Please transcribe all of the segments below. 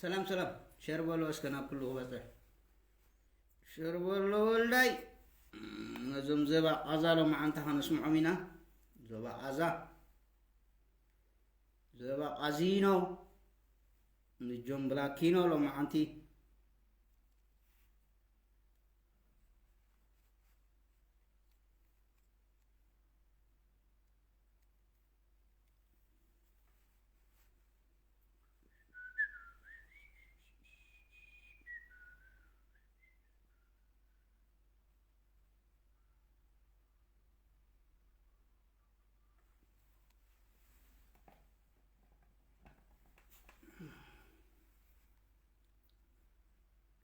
ሰላም ሰላም፣ ሸር በሎ እስከ ናብ ኩሉ ክበጽሕ። ሸር በሎ ወልዳይ። ነዞም ዘባ ቃዛ ሎማዓንቲ ከነስምዖም ኢና። ዘባ ቃዛ፣ ዘባ ቃዚኖ፣ ንጆን ብላኪኖ ሎማዓንቲ።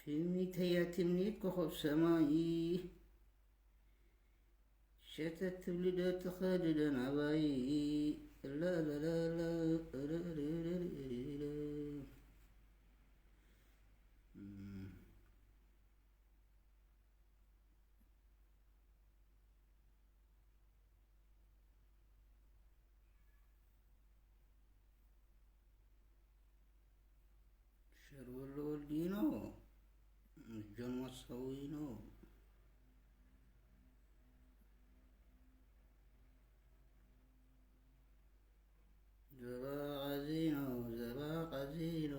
ትምኒተያ ትምኒት ኮኸብ ሰማይ ሸተት ትብሊ ዶ ትኸዲ ዶ ናባይ? ላላላላ፣ ርርርርርር። ሸርበሎ ወልዲኖ፣ ጆን ማሳዊኖ። ዘባ ቃዚኖ፣ ዘባ ቃዚኖ።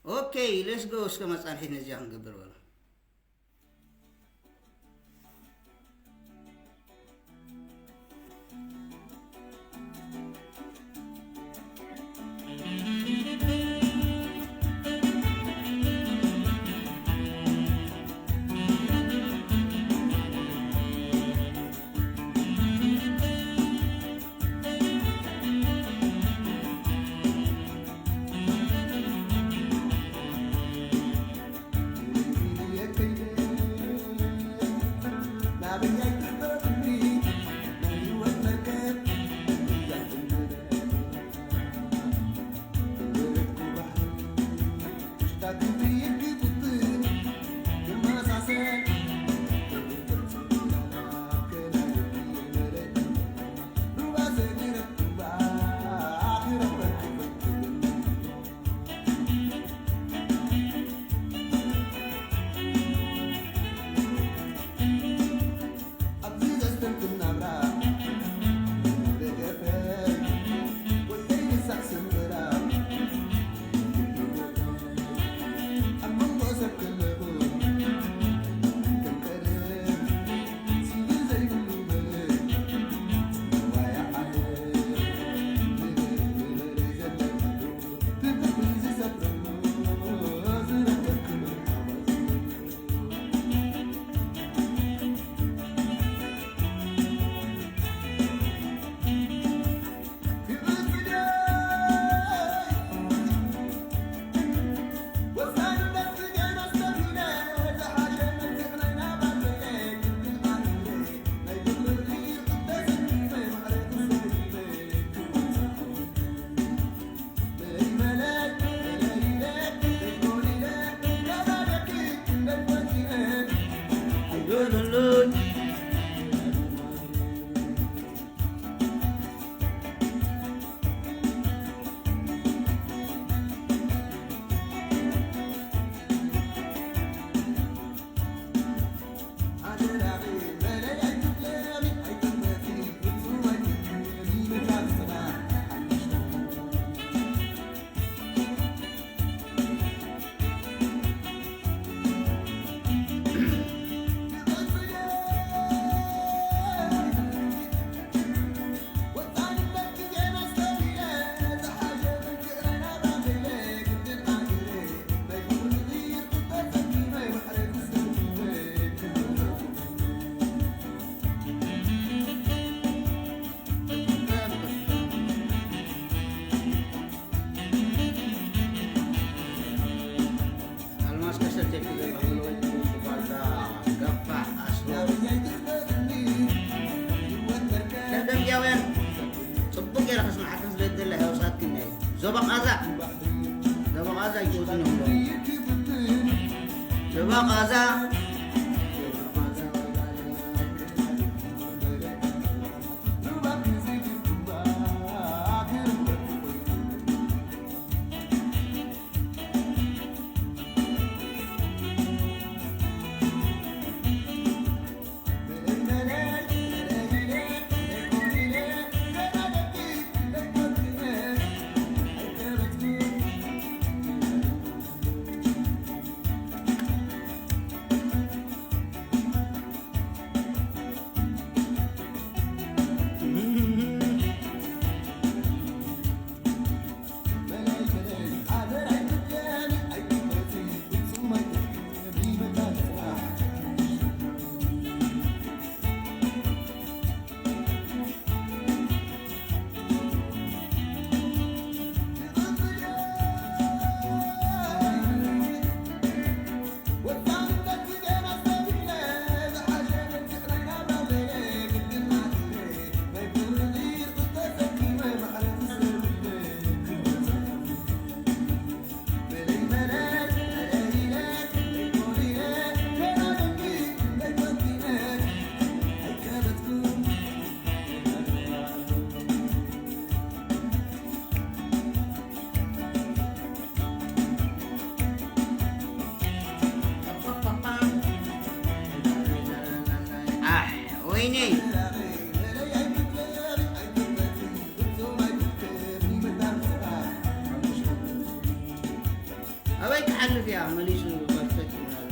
ኦኬ፣ ሌትስ ጎ። እስከ መጻንሒት ነዚያ ክንገብር በሉ። ቃዛ ኣሕ፣ ወይኔ። ኣበይ ክሓልፍ እያ መሊሱ በርተት ይብላል።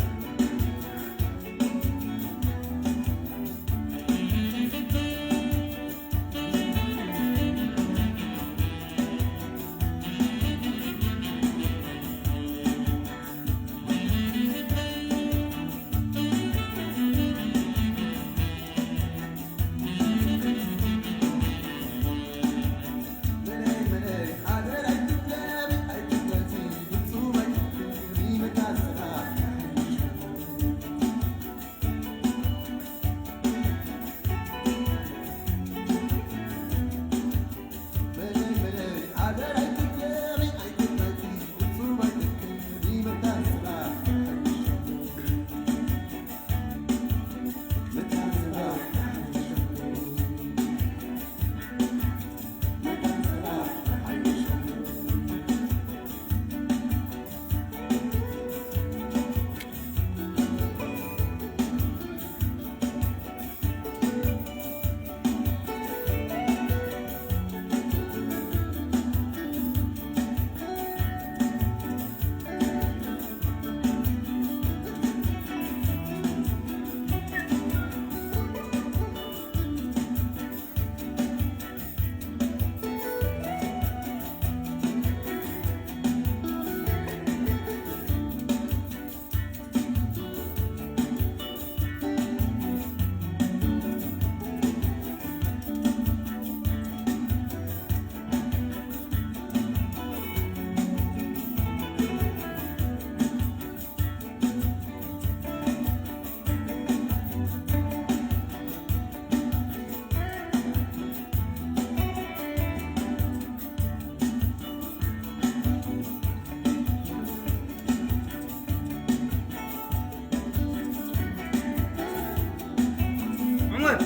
ዑመር፣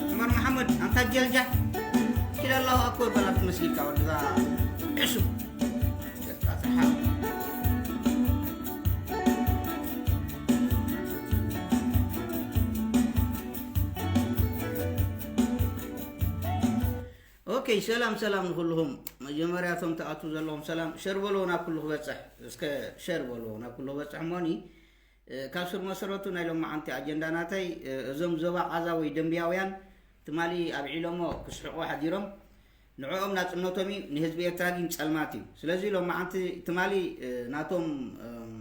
ዑመር መሓመድ፣ ኣንታ ጀልጃ፣ እስኪ ኣላሁ ኣክበር በላ ትመስልካ ወድዛ ዕሱብ። ጀልጃ ሰሓብ። ኦኬ፣ ሰላም ሰላም ንኹልኹም። መጀመርያ እቶም ትኣትዉ ዘለኹም ሰላም ሸር በልዎ ናብ ኩሉ ክበጽሕ። እስከ ሸር በልዎ ናብ ኩሉ ክበጽሕ እሞኒ፣ እ፣ ካብ ስር መሰረቱ ናይ ሎማዓንቲ ኣጀንዳ ናተይ፣ እ፣ እዞም ዞባ ቃዛ ወይ ደንብያውያን ትማሊ ኣብዒሎሞ ክስሕቑ ሓዲሮም። ንዕኦም ናጽነቶም እዩ፣ ንህዝቢ ኤርትራ ግን ጸልማት እዩ። ስለዚ ሎማዓንቲ ትማሊ፣ እ፣ ናቶም፣ እም፣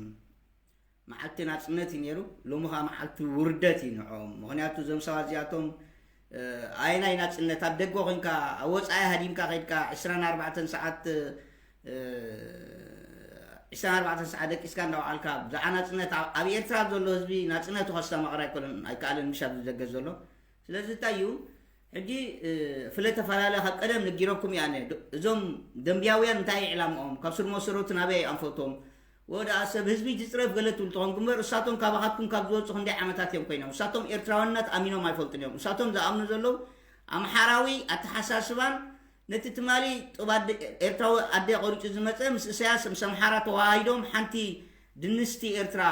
መዓልቲ ናጽነት እዩ ነይሩ፣ ሎሚ ኸኣ መዓልቲ ውርደት እዩ ንዕኦም። ምኽንያቱ እዞም ሰባት እዚኣቶም፣ እ፣ ኣየናይ ናጽነት? ኣብ ደገ ኾይንካ፣ ኣብ ወጻኢ ሃዲምካ ኸይድካ ዕስራን ኣርባዕተን ሰዓት፣ እ፣ ዕስራን ኣርባዕተን ሰዓት ደቂስካ እንዳውዓልካ፣ ብዛዕባ ናጽነት ኣብ፣ ኣብ ኤርትራ ዘሎ ህዝቢ ናጽነቱ ከስተማቕር ኣይኮነን፣ ኣይከኣልን፣ ምሽ ኣብዚ ደገ ዘሎ። ስለዚ እንታይ እዩ? ሕጂ፣ እ፣ ፍለ ተፈላለ ካብ ቀደም ነጊረኩም እየ ኣነ። ዶ-፣ እዞም ደንብያውያን እንታይ እዩ ዕላምኦም? ካብ ስር መሰረቱ ናበይ ኣንፈቶም? ወደኣ ሰብ ህዝቢ ትፅረፍ ገለ ትብል ትኾንኩም እምበር እሳቶም ካባኻትኩም ካብ ዝወፁ ክንደይ ዓመታት እዮም ኮይኖም? እሳቶም ኤርትራውነት ኣሚኖም ኣይፈልጡን እዮም። እሳቶም ዝኣምኑ ዘለዉ ኣምሓራዊ ኣተሓሳስባን ነቲ ትማሊ ጡብ ኣደ- ኤርትራዊ ኣደ ቆሪፁ ዝመፀ ምስ እሳያስ ምስ ኣምሓራ ተዋሃሂዶም ሓንቲ ድንስቲ ኤርትራ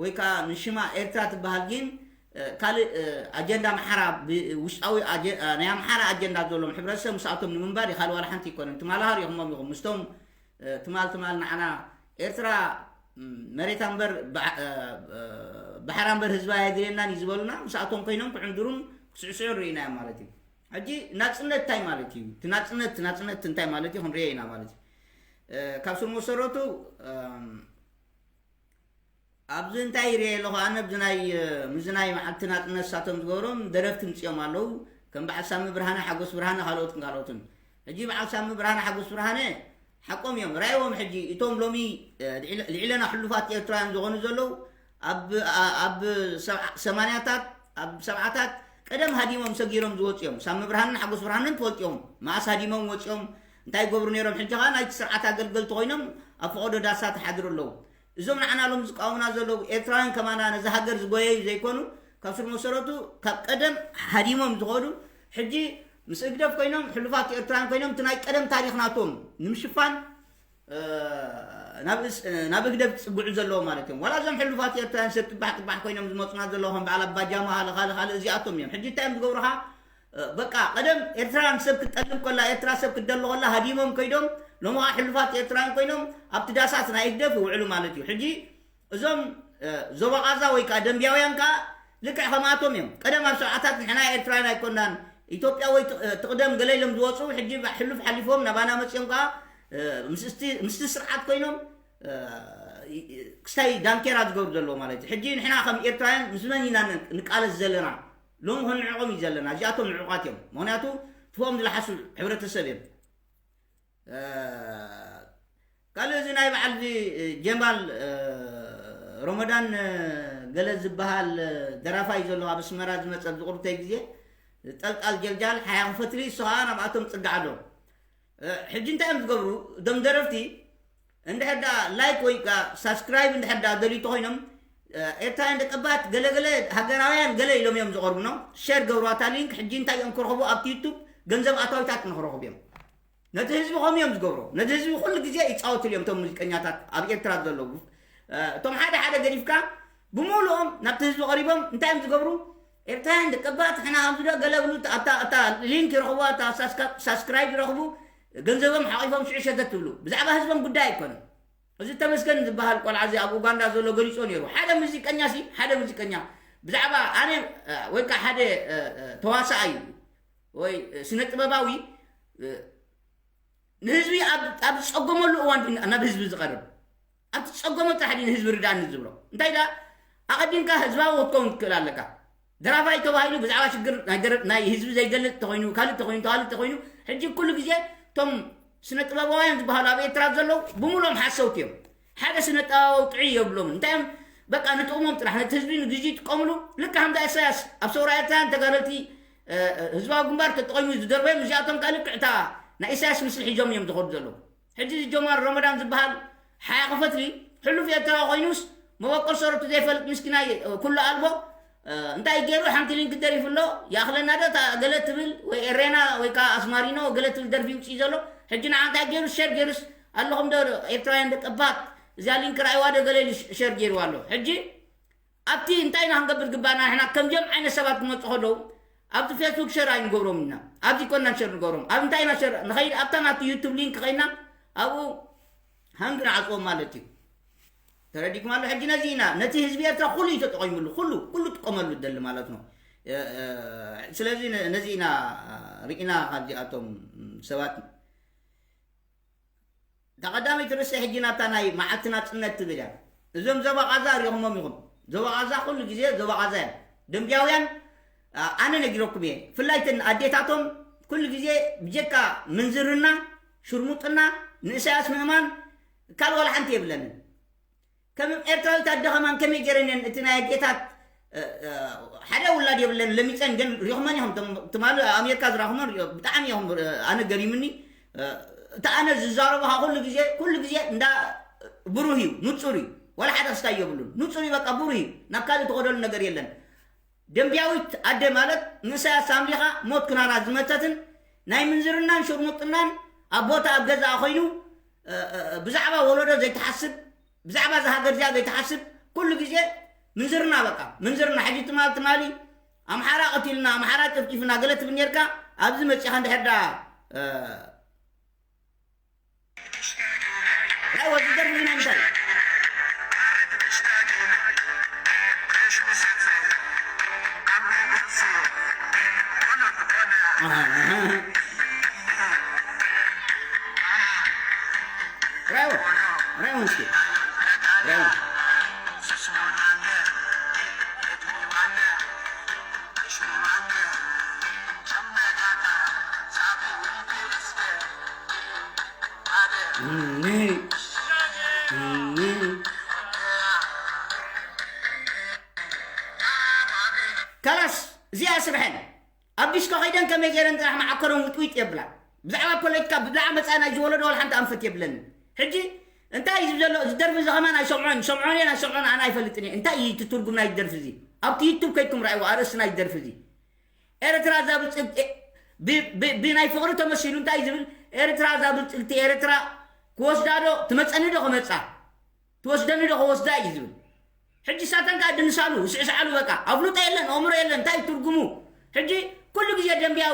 ወይ ከዓ ንሽማ ኤርትራ ትበሃል ግን ካልእ ኣጀንዳ ኣምሓራ ውሽጣዊ ናይ ኣምሓራ ኣጀንዳ ዘለዎም ሕብረተሰብ ምስኣቶም ንምንባር ይካል ዋላ ሓንቲ ይኮነን። ትማል ሃር ይኹሞም ይኹም ምስቶም ትማል ትማል ንዓና ኤርትራ መሬታ እምበር ባሕራ እምበር ህዝባ የድልየናን እዩ ዝበሉና ምስኣቶም ኮይኖም ክዕንድሩን ክስዕስዑን ርኢናዮም ማለት እዩ። ሕጂ ናፅነት እንታይ ማለት እዩ? እቲ ናፅነት ናፅነት እንታይ ማለት እዩ ክንሪኦ ኢና ማለት እዩ። ካብ ስር መሰረቱ ኣብዚ እንታይ ይሪኤ ኣለኹ ኣነ ኣብዚ ናይ ምዚ ናይ መዓልቲ ናፅነት ሳቶም ዝገብሮም ደረፍቲ ምፅኦም ኣለዉ። ከም በዓል ሳሚ ብርሃነ ሓጎስ ብርሃነ ካልኦትን ካልኦትን። ሕጂ በዓል ሳሚ ብርሃነ ሓጎስ ብርሃነ ሓቆም እዮም ራይዎም። ሕጂ እቶም ሎሚ ልዕለና ሕሉፋት ኤርትራውያን ዝኾኑ ዘለዉ ኣብ ሰማንያታት ኣብ ሰብዓታት ቀደም ሃዲሞም ሰጊሮም ዝወፁ እዮም። ሳሚ ብርሃንን ሓጎስ ብርሃንን ትፈልጥዮም መኣስ ሃዲሞም ወፂኦም እንታይ ይገብሩ ነይሮም። ሕጂ ከዓ ናይቲ ስርዓት ኣገልገልቲ ኮይኖም ኣብ ፈቐዶ ዳሳ ተሓድሩ ኣለዉ። እዞም ንዓና ሎም ዝቃወሙና ዘለዉ ኤርትራውያን ከማና ነዚ ሃገር ዝጎየዩ ዘይኮኑ ካብ ስር መሰረቱ ካብ ቀደም ሃዲሞም ዝኸዱ ሕጂ ምስ እግደፍ ኮይኖም ሕሉፋት ኤርትራውያን ኮይኖም እቲ ናይ ቀደም ታሪክ ናቶም ንምሽፋን ናብ እግደፍ ዝፅግዑ ዘለዉ ማለት እዮም። ዋላ እዞም ሕሉፋት ኤርትራውያን ሰብ ጥባሕ ጥባሕ ኮይኖም ዝመፁና ዘለዉ ከም በዓል ኣባጃማ ካልእ ካልእ ካልእ እዚኣቶም እዮም። ሕጂ እንታይ እዮም ዝገብሩኻ? በቃ ቀደም ኤርትራ ንሰብ ክትጠልብ ከላ ኤርትራ ሰብ ክትደሊ ከላ ሃዲሞም ከይዶም ሎሚ ከዓ ሕሉፋት ኤርትራን ኮይኖም ኣብቲ ዳሳት ናይ ህግደፍ ይውዕሉ ማለት እዩ። ሕጂ እዞም ዞባ ቃዛ ወይ ከዓ ደንቢያውያን ከዓ ልክዕ ከምኣቶም እዮም። ቀደም ኣብ ሰብዓታት ንሕና ኤርትራውያን ኣይኮናን ኢትዮጵያ ወይ ትቕደም ገለ ኢሎም ዝወፁ ሕጂ ሕሉፍ ሓሊፎም ናባና መፅኦም ከዓ ምስቲ ስርዓት ኮይኖም ክስታይ ዳንኬራ ዝገብሩ ዘለዎ ማለት እዩ። ሕጂ ንሕና ከም ኤርትራውያን ምስ መን ኢና ንቃለስ ዘለና? ሎም ክንዕቆም እዩ ዘለና። እዚኣቶም ንዕቋት እዮም። ምክንያቱ ትፎም ዝለሓሱ ሕብረተሰብ እዮም። ካልእ እዚ ናይ በዓል እዚ ጀማል ሮመዳን ገለ ዝበሃል ደራፋይ ዘሎ ኣብ ኣስመራ ዝመፀ ዝቁርተይ ግዜ ጠልጣል ጀልጃል ሓያ ክፈትሊ እሱ ከዓ ናብኣቶም ፅጋዕ ኣሎ። ሕጂ እንታይ እዮም ዝገብሩ እዞም ደረፍቲ? እንድሕር ደኣ ላይክ ወይ ከዓ ሳብስክራይብ እንድሕር ደኣ ደልዩ ተኮይኖም ኤርትራውያን ደቀባት ገለገለ ሃገራውያን ገለ ኢሎም እዮም ዝቐርቡ ነው። ሸር ገብሩ ኣታ ሊንክ ሕጂ እንታይ እዮም ክረኽቡ ኣብቲ ዩቱብ ገንዘብ ኣታዊታት ንክረኽቡ እዮም። ነቲ ህዝቢ ከም እዮም ዝገብሮ ነቲ ህዝቢ ኩሉ ግዜ ይፃወትሉ እዮም እቶም ሙዚቀኛታት ኣብ ኤርትራ ዘለዉ እቶም ሓደ ሓደ ገዲፍካ ብምሉኦም ናብቲ ህዝቢ ቀሪቦም እንታይ እዮም ዝገብሩ? ኤርትራውያን ደቀባት ሕና ከምዚ ዶ ገለ ብሉ እታ ሊንክ ይረኽቡ እታ ሳብስክራይብ ይረኽቡ ገንዘቦም ሓቂፎም ሽዑ ሸተት ትብሉ ብዛዕባ ህዝቦም ጉዳይ ኣይኮነን። እዚ ተመስገን ዝበሃል ቆልዓ እዚ ኣብ ኡጋንዳ ዘሎ ገሊፆ ነይሩ ሓደ ሙዚቀኛ ሲ ሓደ ሙዚቀኛ ብዛዕባ ኣነ ወይ ከዓ ሓደ ተዋሳኣይ ወይ ስነ ጥበባዊ ንህዝቢ ኣብ ዝፀገመሉ እዋን ናብ ህዝቢ ዝቐርብ ኣብቲ ዝፀገሞ ጥራሕ ንህዝቢ ርዳእኒ ዝብሎ እንታይ ዳ ኣቐዲምካ ህዝባዊ ክትከውን ትክእል ኣለካ። ደራፋይ ተባሂሉ ብዛዕባ ሽግር ናይ ህዝቢ ዘይገልፅ ተኮይኑ ካልእ ተኮይኑ ካልእ ተኮይኑ ሕጂ ኩሉ ግዜ እቶም ስነ ጥበባውያን ዝበሃሉ ኣብ ኤርትራ ዘለዉ ብምሎም ሓሰውቲ እዮም። ሓደ ስነ ጥበባዊ ጥዑይ የብሎም እንታይ እዮም በቃ ንጥቕሞም ጥራሕ ነቲ ህዝቢ ንግዚ ይጥቀምሉ። ልካ ከምዛ ኢሳያስ ኣብ ሰውራ ኤርትራውያን ተጋደልቲ ህዝባዊ ግንባር ተጠቂሙ ዝደርበዮም እዚኣቶም ከ ልክዕታ ናይ ኢሳያስ ምስሊ ሒዞም እዮም ዝኸዱ ዘለዉ። ሕጂ እዚ ጀማል ረመዳን ዝበሃል ሓያ ክፈትሊ ሕሉፍ ኤርትራዊ ኮይኑስ መበቆል ሰረቱ ዘይፈልጥ ምስኪናይ ኩሉ ኣልቦ እንታይ ገይሩ ሓንቲ ሊንክ ደሪፉ ኣሎ ይኣኽለና ዶ እታ ገለ ትብል ወይ ኤሬና ወይ ከዓ ኣስማሪኖ ገለ ትብል ደርፊ ውፅኢ ዘሎ ሕጂ ንዓ እንታይ ገይሩ ሸር ገይሩስ ኣለኹም ዶ ኤርትራውያን ደቀባት እዚኣ ሊንክ ራእይዋ ዶ ገለ ኢሉ ሸር ገይርዋ ኣሎ ሕጂ ኣብቲ እንታይ ኢና ክንገብር ዝግባና ንሕና ከምዚኦም ዓይነት ሰባት ክመፁ ከለዉ ኣብዚ ፌስቡክ ሸር ኣይንገብሮም ኢና ኣብዚ ኮና ሸር ንገብሮም ኣብ እንታይ ኢና ሸር ንኸይድ ኣብታ ናቱ ዩቱብ ሊንክ ከይድና ኣብኡ ሃንግ ንዓፅዎም ማለት እዩ። ተረዲኩም ኣሎ ሕጂ ነዚ ኢና ነቲ ህዝቢ ኤርትራ ኩሉ እዩ ተጠቂሙሉ ኩሉ ኩሉ ጥቀመሉ ደሊ ማለት ነው። ስለዚ ነዚ ኢና ርኢና ካብዚኣቶም ሰባት እታ ቀዳመይቲ ርእሲ ሕጂ ናብታ ናይ መዓልቲ ናጽነት ትብል እያ። እዞም ዞባ ቓዛ ሪኹሞም ኢኹም። ዞባ ቓዛ ኩሉ ግዜ ዞባ ቓዛ እዮም። ደምቢያውያን ኣነ ነጊረኩም እየ። ፍላይ ተን ኣዴታቶም ኩሉ ግዜ ብጀካ ምንዝርና፣ ሽርሙጥና፣ ንእሳያስ ምእማን ካልእ ዋላ ሓንቲ የብለንን። ከም ኤርትራዊት ኣደ ከማን ከመይ ገይረን እየን እቲ ናይ ኣዴታት ሓደ ውላድ የብለን ለሚፀን ግን ሪኹመን ኢኹም ትማሊ ኣሜሪካ ዝራኹመን ብጣዕሚ ኢኹም ኣነ ገሪምኒ። እቲ ኣነ ዝዛረቡ ኩሉ ግዜ ኩሉ ግዜ እንዳ ብሩህ እዩ፣ ንጹር እዩ። ዋላ ሓደ ክስታይ የብሉን። ንጹር እዩ፣ በቃ ብሩህ እዩ። ናብ ካልእ ትኸደሉ ነገር የለን። ደንቢያዊት ኣደ ማለት ንእሳያስ ኣምሊኻ ሞት ኩናና ዝመተትን ናይ ምንዝርናን ሽርሙጥናን ኣብ ቦታ ኣብ ገዛኣ ኮይኑ፣ እ፣ እ፣ ብዛዕባ ወለዶ ዘይትሓስብ፣ ብዛዕባ እዛ ሃገር እዚኣ ዘይትሓስብ፣ ኩሉ ግዜ ምንዝርና በቃ፣ ምንዝርና። ሕጂ ትማል ትማሊ ኣምሓራ ቀቲልና፣ ኣምሓራ ጨፍጭፍና ገለ ትብል ኔርካ፣ ኣብዚ መጺኻ እንድሕር ዳ፣ እ፣ ናይ ወዲ ደርፊ ናይ እንታይ? ኣሃ፣ ኣሃ። ራይዎ፣ ራይዎ እስኪ። ራይዎ። ካላስ እዚኣ ስርሐን ኣብ ዲስኮ ከይደን ከመይ ገይረን ጥራሕ መዓኮረን ውጥዊጥ የብላ። ብዛዕባ ፖለቲካ ብዛዕባ መፃኢ ናይ ዝወለዶ ወላ ሓንቲ ኣንፈት የብለንን። ሕጂ እንታይ እዩ ዘሎ እዚ ደርፊ እዚ ከማን ኣይሰምዖን ሰምዖን እየን ኣይሰምዖን ኣነ ኣይፈልጥን እየ። እንታይ እዩ እቲ ትርጉም ናይ ደርፊ እዚ? ኣብቲ ዩቱብ ከይድኩም ረኣይዎ ኣርእስቲ ናይ ደርፊ እዚ። ኤርትራ እዛ ብልጽግቲ ብ- ብ- ብናይ ፍቕሪ ተመሲሉ እንታይ ዝብል? ኤርትራ እዛ ብልጽግቲ ኤርትራ ክወስዳ ዶ ትመጸኒ ዶ ክመጻ ትወስደኒ ዶ ክወስዳ እዩ ዝብል። ሕጂ ሳተን ከዓ ድንሳሉ ስዕስዓሉ በቃ ኣፍልጦ የለን ኣእምሮ የለን እንታይ ትርጉሙ? ሕጂ ኩሉ ግዜ ደንቢያ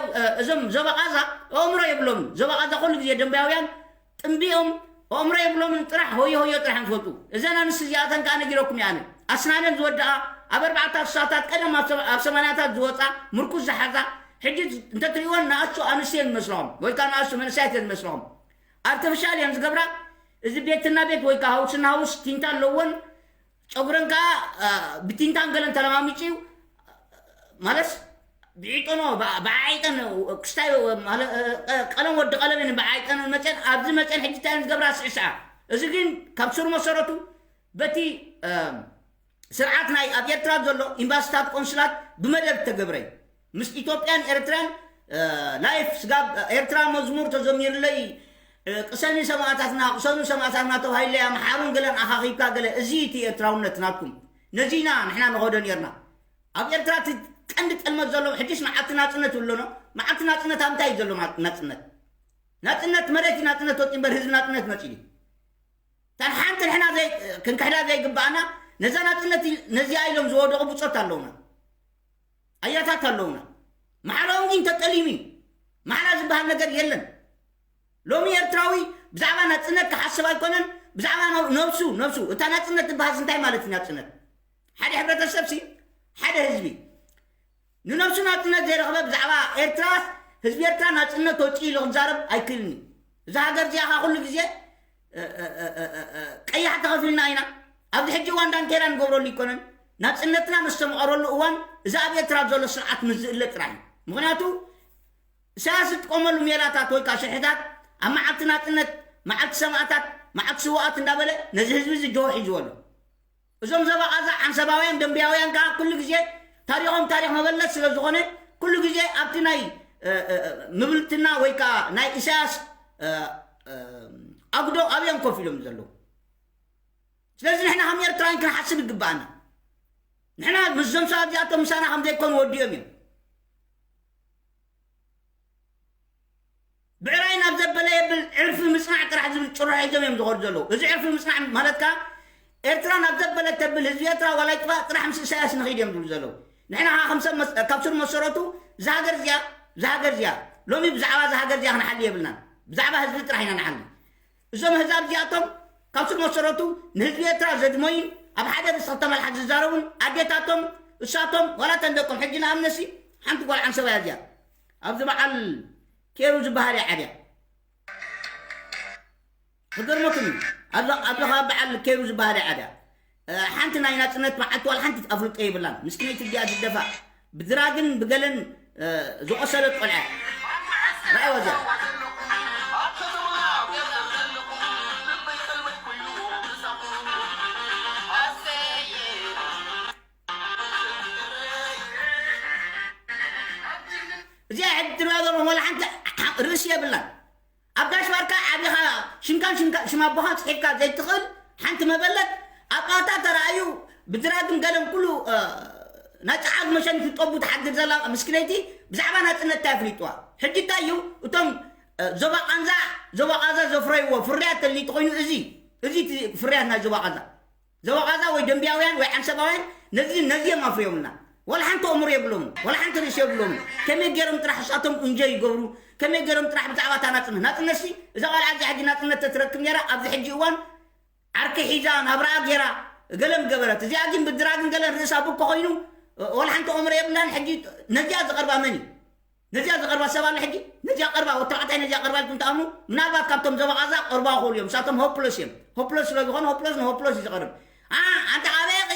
እዞም ዞባ ቃዛ ኣእምሮ የብሎምን። ዞባ ቃዛ ኩሉ ግዜ ደንቢያውያን ጥምቢኦም ኣእምሮ የብሎምን ጥራሕ ሆዮ ሆዮ ጥራሕ ዝፈልጡ። እዘን ኣንስቲ እዚኣተን ከዓ ነጊረኩም እየ ኣነ ኣስናነን ዝወድኣ ኣብ ኣርባዕተ ኣስሳታት ቀደም ኣብ ሰ- ኣብ ሰማንያታት ዝወፃ ምርኩስ ዝሓዛ ሕጂ እንተትሪእወን ንኣሱ ኣንስቲ እየን ዝመስለኹም ወይ ከዓ ንኣሱ መንእሰያት እየን ዝመስለኹም። ኣርቲፊሻል እየን ዝገብራ። እዚ ቤትና ቤት ወይ ከዓ ሃውስና ሃውስ ቲንታ ኣለዎን ጨጉረን ከዓ ብቲንታን ገለን ተለማሚፁ እዩ። ማለት ብዒጠኖ ብዓይጠን ክስታይ ቀለም ወዲ ቀለም እየን ብዓይጠን መፀን ኣብዚ መፀን ሕጂ እንታይ ዝገብራ ስዕስዓ። እዚ ግን ካብ ስሩ መሰረቱ በቲ ስርዓት ናይ ኣብ ኤርትራ ዘሎ ኤምባስታት ቆንስላት ብመደብ ተገብረ እዩ። ምስ ኢትዮጵያን ኤርትራን ላይፍ ስጋብ ኤርትራ መዝሙር ተዘሚርለይ ቅሰኒ ሰማእታትና ቅሰኑ ሰማእታትና ተባሂለይ ኣምሓሩን ገለን ኣኻኺብካ ገለ እዚ እቲ ኤርትራውነት ናትኩም ነዚ ኢና ንሕና ንኸዶ ነርና። ኣብ ኤርትራ እቲ ቀንዲ ጥልመት ዘሎ ሕጅስ መዓልቲ ናጽነት ይብለኖ። መዓልቲ ናጽነት ኣብ እንታይ እዩ ዘሎ ናጽነት? ናጽነት መሬት ናጽነት ወፂ እምበር ህዝቢ ናጽነት መፂ ድዩ? ታን ሓንቲ ንሕና ክንክሕዳ ዘይግባኣና ነዛ ናጽነት ነዚኣ ኢሎም ዝወደቑ ብፆት ኣለውና። ኣያታት ኣለውና። ማሕላኦም ግን ተጠሊሙ እዩ። ማሕላ ዝበሃል ነገር የለን። ሎሚ ኤርትራዊ ብዛዕባ ናጽነት ክሓስብ ኣይኮነን፣ ብዛዕባ ነብሱ ነብሱ እታ ናጽነት ትበሃል እንታይ ማለት እዩ ናጽነት? ሓደ ሕብረተሰብ ሲ ሓደ ህዝቢ ንነብሱ ናጽነት ዘይረኽበ ብዛዕባ ኤርትራ ህዝቢ ኤርትራ ናጽነት ወጪ ኢሉ ክዛረብ ኣይክእልን እዩ። እዛ ሃገር እዚኣ ኩሉ ግዜ ቀያሕ ተኸፊልና ኢና። ኣብዚ ሕጂ እዋን ዳንኬራ ንገብረሉ ይኮነን። ናጽነትና ምስ ተመቐረሉ እዋን እዚ ኣብ ኤርትራ ዘሎ ስርዓት ምስ ዝእለ ጥራሕ እዩ። ምኽንያቱ ኢሳያስ ዝጥቀመሉ ሜላታት ወይ ከዓ ሽሕታት ኣብ መዓልቲ ናጽነት፣ መዓልቲ ሰማእታት፣ መዓልቲ ስዋኣት እንዳበለ ነዚ ህዝቢ እዚ ጆሆ ሒዝዎ ኣሎ። እዞም ዘባቓዛ ዓንሰባውያን ደንብያውያን ከዓ ኩሉ ግዜ ታሪኾም ታሪኽ መበለት ስለ ዝኾነ ኩሉ ግዜ ኣብቲ ናይ ምብልትና ወይ ከዓ ናይ ኢሳያስ ኣጉዶ ኣብዮም ኮፍ ኢሎም ዘለዉ። ስለዚ ንሕና ከም ኤርትራውያን ክንሓስብ ይግባኣና። ንሕና ምስዞም ሰባት እዚኣቶም ምሳና ከም ዘይኮኑ ወዲኦም እዮም። ብዕራይ ናብ ዘበለ የብል ዕርፊ ምጽናዕ ጥራሕ ዝብል ጭርሖ ሒዞም እዮም ዝኸዱ ዘለዉ። እዚ ዕርፊ ምጽናዕ ማለት ከዓ ኤርትራ ናብ ዘበለ ተብል ህዝቢ ኤርትራ ዋላ ይጥፋእ ጥራሕ ምስ ኢሳያስ ንኸይድ እዮም ዝብሉ ዘለዉ። ንሕና ከዓ ከም ሰብ መስ- ካብ ስር መሰረቱ እዛ ሃገር እዚኣ እዛ ሃገር እዚኣ ሎሚ ብዛዕባ እዛ ሃገር እዚኣ ክንሓሊ የብልናን። ብዛዕባ ህዝቢ ጥራሕ ኢና ንሓሊ። እዞም ኣህዛብ እዚኣቶም ካብ ስር መሰረቱ ንህዝቢ ኤርትራ ዘድመዩን ኣብ ሓደ ርእሲ ክልተ መልሓስ ዝዛረቡን ኣዴታቶም እሳቶም ዋላ እተን ደቆም ሕጂ ንኣብነሲ ሓንቲ ጓል ዓንሰባያ እዚኣ ኣብዚ በዓል ኬሩ ዝበሃል እያ ዓብያ። ክገርመኩም እዩ። ኣብዚ ኣብዚ ከባቢ በዓል ኬሩ ዝበሃል እያ ዓብያ። ሓንቲ ናይ ናጽነት መዓልቲ ዋላ ሓንቲ ኣፍልጦ የብላን። ምስኪነይቲ እዚኣ ዝደፋ ብድራግን ብገለን ዝቆሰለት ቆልዓ ራእዋ እዚኣ እዚኣ ሕጂ ትሪኣ ዘለኹም ዋላ ሓንቲ ርእሲ የብላን። ኣብ ጋሽ ባርካ ዓቢኻ ሽምካን ሽምካ- ሽም ኣቦኻን ጽሒፍካ ዘይትኽእል ሓንቲ መበለት ኣብ ጣታ ተራእዩ ብድራግን ገለን ኩሉ ናይ ጸዓት መሸኒት ትጠቡ ትሓድር ዘላ ምስክነይቲ ብዛዕባ ናጽነት እንታይ ኣፍሊጥዋ? ሕጂ እንታይ እዩ እቶም ዞባ ቃንዛ ዞባ ቃዛ ዘፍረይዎ ፍርያት ተልኒቲ ኮይኑ እዚ እዚ ፍርያት ናይ ዞባ ቃዛ ዞባ ቃዛ ወይ ደንቢያውያን ወይ ዓንሰባውያን ነዚ ነዚ እዮም ኣፍርዮምና። ወላ ሓንቲ ኣእምሮ የብሎምን፣ ወላ ሓንቲ ርእሲ የብሎምን። ከመይ ገይሮም ጥራሕ እሳቶም እንጆ ይገብሩ፣ ከመይ ገይሮም ጥራሕ ብዛዕባ እታ ናጽነት ናጽነት ሲ እዛ ቆልዓ እዚኣ ሕጂ ናጽነት ተትረክብ ነይራ ኣብዚ ሕጂ እዋን ዓርኪ ሒዛ ናብራኣ ገይራ ገለ ምገበረት። እዚኣ ግን ብድራግን ገለን ርእሳ ብኮ ኮይኑ ወላ ሓንቲ ኦምረ የብላን። ሕጂ ነዚኣ ዝቐርባ መን እዩ? ነዚኣ ዝቐርባ ሰብ ኣሎ ሕጂ? ነዚኣ ቀርባ ወተባዕታይ ነዚኣ ቀርባ ኢልኩም ትኣምኑ? ምናልባት ካብቶም ዘበቓዛ ቀርባ ክኽእሉ እዮም። ንሳቶም ሆፕለስ እዮም። ሆፕለስ ስለ ዝኾነ ሆፕለስ ንሆፕለስ እዩ ዝቐርብ። ኣንተ ኣበይ ኢኺ?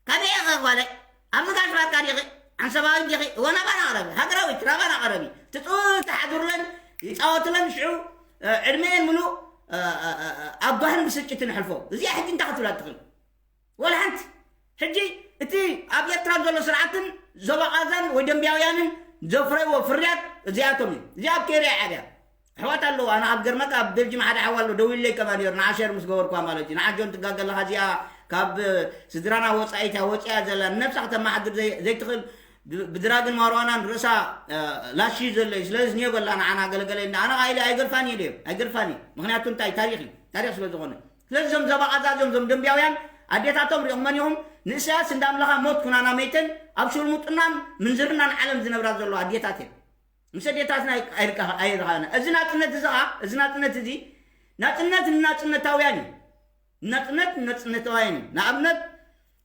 ካበይ ኢኺ ጓለይ? ኣብዚ ጋሽ ባርካ ዲኺ? ዓንሰባዊት ዲኺ? እወ ናባና ቅረቢ። ሃገራዊት ናባና ቅረቢ። ትጽውቲ ሓድሩለን ይጻወትለን ሽዑ ዕድሜን ምሉእ ኣብ ጓህን ብስጭትን ሕልፎ። እዚኣ ሕጂ እንታይ ክትብላ ትኽእል? ወላ ሓንቲ። ሕጂ እቲ ኣብ ኤርትራ ዘሎ ስርዓትን ዞባ ቃዛን ወይ ደንቢያውያንን ዘፍረይዎ ፍርያት እዚኣቶም እዩ። እዚኣ ኣብ ኬርያ ዓብያ ኣሕዋት ኣለዉ። ኣነ ኣብ ገርመካ ኣብ ቤልጅም ሓደ ሓዋ ኣሎ ደዊለይ ከማ ነሩ ንዓ ሸር ምስ ገበርኳ ማለት እዩ። ንዓ ጆን ትጋገ ኣለኻ እዚኣ ካብ ስድራና ወፃኢት እያ ወፂኣ ዘላ ንነብሳ ከተመሓድር ዘይትኽእል ብድራግን ማርዋናን ርእሳ ላሽ እዩ ዘለዩ። ስለዚ ንዮ በላ ንዓና ገለገለ ኣነ ኢለ ኣይገርፋን እየ ኣይገርፋን እዩ። ምክንያቱ እንታይ ታሪክ እዩ ታሪክ ስለ ዝኾነ ስለዚ ዞም ዘባቓዛ ዞም ዞም ደንቢያውያን ኣዴታቶም ሪኦም መን ኢኹም ንእሰያስ እንዳ ኣምላኻ ሞት ኩናና መይተን ኣብ ሽርሙጥናን ምንዝርናን ዓለም ዝነብራ ዘለዋ ኣዴታት እየን። ምስ ኣዴታትና ኣይርካኸ ኣይርኻና እዚ ናጽነት እዚ ኸዓ እዚ ናጽነት እዚ ናጽነት ንናጽነታውያን እዩ። ናጽነት ንናጽነታውያን እዩ። ንኣብነት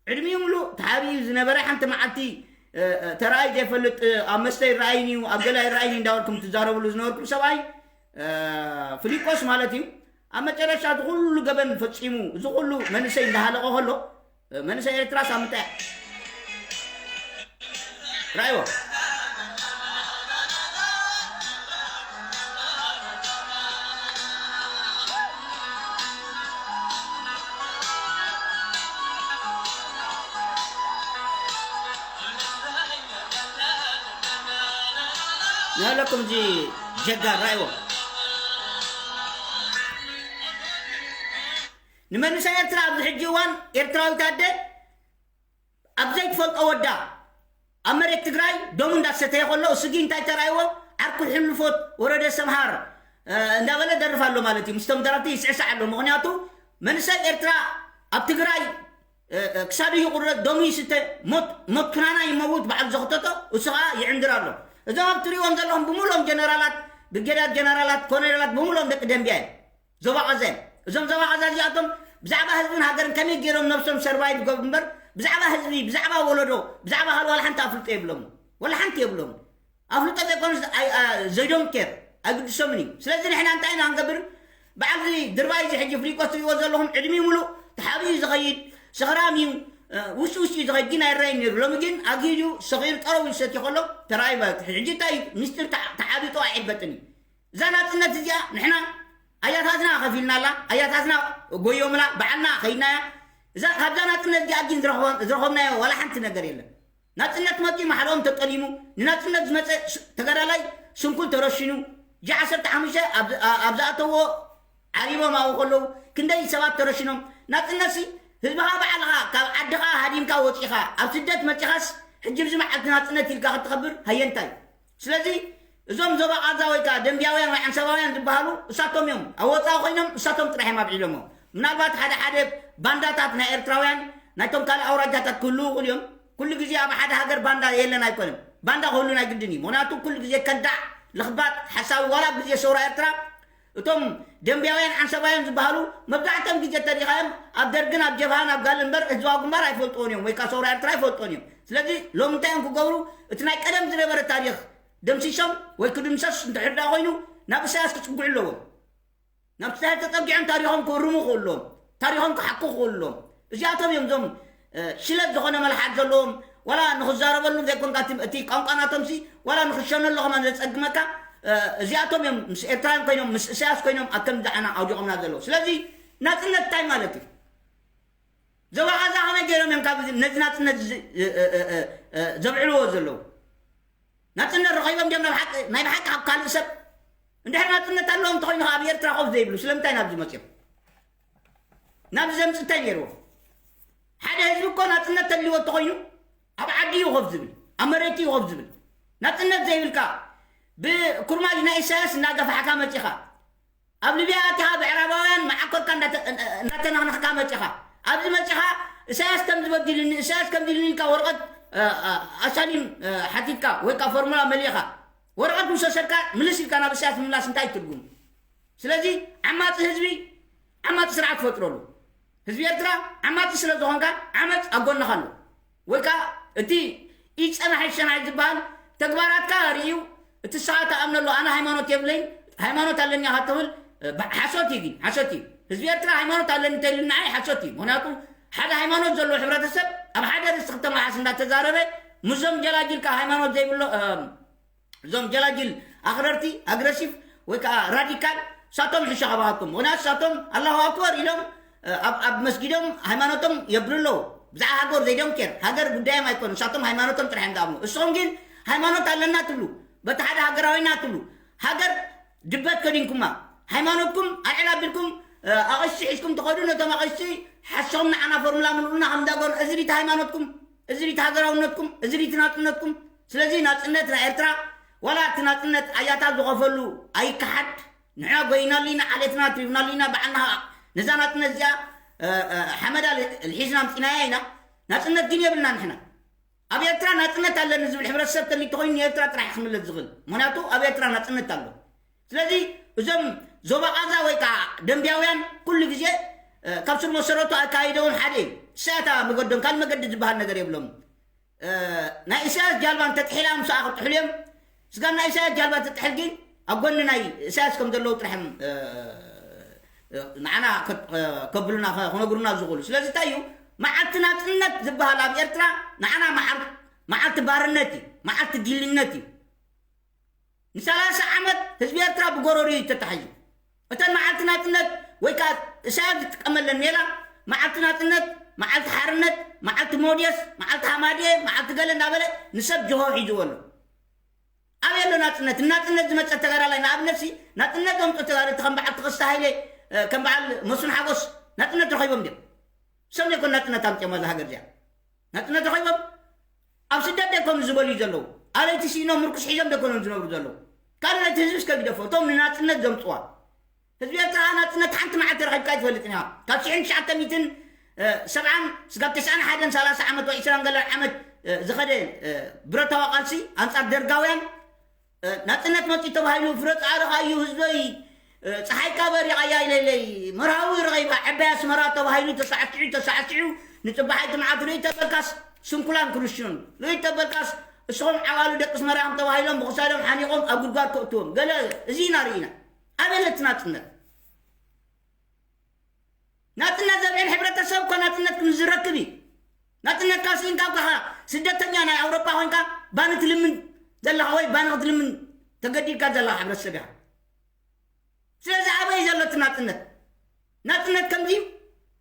ዕድሚኡ ምሉእ ተሓቢኡ ዝነበረ ሓንቲ መዓልቲ ተራእይ ዘይፈልጥ ኣብ መስተ ይረኣይን እዩ ኣብ ገላ ይረኣይን እንዳበልኩም ትዛረብሉ ዝነበርኩም ሰብኣይ ፍሊቆስ ማለት እዩ። ኣብ መጨረሻ እቲ ኩሉ ገበን ፈጺሙ እዚ ኩሉ መንእሰይ እንዳሃለቐ ከሎ መንእሰይ ኤርትራ ሳምንታ እያ። ራእይዎ ንበለኩም እዚ ጀጋር ራእይዎ ንመንእሰይ ኤርትራ ኣብዚ ሕጂ እዋን ኤርትራዊት ኣደ ኣብ ዘይትፈልጦ ወዳ ኣብ መሬት ትግራይ ደሙ እንዳሰተየ ከሎ እሱ ግን እንታይ ተራእይዎ ዓርኩ ሕልፎት ወረደ ሰምሃር እንዳበለ ደርፍ ኣሎ ማለት እዩ። ምስቶም ደረፍቲ ይስዕሳዕ ኣሎ። ምክንያቱ መንእሰይ ኤርትራ ኣብ ትግራይ ክሳዱ ይቁረጥ ደሙ ይስተ ሞት ሞት ክናና ይመውት በዓል ዘክተቶ እሱ ከዓ ይዕንድር ኣሎ። እዞም ኣብ ትሪእዎም ዘለኹም ብምሎም ጀነራላት ብርጌዳት ጀነራላት ኮነራላት ብምሎም ደቂ ደንቢያ እዮም። ዞባ ቐዘን እዞም ዞባ ቐዘን እዚኣቶም ብዛዕባ ህዝብን ሃገርን ከመይ ገይሮም ነብሶም ሰርቫይቭ ገብ እምበር ብዛዕባ ህዝቢ ብዛዕባ ወለዶ ብዛዕባ ካልእ ዋላ ሓንቲ ኣፍልጦ የብሎም። ዋላ ሓንቲ የብሎም። ኣፍልጦ ዘይኮኑ ዘይዶን ኬር ኣይግድሶምን እዩ። ስለዚ ንሕና እንታይ ኢና ንገብር? በዓል ድርባይ እዚ ሕጂ ፍሊቆ ትሪእዎ ዘለኹም ዕድሚ ሙሉእ ተሓቢኡ ዝኸይድ ስኽራም እዩ። ውሽጢ ውሽጢ እዩ ዝኸይድ ግን ኣይረይን ነይሩ። ሎሚ ግን ኣግሂዱ ሰኺሩ ጠረው ይሰትዩ ከሎ ተራእዩ ማለት እዩ። ሕጂ እንታይ እዩ? ሚስጢር ተዓቢጦ ኣይዕበጥን እዩ። እዛ ናጽነት እዚኣ ንሕና ኣያታትና ከፊልናላ፣ ኣያታትና ጎዮምላ፣ ባዕልና ከይድናያ። እዛ ካብዛ ናጽነት እዚኣ ግን ዝረኸብናዮ ዋላ ሓንቲ ነገር የለን። ናጽነት መጺኡ ማሕለኦም ተጠሊሙ፣ ንናጽነት ዝመጸ ተጋዳላይ ስንኩል ተረሽኑ፣ ጂ ዓሰርተ ሓሙሽተ ኣብ ዝኣተዎ ዓሪቦም ኣብኡ ከለዉ ክንደይ ሰባት ተረሽኖም። ናጽነትሲ ህዝብኻ ባዕልኻ ካብ ዓድኻ ሃዲምካ ወጺኻ ኣብ ስደት መጺኻስ ሕጂ ብዚ መዓልቲ ናጽነት ኢልካ ክትኸብር ሃየንታይ? ስለዚ እዞም ዞባ ቓዛ ወይ ከዓ ደንቢያውያን ወይ ዓንሰባውያን ዝበሃሉ እሳቶም እዮም ኣብ ወፃኢ ኮይኖም እሳቶም ጥራሕ እዮም ኣብዒሎሞ። ምናልባት ሓደ ሓደ ባንዳታት ናይ ኤርትራውያን ናይቶም ካልእ ኣውራጃታት ክህልዉ ይኽእሉ እዮም። ኩሉ ግዜ ኣብ ሓደ ሃገር ባንዳ የለን ኣይኮነን። ባንዳ ክህሉ ናይ ግድን እዩ። ምክንያቱ ኩሉ ግዜ ከዳዕ፣ ልኽባጥ፣ ሓሳዊ ዋላ ኣብ ግዜ ሰውራ ኤርትራ እቶም ደንቢያውያን ዓንሰባውያን ዝበሃሉ መብዛሕትኦም ግዜ ተሪኻዮም ኣብ ደርግን ኣብ ጀብሃን ኣብ ጋል እምበር ህዝባዊ ግንባር ኣይፈልጥዎን እዮም ወይ ከዓ ሰውራ ኤርትራ ኣይፈልጥዎን እዮም። ስለዚ ሎሚ እንታይ እዮም ክገብሩ? እቲ ናይ ቀደም ዝነበረ ታሪኽ ደምሲሶም ወይ ክድምሰስ እንድሕር ደኣ ኮይኑ ናብ እሳያስ ክጽግዑ ኣለዎም። ናብ እሳያስ ተጸጊዖም ታሪኾም ክእርሙ ክእሎም ታሪኾም ክሓኩ ክእሎም እዚኣቶም እዮም እዞም ሽለት ዝኾነ መልሓት ዘለዎም ዋላ ንኽዛረበሉ ዘይኮንካ እቲ ቋንቋ ናቶምሲ ዋላ ንኽሸነሉ ከማን ዘጸግመካ እዚኣቶም እዮም ምስ ኤርትራውያን ኮይኖም ምስ እሳያስ ኮይኖም ኣብ ከምዚ ዓና ኣውዲቖምና ዘለዉ። ስለዚ ናጽነት እንታይ ማለት እዩ? ዞባ ቓዛ ከመይ ገይሮም እዮም ካብ ነዚ ናጽነት ዘብዕልዎ ዘለዉ? ናጽነት ረኺቦም ድዮም ናብ ሓቂ ናይ ብሓቂ ካብ ካልእ ሰብ እንድሕር ናጽነት ኣለዎም እንተኮይኑ ኣብ ኤርትራ ኮፍ ዘይብሉ ስለምንታይ ናብዚ መጽዮም? ናብዚ ዘምፅእ እንታይ ነይርዎ? ሓደ ህዝቢ እኮ ናፅነት ተልዎ እንተኾይኑ ኣብ ዓዲ እዩ ኮፍ ዝብል፣ ኣብ መሬት እዩ ኮፍ ዝብል። ናፅነት ዘይብልካ ብኩርማጅ ናይ ኢሳያስ እናገፋሕካ መፂኻ፣ ኣብ ሊብያ ኣቲኻ ብዕራባውያን መዓኮርካ እንዳተ- እንዳተናኽነኽካ መፂኻ፣ ኣብዚ መፂኻ ኢሳያስ ከም ዝበዲልኒ፣ ኢሳያስ ከም ዲልኒ ኢልካ ወረቐት እ፣ እ፣ ኣሳሊም እ፣ ሓቲትካ ወይ ከዓ ፎርሙላ መሊእኻ ወረቐት ምስ ወሰድካ ምልስ ኢልካ ናብ ኢሳያስ ምምላስ እንታይ ትርጉም? ስለዚ ዓማፂ ህዝቢ ዓማፂ ስርዓት ፈጥረሉ። ህዝቢ ኤርትራ ዓማፂ ስለ ዝኾንካ ዓመፅ ኣብ ጎንኻ ኣሎ። ወይ ከዓ እቲ ኢፀናሒ ሸናሒ ዝበሃል ተግባራትካ ርእዩ እቲ ንስኻ ትኣምነሉ፣ ኣነ ሃይማኖት የብለይን፣ ሃይማኖት ኣለኒ ኢኻ ትብል፣ እ፣ ባ- ሓሶት እዩ። ግን ሓሶት እዩ። ህዝቢ ኤርትራ ሃይማኖት ኣለኒ እንተኢሉ ንዓይ ሓሶት እዩ። ምክንያቱ ሓደ ሃይማኖት ዘለዎ ሕብረተሰብ ኣብ ሓደ ርእሲ ክልተ መልሓስ እንዳተዛረበ ምስዞም ጀላጅልካ ሃይማኖት ዘይብሎ እ፣ እዞም ጀላጅል ኣኽረርቲ ኣግረሲቭ ወይ ከዓ ራዲካል ሳቶም ሕሻ ካባሃኩም። ምክንያቱ ሳቶም ኣላሁ ኣክበር ኢሎም እ፣ ኣብ ኣብ መስጊዶም ሃይማኖቶም የብሉ ኣለዉ። ብዛዕባ ሃገር ዘይዶም ኬር፣ ሃገር ጉዳዮም ኣይኮኑ። ሳቶም ሃይማኖቶም ጥራሕ እዮም ዝኣምኑ። እሶም ግን ሃይማኖት ኣለና ትብሉ፣ በቲ ሓደ ሃገራዊና ትብሉ። ሃገር ድበት ከዲንኩማ፣ ሃይማኖትኩም ኣልዕል ኣቢልኩም እ፣ ኣቕሽቲ ሒዝኩም ትኸዱ። ነቶም ኣቕሽቲ ሓሶም ንዓና ፎርሙላ ምልኡልና ከም እንዳገሩ፣ እዚ ዲቲ ሃይማኖትኩም፣ እዚ ዲቲ ሃገራውነትኩም፣ እዚ ዲቲ ናጽነትኩም። ስለዚ ናጽነት ናይ ኤርትራ ዋላ እቲ ናጽነት ኣያታት ዝኸፈሉ ኣይከሓድ። ንሕና ጎይናሉ ኢና፣ ዓሌትና ኣትሪፍናሉ ኢና፣ ባዕልና ነዛ ናጽነት እዚኣ እ፣ እ፣ ሓመዳ ልሒዝና ኣምጺናያ ኢና። ናጽነት ግን የብልና ንሕና። ኣብ ኤርትራ ናጽነት ኣለኒ ዝብል ሕብረተሰብ ተሊቱ ኮይኑ ንኤርትራ ጥራሕ ክምለስ ዝኽእል። ምክንያቱ ኣብ ኤርትራ ናጽነት ኣሎ። ስለዚ እዞም ዞባ ቃዛ ወይ ከዓ ደንቢያውያን ኩሉ ግዜ እ፣ ካብ ስር መሰረቱ ኣካይደውን ሓደ እዩ። እሳያታ መገዶም ካልእ መገዲ ዝበሃል ነገር የብሎም። እ፣ ናይ ኢሳያስ ጃልባ እንተጥሒላ ምሳኣ ክጥሕሉ እዮም። ስጋብ ናይ ኢሳያስ ጃልባ ትጥሕል ግን ኣብ ጎኒ ናይ ኢሳያስ ከም ዘለዉ ጥራሕ እዮም፣ እ፣ እ፣ ንዓና ከ- ከብሉና ከ- ክነግሩና ዝኽእሉ። ስለዚ እንታይ እዩ መዓልቲ ናጽነት ዝበሃል ኣብ ኤርትራ ንዓና መዓል- መዓልቲ ባርነት እዩ፣ መዓልቲ ዲልነት እዩ። ንሰላሳ ዓመት ህዝቢ ኤርትራ ብጎረሩ እዩ ተታሒዙ። እተን መዓልቲ ናጽነት ወይ ከዓ ኢሳያስ ዝጥቀመለን ሜላ መዓልቲ ናጽነት፣ መዓልቲ ሓርነት፣ መዓልቲ ሞዴስ፣ መዓልቲ ሃማድየ፣ መዓልቲ ገለ እንዳበለ ንሰብ ጅሆ ሒዝዎ ኣሎ። ኣበይ ኣሎ ናጽነት? ናጽነት ዝመጸ ተጋዳላይ ንኣብነት ሲ ናጽነት ዘምጾ ተጋዳላይ ከም በዓል ተኸስተ ሃይለ እ፣ ከም በዓል መስፍን ሓጎስ ናጽነት ረኺቦም ድዮም? ሰብ ዘይኮን ናጽነት ኣምጽኦም ኣዛ ሃገር እዚኣ። ናጽነት ረኺቦም ኣብ ስደት ደይኮኑ ዝበልዩ ዘለዉ። ኣለይቲ ሲኢኖም ምርኩስ ሒዞም ደይኮኖም ዝነብሩ ዘለዉ። ካልእ ናይቲ ህዝቢ እስከ ግደፎ። እቶም ንናጽነት ዘምጽዋ። ህዝቢ ኤርትራ ናጽነት ሓንቲ መዓልቲ ረኺብካ ኣይትፈልጥን ኢኻ። ካብ ሽሕን ትሽዓተ ሚእትን፣ እ፣ ሰብዓን ስጋብ ተስዓን ሓደን ሰላሳ ዓመት ወይ ዕስራን ገለን ዓመት፣ እ፣ ዝኸደ፣ እ፣ ብረታዊ ቃልሲ ኣንጻር ደርጋውያን፣ እ፣ ናጽነት መጺኡ ተባሂሉ ፍረ ጻዕርኻ እዩ ህዝበይ፣ እ፣ ጸሓይካ በሪቓ እያ ኢለለይ መርሃዊ ረኺባ ዕባይ ኣስመራ ተባሂሉ ተሳዕሲዑ ተሳዕሲዑ ንጽባሓይቲ መዓልቲ ርእይ ተበልካስ ስንኩላን ክርስትያን ርእይ ተበልካስ እስኹም ዓዋሉ ደቂ ኣስመራ እዮም ተባሂሎም ብኽሳዶም ሓኒቖም ኣብ ጉድጓድ ከእትዎም ገለ እዚ ኢና ርኢና። ኣበይ ኣለቲ ናጽነት? ናጽነት ዘብዕል ሕብረተሰብ እኮ ናጽነት ክም ዝረክብ እዩ። ናጽነትካ ስኢንካ እኮ ኢኻ ስደተኛ ናይ ኣውሮጳ ኮይንካ ባኒ ትልምን ዘለኻ ወይ ባኒ ክትልምን ተገዲድካ ዘለኻ ሕብረተሰብ ኢኻ። ስለዚ ኣበይ ዘሎ እቲ ናጽነት? ናጽነት ከምዚ እዩ።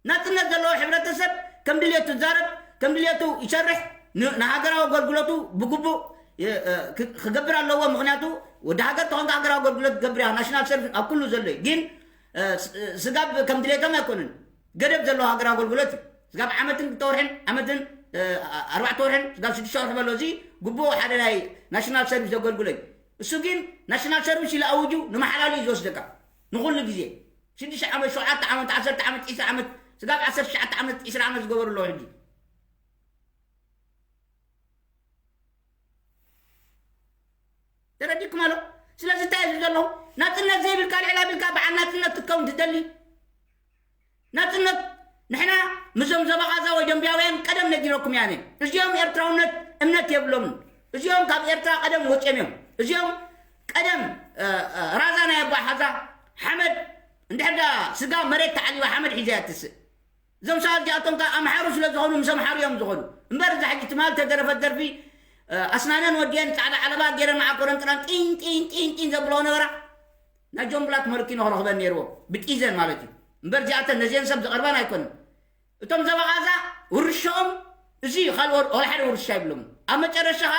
ናጽነት ዘለዎ ሕብረተሰብ ከም ድልየቱ ይዛረብ፣ ከም ድልየቱ ይሰርሕ፣ ን- ንሃገራዊ ኣገልግሎቱ ብግቡእ የ- እ፣ ክ- ክገብር ኣለዎ። ምኽንያቱ ወዲ ሃገር ተኾንካ ሃገራዊ ኣገልግሎት ትገብር ኢኻ። ናሽናል ሰርቪስ ኣብ ኩሉ ዘሎ እዩ። ግን እ፣ ስ- ስጋብ ከም ድሌቶም ኣይኮኑን። ገደብ ዘለዎ ሃገር ኣገልግሎት እዩ። ስጋብ ዓመትን ክልተ ወርሕን ዓመትን እ፣ ኣርባዕተ ወርሕን ስጋብ ሽዱሽተ ወርሒ በሎ እዚ ግቡእ ሓደ ናይ ናሽናል ሰርቪስ ዘገልግሎ እዩ። እሱ ግን ናሽናል ሰርቪስ ኢሉ ኣውጁ ንመሓላሉ እዩ ዝወስደካ ንኹሉ ግዜ ሽዱሽተ ዓመት ሸውዓተ ዓመት ዓሰርተ ዓመት ዒስራ ዓመት ስጋብ ዓሰርተ ትሽዓተ ዓመት ዒስራ ዓመት ዝገበሩ ኣለዉ ሕጂ ተረዲኩም ኣሎ። ስለዚ እንታይ እዩ ዘለኹ ናፅነት ዘይብልካ ልዕል ኣቢልካ በዓል ናፅነት ክትከውን ትደሊ ናፅነት ንሕና ምዞም ዘበቓዛ ወይ ደንቢያውያን ቀደም ነጊረኩም ያነ እዚኦም ኤርትራውነት እምነት የብሎምን እዚኦም ካብ ኤርትራ ቀደም ወፅኦም እዮም እዚኦም ቀደም ራዛ ናይ ኣባ ሓዛ ሓመድ እንድሕር ስጋ መሬት ተዓሊባ ሓመድ ሒዛ ትስእ እዞም ሰባት እዚኣቶም ከዓ ኣምሓሩ ስለ ዝኾኑ ምስ ኣምሓሩ እዮም ዝኾኑ እምበር እዛ ሕጂ ትማል ተደረፈት ደርፊ ኣስናነን ወዲየን ፃዕዳ ዓለባ ገይረን መዓኮረን ጥራን ጢን ጢን ጢን ጢን ዘብለዎ ነበራ ናይ ጆን ብላክ መለኪኖ ክረኽበን ነይርዎ ብጢዘን ማለት እዩ እምበር እዚኣተን ነዚአን ሰብ ዝቐርባን ኣይኮንን እቶም ዘበቓዛ ውርሻኦም እዚ ካልእ ወላ ሓደ ውርሻ ይብሎም ኣብ መጨረሻ ከዓ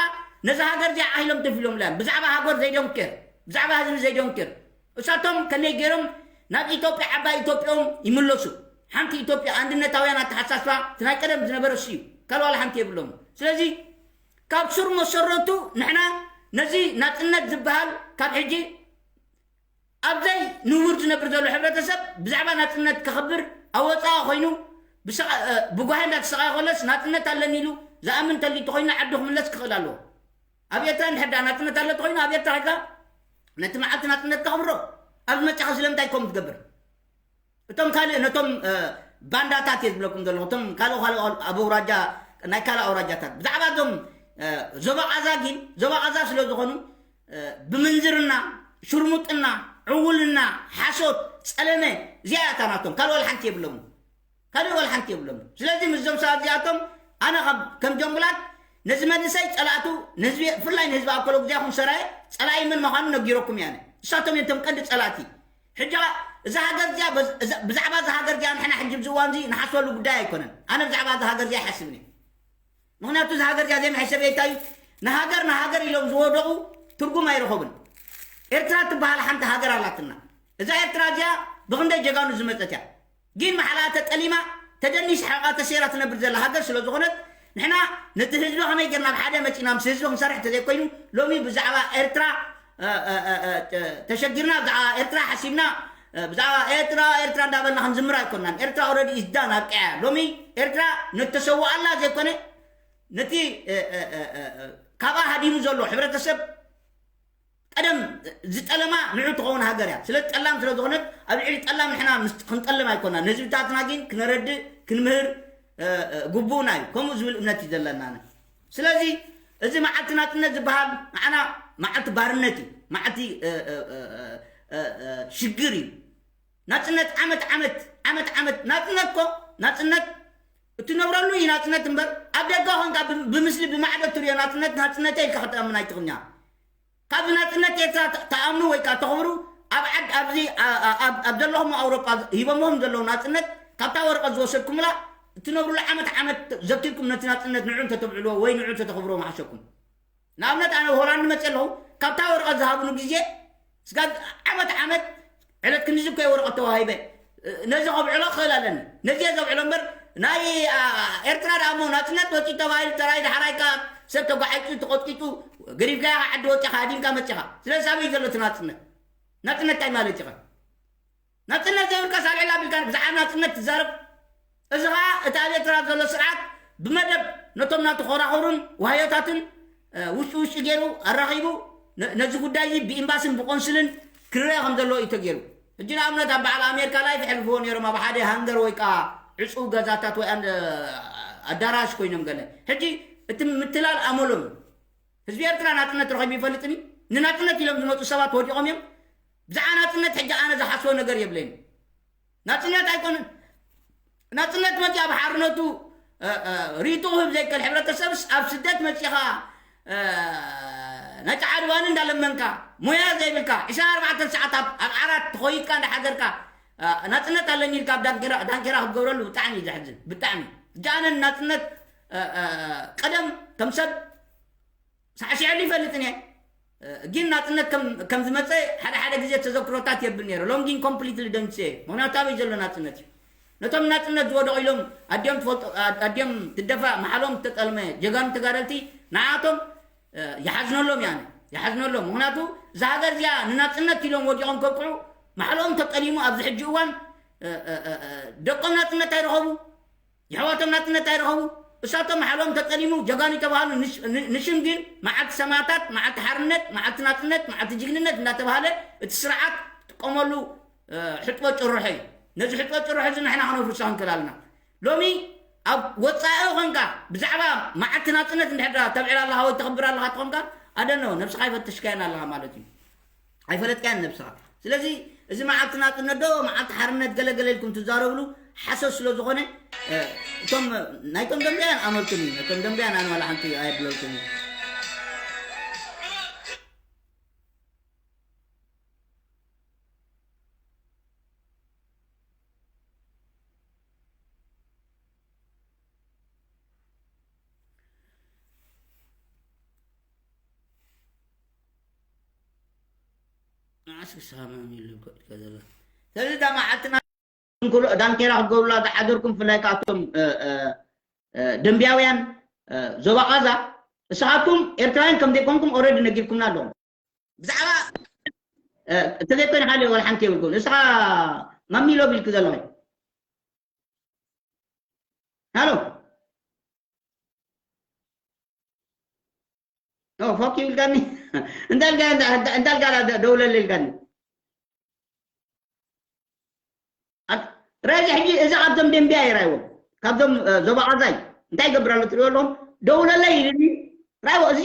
ነዛ ሃገር እዚኣ ዓሂሎም ደፊሎም ብዛዕባ ሃገር ዘይደንኬር ብዛዕባ ህዝቢ ዘይደንኬር እሳቶም ከመይ ገይሮም ናብ ኢትዮጵያ ዓባይ ኢትዮጵያኦም ይምለሱ ሓንቲ ኢትዮጵያ፣ ኣንድነታውያን ኣተሓሳስባ እቲ ናይ ቀደም ዝነበረ እሱ እዩ። ካልእ ዋላ ሓንቲ የብሎም። ስለዚ ካብ ስር መሰረቱ ንሕና ነዚ ናጽነት ዝበሃል ካብ ሕጂ ኣብዘይ ንቡር ዝነብር ዘሎ ሕብረተሰብ ብዛዕባ ናጽነት ከኽብር ኣብ ወጻኢ ኮይኑ ብስቓ-፣ እ፣ ብጓሂ እንዳተሰቓየ ከሎስ ናጽነት ኣለኒ ኢሉ ዝኣምን እንተልዩ እንተኾይኑ ዓዱ ክምለስ ክኽእል ኣለዎ። ኣብ ኤርትራ እንድሕር ደኣ ናጽነት ኣሎ እንተኾይኑ ኣብ ኤርትራ ሒዝካ ነቲ መዓልቲ ናጽነት ከኽብሮ ኣብ ዝመጻኻ ስለምንታይ ከምኡ ትገብር? እቶም ካልእ ነቶም፣ እ፣ ባንዳታት እየ ዝብለኩም ዘለኹ። እቶም ካልእ ካልእ ኣብ ኣውራጃ፣ ናይ ካልእ ኣውራጃታት ብዛዕባ እዞም፣ እ፣ ዞባ ቃዛ ግን ዞባ ቃዛ ስለ ዝኾኑ፣ እ፣ ብምንዝርና፣ ሽርሙጥና፣ ዕውልና፣ ሓሶት፣ ጸለመ፣ እዚኣ እያ እታ ናቶም። ካልእ ዋላ ሓንቲ የብሎምን። ካልእ ዋላ ሓንቲ የብሎምን። ስለዚ ምስዞም ሰባት እዚኣቶም ኣነ ካብ ከም ጀምቡላት ነዚ መንእሰይ ጸላእቱ ንህዝቢ፣ ብፍላይ ንህዝቢ ኣኮሎጉዛይ ይኹን ሰራየ ጸላኢ መን ምዃኑ ነጊረኩም እየ ኣነ። እሳቶም እዮም እቶም ቀንዲ ጸላእቲ። ሕጂ እዛ ሃገር እዚኣ በዝ-፣ እዛ፣ ብዛዕባ እዛ ሃገር እዚኣ ንሕና ሕጂ ኣብዚ እዋን እዚ ንሓስበሉ ጉዳይ ኣይኮነን። ኣነ ብዛዕባ እዛ ሃገር እዚኣ ኣይሓስብን እየ። ምኽንያቱ እዛ ሃገር እዚኣ ዘይምሕሰብ እንታይ እዩ? ንሃገር፣ ንሃገር ኢሎም ዝወደቑ ትርጉም ኣይረኸቡን። ኤርትራ ትበሃል ሓንቲ ሃገር ኣላትና። እዛ ኤርትራ እዚኣ ብኽንደይ ጀጋኑ ዝመጸት እያ። ግን መሓላ ተጠሊማ፣ ተደኒስ ሓቃ ተሰይራ ትነብር ዘላ ሃገር ስለ ዝኾነት፣ ንሕና ነቲ ህዝቢ ከመይ ጌርና ኣብ ሓደ መጺና ምስ ህዝቢ ክንሰርሕ ተዘይኮይኑ፣ ሎሚ ብዛዕባ ኤርትራ፣ እ፣ እ፣ እ፣ እ፣ ተሸጊርና፣ ብዛዕባ ኤርትራ ሓሲብና፣ እ፣ ብዛዕባ ኤርትራ፣ ኤርትራ እንዳበልና ክንዝምር ኣይኮናን። ኤርትራ ኦልሬዲ ኢዝ ዳን፣ ኣብቂዓ። ሎሚ ኤርትራ ነቲ ተሰውኣላ ዘይኮነ፣ ነቲ፣ እ፣ እ፣ እ፣ እ፣ እ፣ ካብኣ ሃዲሙ ዘሎ ሕብረተሰብ ቀደም ዝጠለማ ንዑ ትኸውን ሃገር እያ። ስለ ጠላም ስለ ዝኾነት ኣብ ልዕሊ ጠላም ንሕና ምስ-፣ ክንጠልም ኣይኮናን። ንህዝብታትና ግን ክነረድእ፣ ክንምህር፣ እ፣ እ፣ ግቡእና እዩ። ከምኡ ዝብል እምነት እዩ ዘለና። ስለዚ እዚ መዓልቲ ናጽነት ዝበሃል ንዓና መዓልቲ ባርነት እዩ። መዓልቲ፣ እ፣ እ፣ ሽግር እዩ። ናጽነት ዓመት ዓመት፣ ዓመት ዓመት፣ ናጽነት እኮ፣ ናጽነት እትነብረሉ እዩ ናጽነት እምበር፣ ኣብ ደገ ኾንካ ብ-፣ ብምስሊ ብማዕዶ ትሪኦ ናጽነት፣ ናጽነተይ ኢልካ ከተኣምን ኣይትኽእልን ኢኻ። ካብ ናጽነት ኤርትራ ተ-፣ ተኣምኑ ወይ ከኣ ተኽብሩ፣ ኣብ ዓድ-፣ ኣብዚ፣ ኣ-፣ ኣ-፣ ኣብ፣ ኣብ ዘለኹም ኣውሮጳ ሂቦምዎም ዘለዉ ናጽነት፣ ካብታ ወረቐት ዝወሰድኩምላ፣ እትነብሩሉ ዓመት ዓመት ዘኪርኩም ነቲ ናጽነት ንዑ እንተተብዕልዎ ወይ ንዑ እንተተኽብርዎ ምሓሸኩም። ንኣብነት ኣነ ሆላንድ መጽእ ኣለኹ፣ ካብታ ወረቐት ዝሃቡኒ ግዜ፣ ስጋብ ዓመት ዓመት ዕለት ክንድዚ እኮ እየ ወረቐት ተዋሂበ፣ ነዚ ከብዕሎ ክኽእል ኣለኒ። ነዚ እየ ዘብዕሎ እምበር፣ ናይ፣ ኣ፣ ኤርትራ ደኣ እሞ ናጽነት ወጺኡ ተባሂሉ ጥራይ፣ ዳሕራይ ከኣ ሰብ ተጓሒጡ፣ ተቐጥቂጡ፣ ገዲፍካዮ ካብ ዓዲ ወጺኻ፣ ሃዲምካ መጺኻ። ስለዚ ኣበይ ዘሎ እቲ ናጽነት? ናጽነት እንታይ ማለት እዩ ኸ? ናጽነት ዘይብልካስ ኣልዕል ኣቢልካ ብዛዕባ ናጽነት ትዛረብ። እዚ ኸኣ እቲ ኣብ ኤርትራ ዘሎ ስርዓት ብመደብ ነቶም ናቱ ኮራኹርን ዋህዮታትን፣ እ፣ ውሽጢ ውሽጢ ገይሩ ኣራኺቡ ነ-፣ ነዚ ጉዳይ እዚ ብኤምባስን ብቆንስልን ክርአ ከም ዘለዎ እዩ ተገይሩ። ሕጂ ንኣብነት ኣብ በዓል ኣሜሪካ ላይፍ የሕልፍዎ ነይሮም ኣብ ሓደ ሃንገር ወይ ከኣ ዕጹው ገዛታት ወይ ኣን-፣ ኣዳራሽ ኮይኖም ገለ። ሕጂ እቲ ምትላል ኣመሎም እዩ። ህዝቢ ኤርትራ ናጽነት ረኺቡ ይፈልጥን እዩ። ንናጽነት ኢሎም ዝመጹ ሰባት ወዲቖም እዮም። ብዛዕባ ናጽነት ሕጂ ኣነ ዝሓስቦ ነገር የብለይን። ናጽነት ኣይኮነን። ናጽነት መጺኣ ብሓርነቱ፣ እ፣ እ፣ ርእይቶ ክህብ ዘይክእል ሕብረተሰብስ ኣብ ስደት መጺኻ፣ እ፣ ናይ ጸዓዱ ባኒ እንዳለመንካ፣ ሞያ ዘይብልካ፣ ዕስራን ኣርባዕተን ሰዓት ኣብ፣ ኣብ ዓራት ተኾይድካ እንዳሓደርካ፣ እ፣ ናጽነት ኣለኒ ኢልካ ኣብ ዳንኬራ፣ ዳንኬራ ክትገብረሉ ብጣዕሚ እዩ ዘሕዝን። ብጣዕሚ። ሕጂ ኣነ ናጽነት፣ እ፣ እ፣ ቀደም ከም ሰብ ሳዕሲዐሉ ይፈልጥን እየ። ግን ናጽነት ከም፣ ከም ዝመጸ ሓደ ሓደ ግዜ ተዘክሮታት የብል ነይረ። ሎም ግን ኮምፕሊትሊ ደምስየ። ምኽንያቱ ኣበይ ዘሎ ናጽነት እዩ? ነቶም ናጽነት ዝወደቑ ኢሎም ኣዲኦም ትፈልጦ-፣ ኣዲኦም ትደፋእ፣ መሓሎም ተጠልመ፣ ጀጋኑ ተጋደልቲ፣ ንዓቶም፣ እ፣ ይሓዝነሎም እየ ኣነ። ይሓዝነሎም። ምኽንያቱ እዛ ሃገር እዚኣ ንናጽነት ኢሎም ወዲቖም ከብቅዑ፣ መሓሎም ተጠሊሙ ኣብዚ ሕጂ እዋን፣ እ፣ እ፣ እ፣ እ፣ ደቆም ናጽነት ኣይረኸቡ። የሕዋቶም ናጽነት ኣይረኸቡ። እሳቶም ሓሎም ተጠሊሙ ጀጋኑ ተባሃሉ። ንሽ-፣ ን-፣ ንሽም ግን መዓልቲ ሰማእታት፣ መዓልቲ ሓርነት፣ መዓልቲ ናጽነት፣ መዓልቲ ጅግንነት እንዳተባሃለ እቲ ስርዓት ጥቀመሉ፣ እ፣ ሕጥቦ ጭርሖ እዩ። ነዚ ሕጥቦ ጭርሖ እዚ ንሕና ክነፍርሶ ክንክእል ኣለና። ሎሚ ኣብ ወጻኢ ኾንካ ብዛዕባ መዓልቲ ናጽነት እንድሕር ደኣ ተብዕል ኣለኻ ወይ ተኽብር ኣለኻ ተኾንካ፣ ኣደኖ ነብስኻ ኣይፈተሽካያን ኣለኻ ማለት እዩ። ኣይፈለጥካያን ነብስኻ። ስለዚ እዚ መዓልቲ ናጽነት ዶ መዓልቲ ሓርነት ገለ ገለ ኢልኩም ትዛረብሉ ሓሶት ስለ ዝኾነ፣ እ፣ እቶም ናይቶም ደምበያን ኣመልኩም እዩ። ነቶም ደምበያን ኣነ ዋላ ሓንቲ ኣየብለልኩም እዩ። ንዓስ ክሰማም ኢሉ እኮ ኢልካ ዘሎ። ስለዚ እታ መዓልትና ክትንክሉ ዳንኬራ ክትገብሩላ ዝሓደርኩም ብፍላይ ካብቶም ደንብያውያን ዞባ ቃዛ ንስኻትኩም ኤርትራውያን ከም ዘይኮንኩም ኦረዲ ነጊርኩምና ኣለኹም። ብዛዕባ እንተዘይኮይኑ ካልእ ወላ ሓንቲ የብልኩም። ንስኻ ማሚሎ ቢልክ ዘለኹ ሃሎ ፎኪ ይብልካኒ እንዳልጋ እንዳልጋ ደውለል ይልካኒ። ረዚ ሕጂ እዚ ካብቶም ደንቢያ ይራይዎ ካብቶም ዞባ ቃዛይ እንታይ ይገብር ኣሎ ትሪኦ ኣለኹም ደውለለይ ይልኒ። ራይዎ እዚ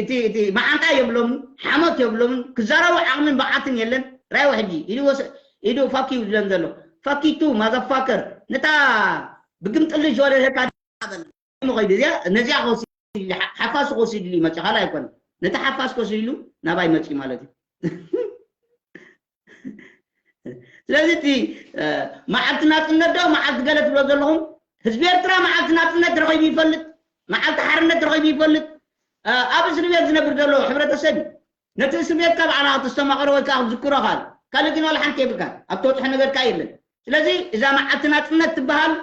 እቲ መዓንጣ የብሎምን ሓሞት የብሎምን ክዛረቡ ዓቕምን ብዓትን የለን። ራይዎ ሕጂ ኢዱ ፋኪ ይብለን ዘሎ ፋኪቱ ማዘፋከር ነታ ብግምጥልሽ ወለደካ መኸይዱ እዚኣ ነዚኣ ከወስድ ሓፋስ ከወስድ ኢሉ ይመፅእ ካልእ ኣይኮነ ነቲ ሓፋስ ከወስድ ኢሉ ናባይ መፅእ ማለት እዩ። ስለዚ እቲ መዓልቲ ናፅነት ዶ መዓልቲ ገለ ትብሎ ዘለኹም ህዝቢ ኤርትራ መዓልቲ ናፅነት ረኺቡ ይፈልጥ መዓልቲ ሓርነት ረኺቡ ይፈልጥ ኣብ እስሪ ቤት ዝነብር ዘሎ ሕብረተሰብ እዩ። ነቲ እስር ቤት ካብ ዓና ክትስተማቐሮ ወይ ከዓ ክትዝክሮ ካል ካልእ ግን ዋላ ሓንቲ የብልካን ኣብ ተወፅሐ ነገር ከዓ የለን። ስለዚ እዛ መዓልቲ ናፅነት ትበሃል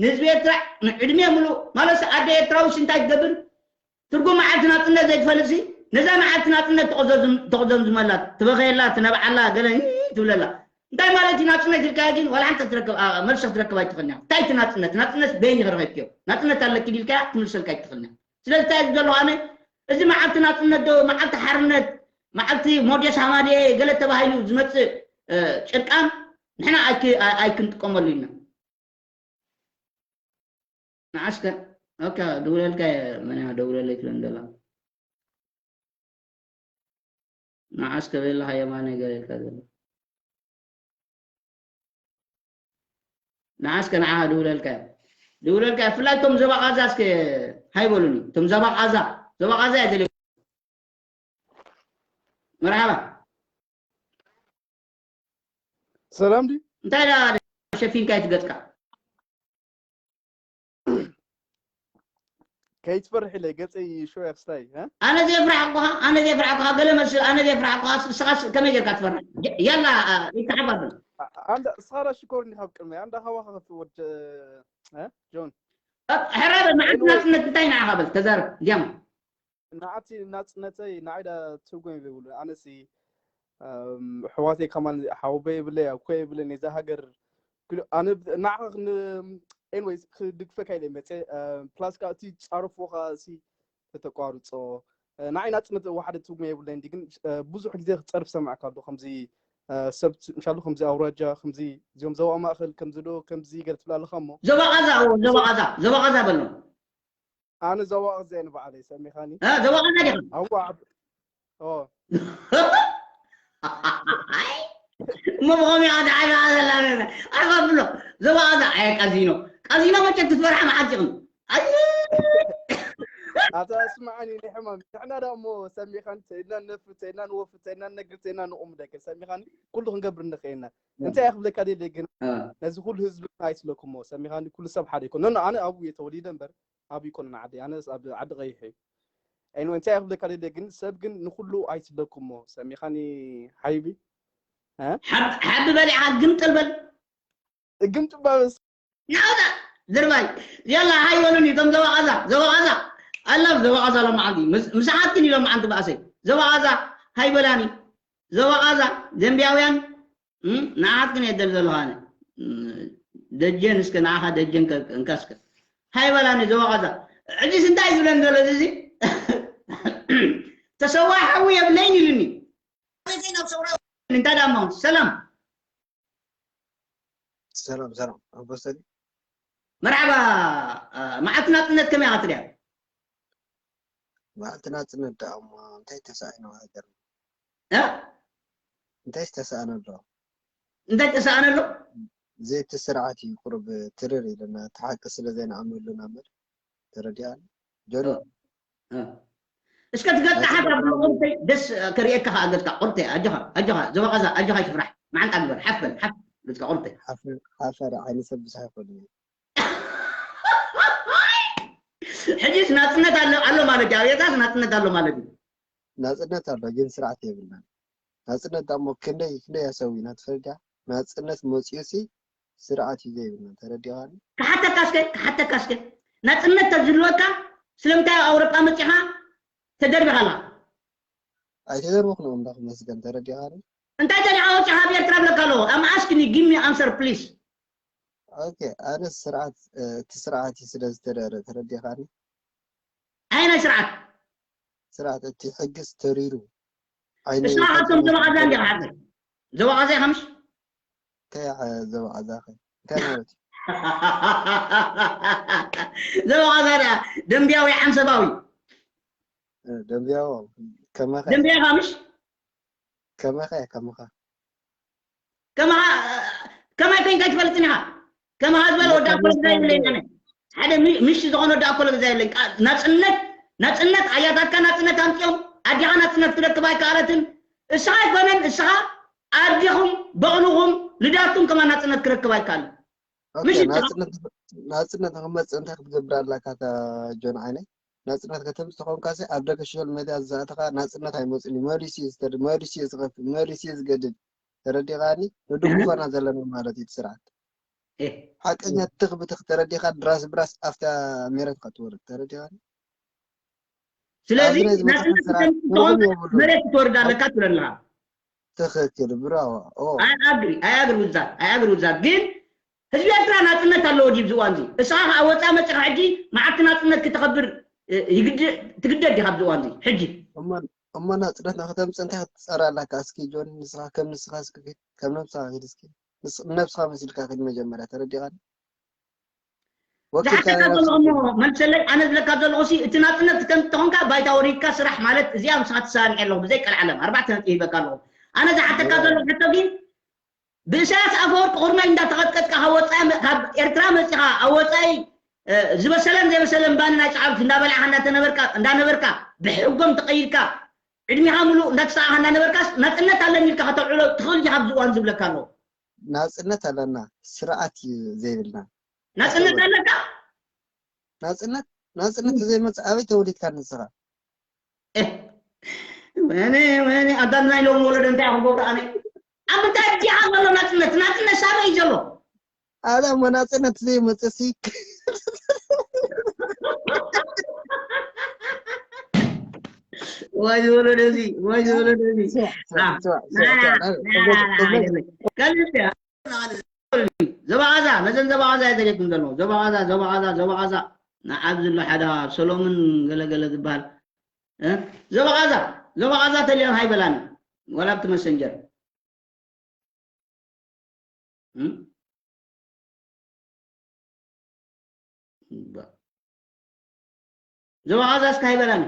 ንህዝቢ ኤርትራ ንዕድሜ ሙሉእ ማለት ኣደ ኤርትራዊ እንታይ ትገብር ትርጉም መዓልቲ ናፅነት ዘይትፈልጥሲ ነዛ መዓልቲ ናፅነት ተቕዘምዝመላ ትበኸየላ ትነብዓላ ገለ ትብለላ እንታይ ማለት እዩ ናፅነት ኢልካዮ ግን ዋላ ሓንቲ መልሲ ክትረክብ ኣይትኽእልኛ እንታይ እቲ ናፅነት ናፅነት በይን ይኽረኸብክዮ ናፅነት ኣለኪ ዲልካያ ክትምልሰልካ ኣይትኽእልኛ ስለዚ እንታይ ዘሎ ኣነ እዚ መዓልቲ ናፅነት ዶ መዓልቲ ሓርነት መዓልቲ ሞዴስ ሃማድኤ ገለ ተባሂሉ ዝመፅእ ጭርቃን ንሕና ኣይክንጥቀመሉ ኢና። ንዓስከ ኦካ ድውለልካ መን ደውለለይ ትለን ዘላ ንዓስከ በለኻ የማነ ገለ ኢልካ ዘሎ ንዓስከ ንዓ ድውለልካ ድውለልካ ብፍላይ ቶም ዘባ ቃዛ እስከ ሃይበሉኒ ቶም ዘባ ቃዛ ዘባ ቃዛ እያ ደልዮ መርሓባ ሰላም ድዩ እንታይ ዳ ሸፊንካ ይትገጥካ ከይትፈርሕ ኢለ ገፀይ ሾያ ክስታይ ኣነ ዘየፍራሕኩኻ ኣነ ዘየፍራሕኩኻ ገለ መስል ኣነ ዘየፍራሕኩኻ ንስኻስ ከመይ ጌርካ ትፈርሕ ያላ ይተሓባብል ኣንዳ እስኻ ዳ ሽኮር እንዲኻ ኣብ ቅድመይ ኣንዳ ካባኻ ወድ ጆን ሕራበ መዓልቲ ናፅነት እንታይ ንዓኻ በል ተዛረብ ጃማ ንዓቲ ናፅነተይ ንዓይ ዳ ትርጉም ይብሉ ኣነሲ ሕዋተይ ከማን ሓውበ ይብለ ኣኮ ይብለ ነዛ ሃገር ኣነ ንዓኻ ኤንወይስ ክድግፈካ ኢለ መፀ ፕላስ ከዓ እቲ ፃርፎ ከዓ ሲ ተተቋርፆ ንዓይ ናፅነት ዋሓደ ትርጉም የብለይ እንዲ ግን ብዙሕ ግዜ ክፀርፍ ሰማዕካ ኣሎ ከምዚ ሰብ እንሻሉ ከምዚ ኣውራጃ ከምዚ እዚኦም ዘዋ ማእኸል ከምዚ ዶ ከምዚ ገለ ትብል ኣለካ እሞ ዘባ ቃዛ ዘባ ቃዛ ዘባ ቃዛ በሎ ኣነ ዘዋ ቃዛ እየ ንባዕለይ ሰሚኻኒ ዘባ ቃዛ ዲኻ ኣዋ እሞ ብኸሚ ኣደ ዓጋ ዘላ ኣባ ብሎ ዘባ ቃዛ ኣየ ቃዚኖ ቃዚኖ መቸ ትፈርሓ መዓልቲ ኢኹም ኣታ ስማዓኒ ናይ ሕማም ንሕና ዳ እሞ ሰሚኻኒ ተይድና ንነፍር ተይድና ንወፍር ተይድና ንነግር ተይድና ንቑም ደገ ሰሚኻኒ ኩሉ ክንገብር ንኽእልና እንታይ ክብለካ ደለ ግን ነዚ ኩሉ ህዝቢ ኣይስለኩሞ ሰሚኻኒ ኩሉ ሰብ ሓደ ይኮን ኖ ኣነ ኣብኡ እየ ተወሊደ እምበር ኣብኡ ይኮነ ዓዲ ኣነ ኣብ ዓዲ ቀይሕ እዩ ኣይኖ እንታይ ክብለካ ደለ ግን ሰብ ግን ንኩሉ ኣይስለኩሞ ሰሚኻኒ ሓይቢ ሓቢ በሊዕካ ግምጥል በል ግምጥል በል ናውዛ ዝርባይ የላ ሃይ በሉኒ እቶም ዘባቓዛ ዘባቓዛ ኣላፍ ዘባቓዛ ሎመዓንቲ ምሳሓትክን ኢሎም መዓንቲ ባእሰይ ዘባቓዛ ሃይ በላኒ ዘባቓዛ ደንቢያውያን ንዓትክን የደል ዘለኻነ ደጀን እስከ ንዓኻ ደጀን እንካስከ ሃይ በላኒ ዘባቓዛ ሕጂስ እንታይ ዝብለን ዘሎ እዚ ተሰዋ ሓዊ የብለይን ኢሉኒ እንታይ ዳሞ ሰላም ሰላም ሰላም ኣቦሰሊ መርሓባ መዓልቲ ናፅነት ከመይ ኣትሪያ መዓልቲ ናፅነት ደኣ እሞ እንታይ ተሳኢኑ ሃገር እ እንታይ ዝተሳእነ ኣሎ እንታይ ተሳእነ ኣሎ ዘይቲ ስርዓት እዩ ቁሩብ ትርር ኢልና እቲ ሓቂ ስለ ዘይንኣምነሉ ኢና እምበር ተረዲኣኒ ጆኒ እስከ ትገጽካ ሓሳብ ቁርተይ ደስ ከርእየካ ከዓ ገጽካ ቁርተይ ኣጆኻ ኣጆኻ ዘበቐዛ ኣጆኻ ይፍራሕ መዓንጣ ግበር ሓፍ በል ሓፍ ገጽካ ቁርተይ ሓፈር ዓይኒ ሰብ ብሳሕ ይኮን ሕጂስ ናጽነት ኣሎ ኣሎ ማለት እዩ ኣብ ኤርትራስ ናጽነት ኣሎ ማለት እዩ ናጽነት ኣሎ ግን ስርዓት የብልናን ናጽነት ዳሞ ክንደይ ክንደይ ኣሰዊና ትፈልጋ ናጽነት መፅዩ ሲ ስርዓት እዩ ዘይብልና። ተረዲኻኒ? ክሓተካ እስከ ክሓተካ እስከ ናፅነት ተዝህልወካ ስለምንታይ ኣብ ኣውሮጳ መፂኻ ተደርቢኻ ኣለኻ? ኣይተደርበኹን ኣምላኽ ይመስገን። ተረዲኻኒ? እንታይ ተሪኻ ወፂኻ ኣብ ኤርትራ ብለካ ኣለኹ። I'm asking you, give me answer please. ኦኬ፣ ኣነ ስርዓት እቲ ስርዓት እዩ ስለ ዝተደረ። ተረዲኻኒ? ኣየናይ ስርዓት? ስርዓት እቲ ሕግስ ተሪሩ ዓይነ እስኻ ካብቶም ዘባቓዛ እንዲኻ ሓቀይ ዘባቓዛ ኢኻ ምሽ ከያ ዘባቓዛ ከ እንታይ ማለት እዩ? ዘባቓዛ ደኣ ደንቢያዊ ዓንሰባዊ ደንቢያዎ ከመኸ ደንቢያ ኢኻ ምሽ ከመኸ ከመኻ ከማኻ ከማይ ኮይንካ ኣይትፈልጥን ኢኻ። ከማኻ ዝበለ ወዲ ኣኮለ ገዛ የብለይን ኣነ። ሓደ ሚ- ምሽ ዝኾነ ወዲ ኣኮለ ገዛ የብለይን። ቃ- ናጽነት ናጽነት ኣያታትካ ናጽነት ኣምጽኦም ኣዲኻ ናጽነት ክረክብ ኣይከኣለትን። እስኻ ኣይኮነን እስኻ ኣዲኹም በቕልኹም ልዳቱም ከማን ናጽነት ክረክብ ኣይከኣልን። ኦኬ፣ ምሽ ናጽነት ናጽነት ንክመጽእ እንታይ ክትገብር ኣለካ? እታ ጆን ዓይነይ ናጽነት ከተምጽእ ተኾንካ ሲ ኣብ ደገ ሶሻል ሜድያ ዝኣተኻ ናጽነት ኣይመጽእን እዩ። መሊሱ እዩ ዝተድ መሊሱ እዩ ዝኸፍእ መሊሱ እዩ ዝገድል። ተረዲኻኒ? ንድግፎና ዘለና ማለት እዩ እቲ ስርዓት። ኤህ፣ ሓቀኛ ትኽ ብትኽ ተረዲኻ ድራስ ብራስ ኣብታ ሜረት ኢኻ ትወርድ። ተረዲኻኒ? ስለዚ ኣብዚ ናይ ዝመጽእ ናጽነት ስርዓት ከተምጽእ ትርጉም ተኾንካ የብሉን። መሬት ክትወርድ ኣለካ ትብለኒ ኣለኻ። ትኽክል ብራዋ ኦ I agree, I agree with that, I agree with that. ግን ህዝቢ ኤርትራ ናጽነት ኣለዎ ድዩ ኣብዚ እዋን እዚ? እስኻ ከኣ ወጻኢ መጺኻ ሕጂ መዓልቲ ናጽነት ክተኸብር እ፣ ይግድ- ትግደድ ዲኻ ኣብዚ እዋን እዚ? ሕጂ እሞ እሞ ናጽነት ንክተምጽእ እንታይ ክትጸር ኣለካ? እስኪ ጆን ንስኻ ከም ንስኻ እስኪ ኪድ ከም ነብስኻ ኪድ እስኪ ንስ- ንነብስኻ መሲልካ ኪድ መጀመርያ ተረዲኻኒ? ወኪልካ ዝሓተካ ዘለኹ እሞ መልሰለይ ኣነ ዝብለካ ዘለኹ ሲ እቲ ናጽነት ከም ተኾንካ ባይታ ወሪድካ ስራሕ ማለት እዚኣ ምስኻ ትሰማምዕ ኣለኹ ብዘይ ቀልዓለም ኣርባዕተ ነጥቢ ሂበካ ኣለኹ ኣነ ዝሓተካ ዘለኹ ሕቶ ግን ብእሳያስ ኣፈወርቂ ቁርናይ እንዳተቐጥቀጥካ ካብ ወፃኢ መ- ካብ ኤርትራ መፂኻ ኣብ ወፃኢ እ፣ ዝበሰለን ዘይበሰለን ባኒ ናይ ጫውቲ እንዳበላዕካ እንዳተነበርካ እንዳነበርካ ብሕጎም ተቐይድካ ዕድሜኻ ሙሉእ እንዳተሳእኻ እንዳነበርካስ ናፅነት ኣለኒ ኢልካ ከተውዕሎ ትኽእል ዲኻ ኣብዚ እዋን ዝብለካ ኣለኹ ናጽነት ኣለና፣ ስርዓት እዩ ዘይብልና። ናፅነት ኣለካ ናጽነት ናጽነት ዘይመጽእ ኣበይ ተወሊድካ ንስኻ? ወይኔ ወይኔ ኣዳን ናይ ሎም ወለዶ እንታይ ክገብሩ ኣነ ኣብ ምንታይ ዲኻ ዘሎ ናፅነት ናፅነት ሳበይ ዘሎ ኣዳ እሞ ናጽነት ዘይመጽእ ሲ ወይ ዝወለዶ እዚ ወይ ዝወለዶ እዚ ስማዕ፣ ስማዕ፣ ስማዕ፣ ስማዕ፣ ስማዕ፣ ስማዕ፣ ካልእ ዘባቓዛ ነዘን ዘባቓዛ እየ ዘገድም ዘለኹ ዘባቓዛ ዘባቓዛ ዘባቓዛ ንዓብ ዝሎ ሓደ ሰሎምን ገለገለ ዝበሃል እ? ዘባቓዛ ዘባቓዛ ተልዮን ሃይበላኒ ዋላ ኣብቲ መሰንጀር እ? ባ- ዘባቓዛ እስከ ሃይበላኒ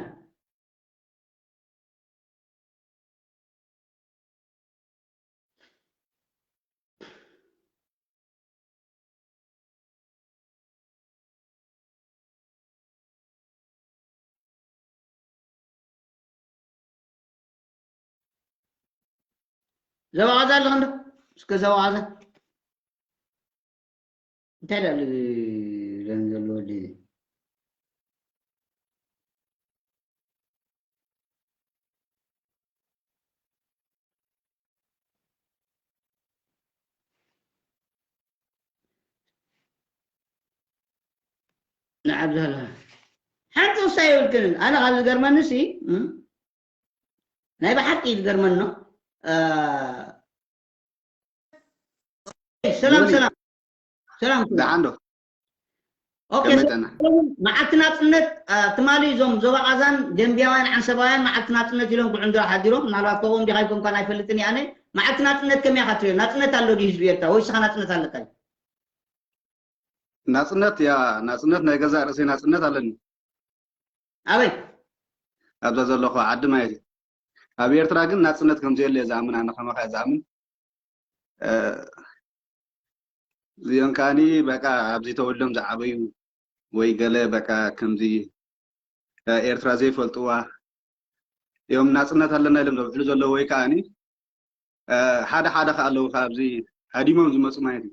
ዘባቓዛ ኣለኹ እንዶ እስከ ዘባቓዛ እንታይ ደኣ ዝብለን ዘሎ ወዲ እዚ ንዓብ ዘላ ሓንቲ ውሳኔ ይብልክን ኣነ ካብ ዝገርመኒ ሲ ናይ ብሓቂ ዝገርመኒ ነው ሰላም ሰላም ሰላም ደሓን ዶ ኦኬ ከመይ ጠና መዓልቲ ናፅነት ትማሊ እዞም ዞባ ቃዛን ደንቢያውያን ዓንሰባውያን መዓልቲ ናፅነት ኢሎም ክዕንዱ ሓዲሮም ምናልባት ከምኡ እንዲኻ ይኮንኳን ኣይፈልጥን እየ ኣነ መዓልቲ ናፅነት ከመይ ኢኻ ትሪኦ ናፅነት ኣሎ ድዩ ህዝቢ ኤርትራ ወይ ስኻ ናፅነት ኣለካ እዩ ናፅነት ያ ናፅነት ናይ ገዛእ ርእሰይ ናፅነት ኣለኒ ኣበይ ኣብዛ ዘለኹ ዓዲ ማለት እዩ ኣብ ኤርትራ ግን ናፅነት ከምዘየለ እየ ዝኣምን ኣነ ከማኻ እየ ዝኣምን እዚኦም ከዓኒ በቃ ኣብዚ ተወልዶም ዝዓበዩ ወይ ገለ በቃ ከምዚ ኤርትራ ዘይፈልጥዋ እዮም ናፅነት ኣለና ኢሎም ዘብዕሉ ዘለዉ ወይ ከዓኒ ሓደ ሓደ ከ ኣለዉ ካብዚ ሃዲሞም ዝመፁ ማለት እዩ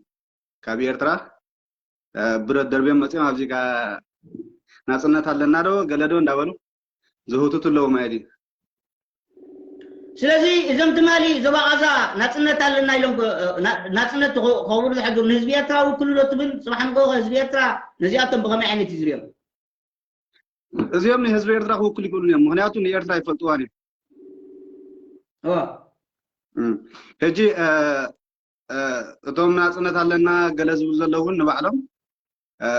ካብ ኤርትራ ብረት ደርብዮም መፅኦም ኣብዚ ከ ናፅነት ኣለና ዶ ገለ ዶ እንዳበሉ ዝህውትቱ ኣለዉ ማለት እዩ ስለዚ እዞም ትማሊ ዞባ ቓዛ ናጽነት ኣለና ኢሎም ክ- ና- ናጽነት ክኸ- ክኸብሩ ዝሕግሩ ንህዝቢ ኤርትራ ውክሉ ዶ ትብል? ጽባሕ ንግሆ ህዝቢ ኤርትራ ነዚኣቶም ብኸመይ ዓይነት እዩ ዝሪኦም? እዚኦም ንህዝቢ ኤርትራ ክውክሉ ይክእሉን እዮም። ምክንያቱ ንኤርትራ ይፈልጥዋን እዮም። እዋ እም። ሕጂ እ፣ እ፣ እቶም ናጽነት ኣለና ገለ ዝብሉ ዘለዉ እውን ንባዕሎም እ፣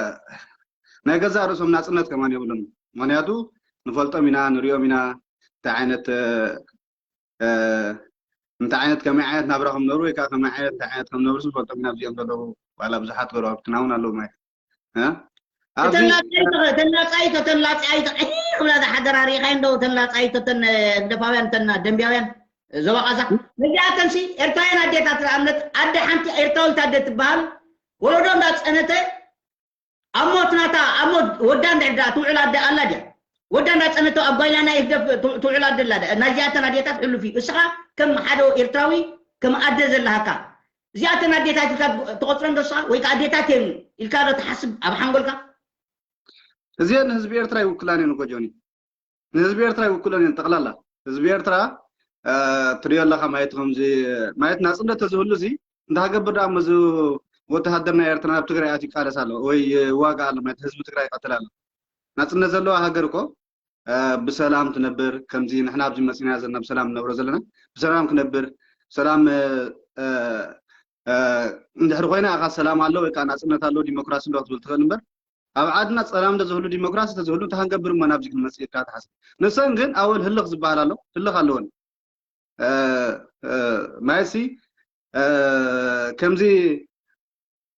ናይ ገዛእ ርእሶም ናጽነት ከማን የብሉን። ምክንያቱ ንፈልጦም ኢና፣ ንሪኦም ኢና፣ እንታይ ዓይነት እ፣ እ፣ እንታይ ዓይነት ከመይ ዓይነት ናብራ ከም ነብሩ ወይ ከዓ ከመይ ዓይነት እንታይ ዓይነት ከም ነብሩ ንፈልጦም ኢና። ኣብዚኦም ዘለዉ ዋላ ብዙሓት ጎረባብትና እውን ኣለዉ ማለት እ? ኣብዚ እተን ላጻይቶ እተን ላጻይቶ እተን ላጻይቶ ዕይ ክብላ ዝሓደራ ርኢኻዮ እንዶ እተን ላጻይቶ እተን ህግደፋውያን እተን ደንብያውያን ዞባ ቓዛ ነዚኣተንሲ ኤርትራውያን ኣዴታት ንኣብነት ኣደ ሓንቲ ኤርትራዊት ኣደ ትበሃል ወለዶ እንዳጸነተ ኣብ ሞት ናታ ኣብ ሞት ወዳ እንድሕር ደኣ ትውዕል ኣደ ኣላ ድያ? ወዳ እንዳጸነተ ኣብ ጓይላ ናይ ህግደፍ ትው- ትውዕል ኣደ ኣላ ድያ? ናይዚኣተን ኣዴታት ሕሉፍ እዩ። እስኻ ከም ሓደ ኤርትራዊ ከም ኣደ ዘለሃካ እዚኣተን ኣዴታት ኢልካ ትቆጽረን ዶ እስኻ? ወይ ከዓ ኣዴታት እየን ኢልካ ዶ ትሓስብ ኣብ ሓንጎልካ? እዚአን ንህዝቢ ኤርትራ ይውክላን እየን እኮ ጆኒ። ንህዝቢ ኤርትራ ይውክሎን እየን ጠቕላላ። ህዝቢ ኤርትራ እ፣ ትሪኦ ኣለኻ ማለት ከምዚ ማለት ናጽነት ተዝህሉ እዚ እንታይ ክገብር ደኣ እሞ እዚ ወተሃደር ናይ ኤርትራ ናብ ትግራይ ኣትዩ ይቃለስ ኣሎ ወይ ይዋጋእ ኣሎ ማለት ህዝቢ ትግራይ ይቐትል ኣሎ። ናጽነት ዘለዋ ሃገር እኮ እ፣ ብሰላም ትነብር ከምዚ ንሕና ኣብዚ መጺና ዘለና ብሰላም ንነብሮ ዘለና ብሰላም ክነብር ሰላም እ፣ እ፣ እ፣ እንድሕሪ ኮይና ኢኻ ሰላም ኣሎ ወይ ከዓ ናጽነት ኣሎ ዲሞክራሲ ኣሎ ክትብል ትኽእል እምበር ኣብ ዓድና ሰላም እንተዝህሉ ዲሞክራሲ እንተዝህሉ እንታይ ክንገብር እሞ ናብዚ ክንመጽእ ኢልካ ትሓስብ። ንሰን ግን ኣወል ህልኽ ዝበሃል ኣሎ ህልኽ ኣለወን። እ፣ እ፣ ማለትሲ እ፣ ከምዚ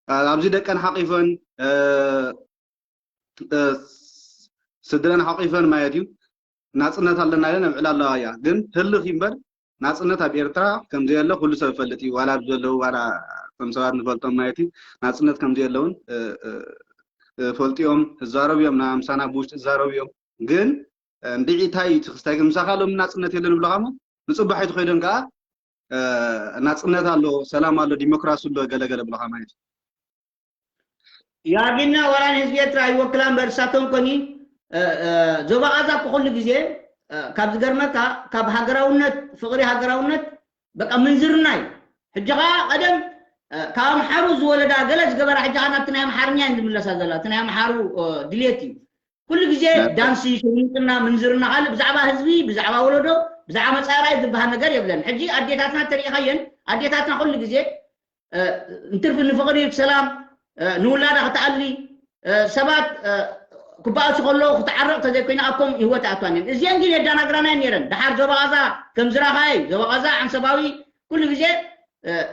እ፣ ኣብዚ ደቀን ሓቂፈን እ፣ እ፣ ስድረን ሓቂፈን ማለት እዩ ናጽነት ኣለና ኢለን ኣብዕላ ኣለዋ እያ ግን ህልኽ እዩ እምበር ናጽነት ኣብ ኤርትራ ከም ዘየለ ኩሉ ሰብ ይፈልጥ እዩ ዋላ ኣብዚ ዘለዉ ዋላ ከም ሰባት ንፈልጦም ማለት እዩ ናጽነት ከም ዘየለውን እ፣ እ፣ እ፣ ፈልጥዮም ዝዛረቡ እዮም ና ምሳና ብውሽጢ ዝዛረቡ እዮም ግን እ፣ እንድዒ እንታይ እዩ እቲ ክስታይ ግን ምሳኻ ሎም ናጽነት የለን ብለኻ እሞ ንጽባሒቱ ከይዶን ከዓ እ፣ ናጽነት ኣሎ ሰላም ኣሎ ዲሞክራሲ ኣሎ ገለገለ ብለኻ ማለት እዩ ያጊና ዋላ ንህዝቢ ኤርትራ ይወክላ እምበር እሳቶም ኮኒ እ፣ እ፣ ዞባ ቓዛ እኮ ኩሉ ግዜ እ፣ ካብ ዝገርመካ ካብ ሃገራውነት ፍቕሪ ሃገራውነት በቃ ምንዝርና እዩ ሕጂ ኸዓ ቀደም እ፣ ካብ ኣምሓሩ ዝወለዳ ገለ ዝገበራ ሕጂ ኸዓ ናብቲ ናይ ኣምሓርኛ እየን ዝምለሳ ዘላ እቲ ናይ ኣምሓሩ እ፣ ድልየት እዩ ኩሉ ግዜ ዳንሲ ሽርሙጥና ምንዝርና ካልእ ብዛዕባ ህዝቢ ብዛዕባ ወለዶ ብዛዕባ መፃኢ ራእይ ዝበሃል ነገር የብለን ሕጂ ኣዴታትና ተሪኢኻየን ኣዴታትና ኩሉ ግዜ እንትርፊ ንፍቕሪ ሰላም ንውላዳ ክትኣሊ ሰባት ክበኣሱ ከለዉ ክትዓረቕ ተዘይኮይና ኣብ ከምኡ ህይወት ኣይኣትዋን እየን እዚአን ግን የዳናግራና እየን ነይረን ደሓር ዞባ ቓዛ ከም ዝራኻይ ዞባ ቓዛ ዓንሰባዊ ኩሉ ግዜ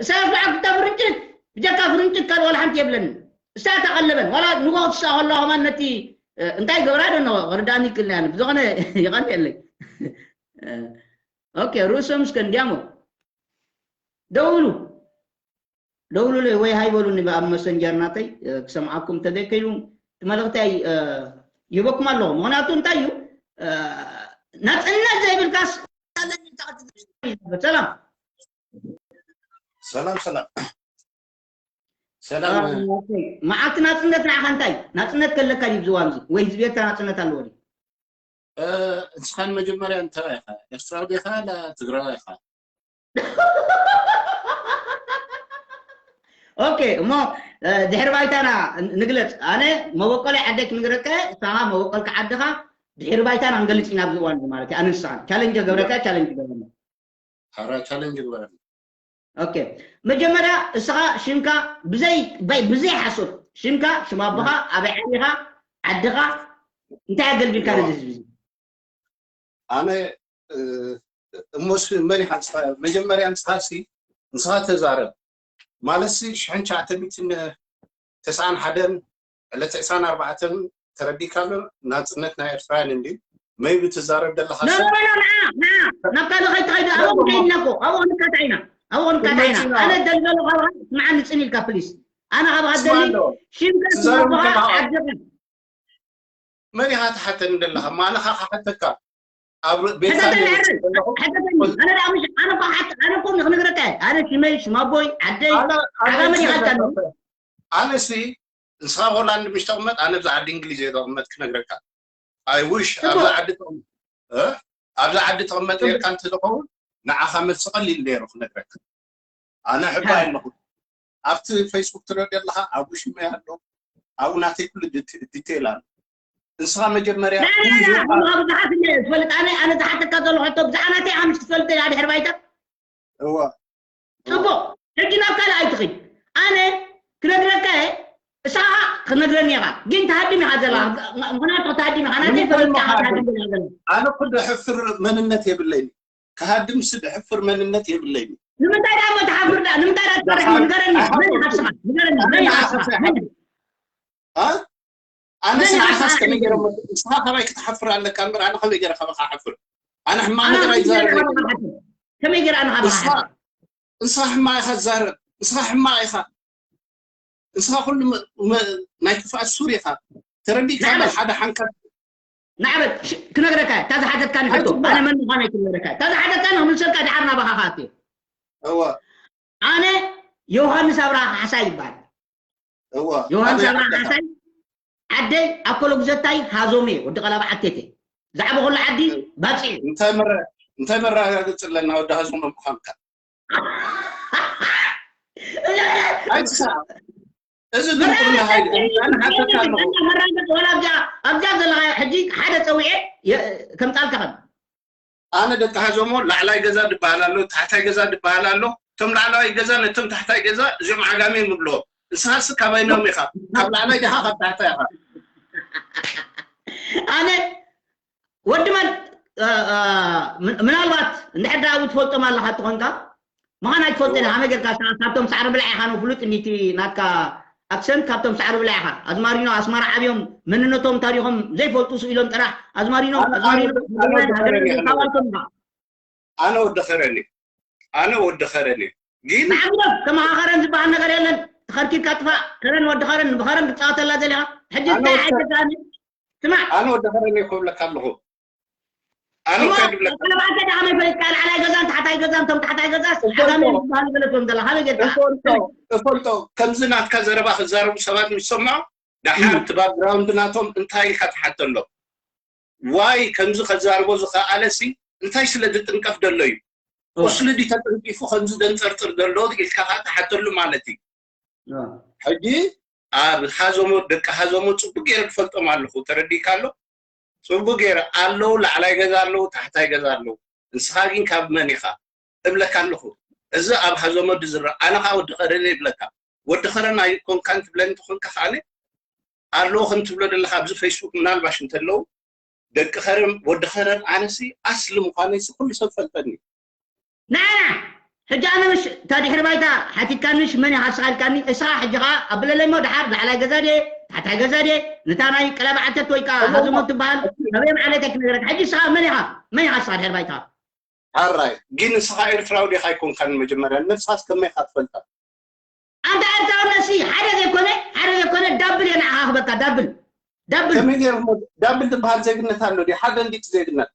እሳያስ በዓል ክልተ ፍርንጭት ብጀካ ፍርንጭት ካልእ ዋላ ሓንቲ የብለንን እሳ ተቐለበን ዋላ ንጎ ትስኣ ከለዋ ከማን ነቲ እንታይ ገብራ ዶ ክርዳእኒ ይክእል ያን ብዝኾነ ይቐንየለይ ኦኬ ርእሶም እስከ እንዲያሞ ደውሉ ደውሉለይ ወይ ሃይበሉኒ ኣብ መሰንጀር ናተይ ክሰምዓኩም እንተዘይከይኑ እቲ መልእኽተይ ይህበኩም ኣለኹ ምክንያቱ እንታይ እዩ ናፅነት ዘይብልካስ ሰላም ሰላም ሰላም ሰላም መዓልቲ ናፅነት ንዓኻ እንታይ ናፅነት ከለካ ድዩ ዝዋን ወይ ህዝቢ ኤርትራ ናፅነት ኣለዎ ድዩ ንስኻን መጀመርያ እንታይ ኢኻ ኤርትራዊ ዲኻ ትግራዊ ኢኻ ኦኬ እሞ ድሕሪ ባይታና ንግለፅ ኣነ መበቆላይ ዓደይ ክንግረካ እሳኻ መበቆልካ ዓድኻ ድሕሪ ባይታና ክንገልፅ ኢና ኣብዚ እዋን ማለት እዩ ኣነ ንስኻን ቻለንጅ ገብረካ ቻለንጅ ገብረና ሓራ ቻለንጅ ግበረና ኦኬ መጀመርያ እስኻ ሽምካ ብዘይ ብዘይ ሓሶት ሽምካ ሽም ኣቦኻ ኣበይ ዓቢኻ ዓድኻ እንታይ ኣገልግልካ ነዚ ህዝቢ እዚ ኣነ እሞስ መሪኻ መጀመርያ ንስኻሲ ንስኻ ተዛረብ ማለትሲ ሽሕን ትሽዓተ ሚእትን ተስዓን ሓደን ዕለት ዕስራን ኣርባዕተን ተረዲእካ ኣሎ ናፅነት ናይ ኤርትራውያን እንዲ መይቢ ትዛረብ ዘለካ ናብ ካልእ ከይትኸይድ ኣብኡ ከይድና እኮ ኣብኡ ክንካታዕ ኢና ኣብኡ ክንካታዕ ኢና ኣነ ደልገሎ ካብኻ ስምዓኒ ፅን ኢልካ ፕሊስ ኣነ ካብኻ ደሊ ሽምካ ስማቦኻ ዓድኻ መን ኢኻ ትሓተኒ ዘለኻ ማለኻ ክሓተካ ኣብ ቤትካ ኣነ ዳ ምሽ ኣነ እኮ ሓቂ ኣነ እኮ ክነግረካ ኣነ ሽመይ ሽማቦይ ዓደይ ዓጋመ ዲኻ ኣነሲ ንስኻ ሆላንድ ምሽ ተቕመጥ ኣነ ብዛ ዓዲ እንግሊዝ እየ ተቕመጥ ክነግረካ ኣይ ውሽ ኣብዚ ዓዲ ተቕመጥ ኣብዚ ዓዲ ተቕመጥ ኔርካ እንተዝኸውን ንዓኻ መልሲ ቀሊል ነይሩ ክነግረካ። ኣነ ሕባ ኣለኹ ኣብቲ ፌስቡክ ትረድ ኣለኻ ኣብኡ ሽመይ ኣሎ ኣብኡ ናተይ ኩሉ ዲቴይል ኣሎ። ንስኻ መጀመርያ ብዙሓት ዝፈልጥ ኣነ ኣነ ዝሓተካ ዘሎ ሕቶ ብዛዕባ ናተይ ኣምሽ ክትፈልጥ ኢና ድሕር ባይታ እዋ ጽቡቕ ሕጂ ናብ ካልእ ኣይትኺድ ኣነ ክነግረካ እየ እሳኻ ክነግረኒ ኢኻ ግን ተሃድም ኢኻ ዘላ ምክንያቱ ተሃድም ኢኻ ናተይ ፈልጥካ ተሃድም ኢኻ ዘላ ኣነ ኩሉ ሕፍር መንነት የብለይኒ ክሃድም ስድ ሕፍር መንነት የብለይኒ ንምንታይ ዳ እሞ ትሓፍር ዳ ንምንታይ ዳ ትፈርሕ ንገረኒ መን ኢኻ ንስኻ ንገረኒ መን ኢኻ ንስኻ ኣነ ስንዓኻስ ከመይ ገይረ ንስኻ ካባይ ክትሓፍር ኣለካ እምበር ኣነ ከመይ ገይረ ካባኻ ሓፍር ኣነ ሕማቕ ነገር ኣይዛረብ ከመይ ገይረ ኣነ ካባኻ ንስኻ ሕማቕ ኢኻ ትዛረብ ንስኻ ሕማቕ ኢኻ ንስኻ ኩሉ ናይ ክፍኣት ሱር ኢኻ ተረዲእካ ሓደ ሓንካ ናዕበል ክነግረካ እታ ዝሓተትካኒ ሕቶ ኣነ መን ምዃነይ ክነግረካ እታ ዝሓተትካኒ ክምልሰልካ ድሓር ናባኻ ከኣትዮ እወ ኣነ ዮሃንስ ኣብርሃ ካሕሳይ ይበሃል እወ ዮሃንስ ኣብርሃ ካሕሳይ ዓደይ ኣኮሎጉዘታይ ሃዞሜ ወዲ ቀላብ ዓቴቴ ዛዕባ ኩሉ ዓዲ ባፂ እዩ እንታይ መረ እንታይ መረጋገፂ ኣለና ወዲ ሃዞሜ ምዃንካ ኣይትስሓቕ እዚ ድንቁርና ሃይለ ኣነ ሓተካ ኣለኹ መራገፂ ወላ ኣብዚኣ ኣብዚኣ ዘለካ ሕጂ ሓደ ፀዊዐ ከምፃልካ ከም ኣነ ደቂ ሃዞሞ ላዕላይ ገዛ ድበሃል ኣሎ ታሕታይ ገዛ ድበሃል ኣሎ እቶም ላዕለዋይ ገዛ ነቶም ታሕታይ ገዛ እዚኦም ዓጋመ ንብሎ ንስኻስ ካበይኖም ኢኻ ካብ ላዕላይ ዲኻ ካብ ታሕታይ ኢኻ ኣነ ወዲ መን ምናልባት እንድሕር ዳ ትፈልጦም ኣለካ ትኾንካ ምዃን ኣይትፈልጦ ኢኻ ከመይ ጌርካ ካብቶም ሳዕሪ ብላዕ ኢኻ ነው ፍሉጥ እንዲቲ ናትካ ኣክሰንት ካብቶም ሳዕሪ ብላዕ ኢኻ ኣዝማሪኖ ኣስመራ ዓብዮም መንነቶም ታሪኾም ዘይፈልጡ ስኢሎም ጥራሕ ኣዝማሪኖ ኣዝማሪኖ ሃገርካባልቶም ኢኻ ኣነ ወዲ ኸረን እዩ ኣነ ወዲ ኸረን እዩ ግን ንዓብዶም ተመኻኸረን ዝበሃል ነገር የለን ተኸርኪብካ ጥፋእ ከረን ወዲ ኸረን ብኸረን ክትፃወተላ ዘሊኻ ሕጂ እንታይ ዓይተዛኒ ስማዕ ኣነ ወዲ ኸረን እዩ ክብለካ ኣለኹ ኣነ እንታይ ድብለካ ቀለባተ ዳ ከመይ ፈሊጥካ ላዕላይ ገዛን ታሕታይ ገዛን እቶም ታሕታይ ገዛስ ዓጋመ ዝበሃሉ ገለቶም ዘላ ካበይ ጌርካ እፈልጦ ከምዚ ናትካ ዘረባ ክዛረቡ ሰባት ምስ ሰምዖ ደሓር እቲ ባክግራውንድ ናቶም እንታይ ኢልካ ትሓተሎም ዋይ ከምዚ ከዛርቦ ዝኸኣለ ሲ እንታይ ስለ ዝጥንቀፍ ዘሎ እዩ ቁስሊ ድዩ ተጠንቂፉ ከምዚ ዘንፀርፅር ዘሎ ኢልካ ከዓ ትሓተሉ ማለት እዩ ሕጂ ኣብ ሃዘሞ ደቂ ሃዘሞ ፅቡቅ ገይረ ዝፈልጦም ኣለኹ ተረዲእካ ኣሎ ፅቡቅ ገይረ ኣለዉ ላዕላይ ገዛ ኣለዉ ታሕታይ ገዛ ኣለዉ ንስኻ ግን ካብ መን ኢኻ እብለካ ኣለኹ እዚ ኣብ ሃዘሞ ዝረአ ኣነ ከዓ ወዲ ከረን ይብለካ ወዲ ከረን ኣይኮንካን ትብለኒ ተኾንካ ከዓነ ኣለዉ ከም ትብሎ ዘለካ ኣብዚ ፌስቡክ ምናልባሽ እንተለዉ ደቂ ከረን ወዲ ከረን ኣነሲ ኣስሊ ምዃነይሲ ኩሉ ሰብ ፈልጠኒ ንዓና ሕጂ ኣነ ምሽ እታ ድሕሪ ባይታ ሓቲትካንሽ መን ኢኻ ስኣልካኒ እስኻ ሕጂ ኸዓ ኣብለለይ ሞ ድሓር ላዕላይ ገዛ ድየ ታሕታይ ገዛ ድየ ነታ ናይ ቀለባዓተት ወይ ከዓ ሃዘሞ ትበሃል ከበይ ማዕለተይ ክነግረካ ሕጂ እስኻ መን ኢኻ መን ኢኻ እስኻ ድሕሪ ባይታ ሓራይ ግን ንስኻ ኤርትራዊ ዲኻ ኣይኮንካን መጀመርያ ነብስኻስ ከመይ ኢኻ ትፈልጣ ኣንታ ኤርትራውነት ሲ ሓደ ዘይኮነ ሓደ ዘይኮነ ዳብል እየ ንዓኻ ክበካ ዳብል ዳብል ከመይ ገይሩ ዳብል ዝበሃል ዜግነት ኣሎ ድዩ ሓደ እንዲት ዜግነት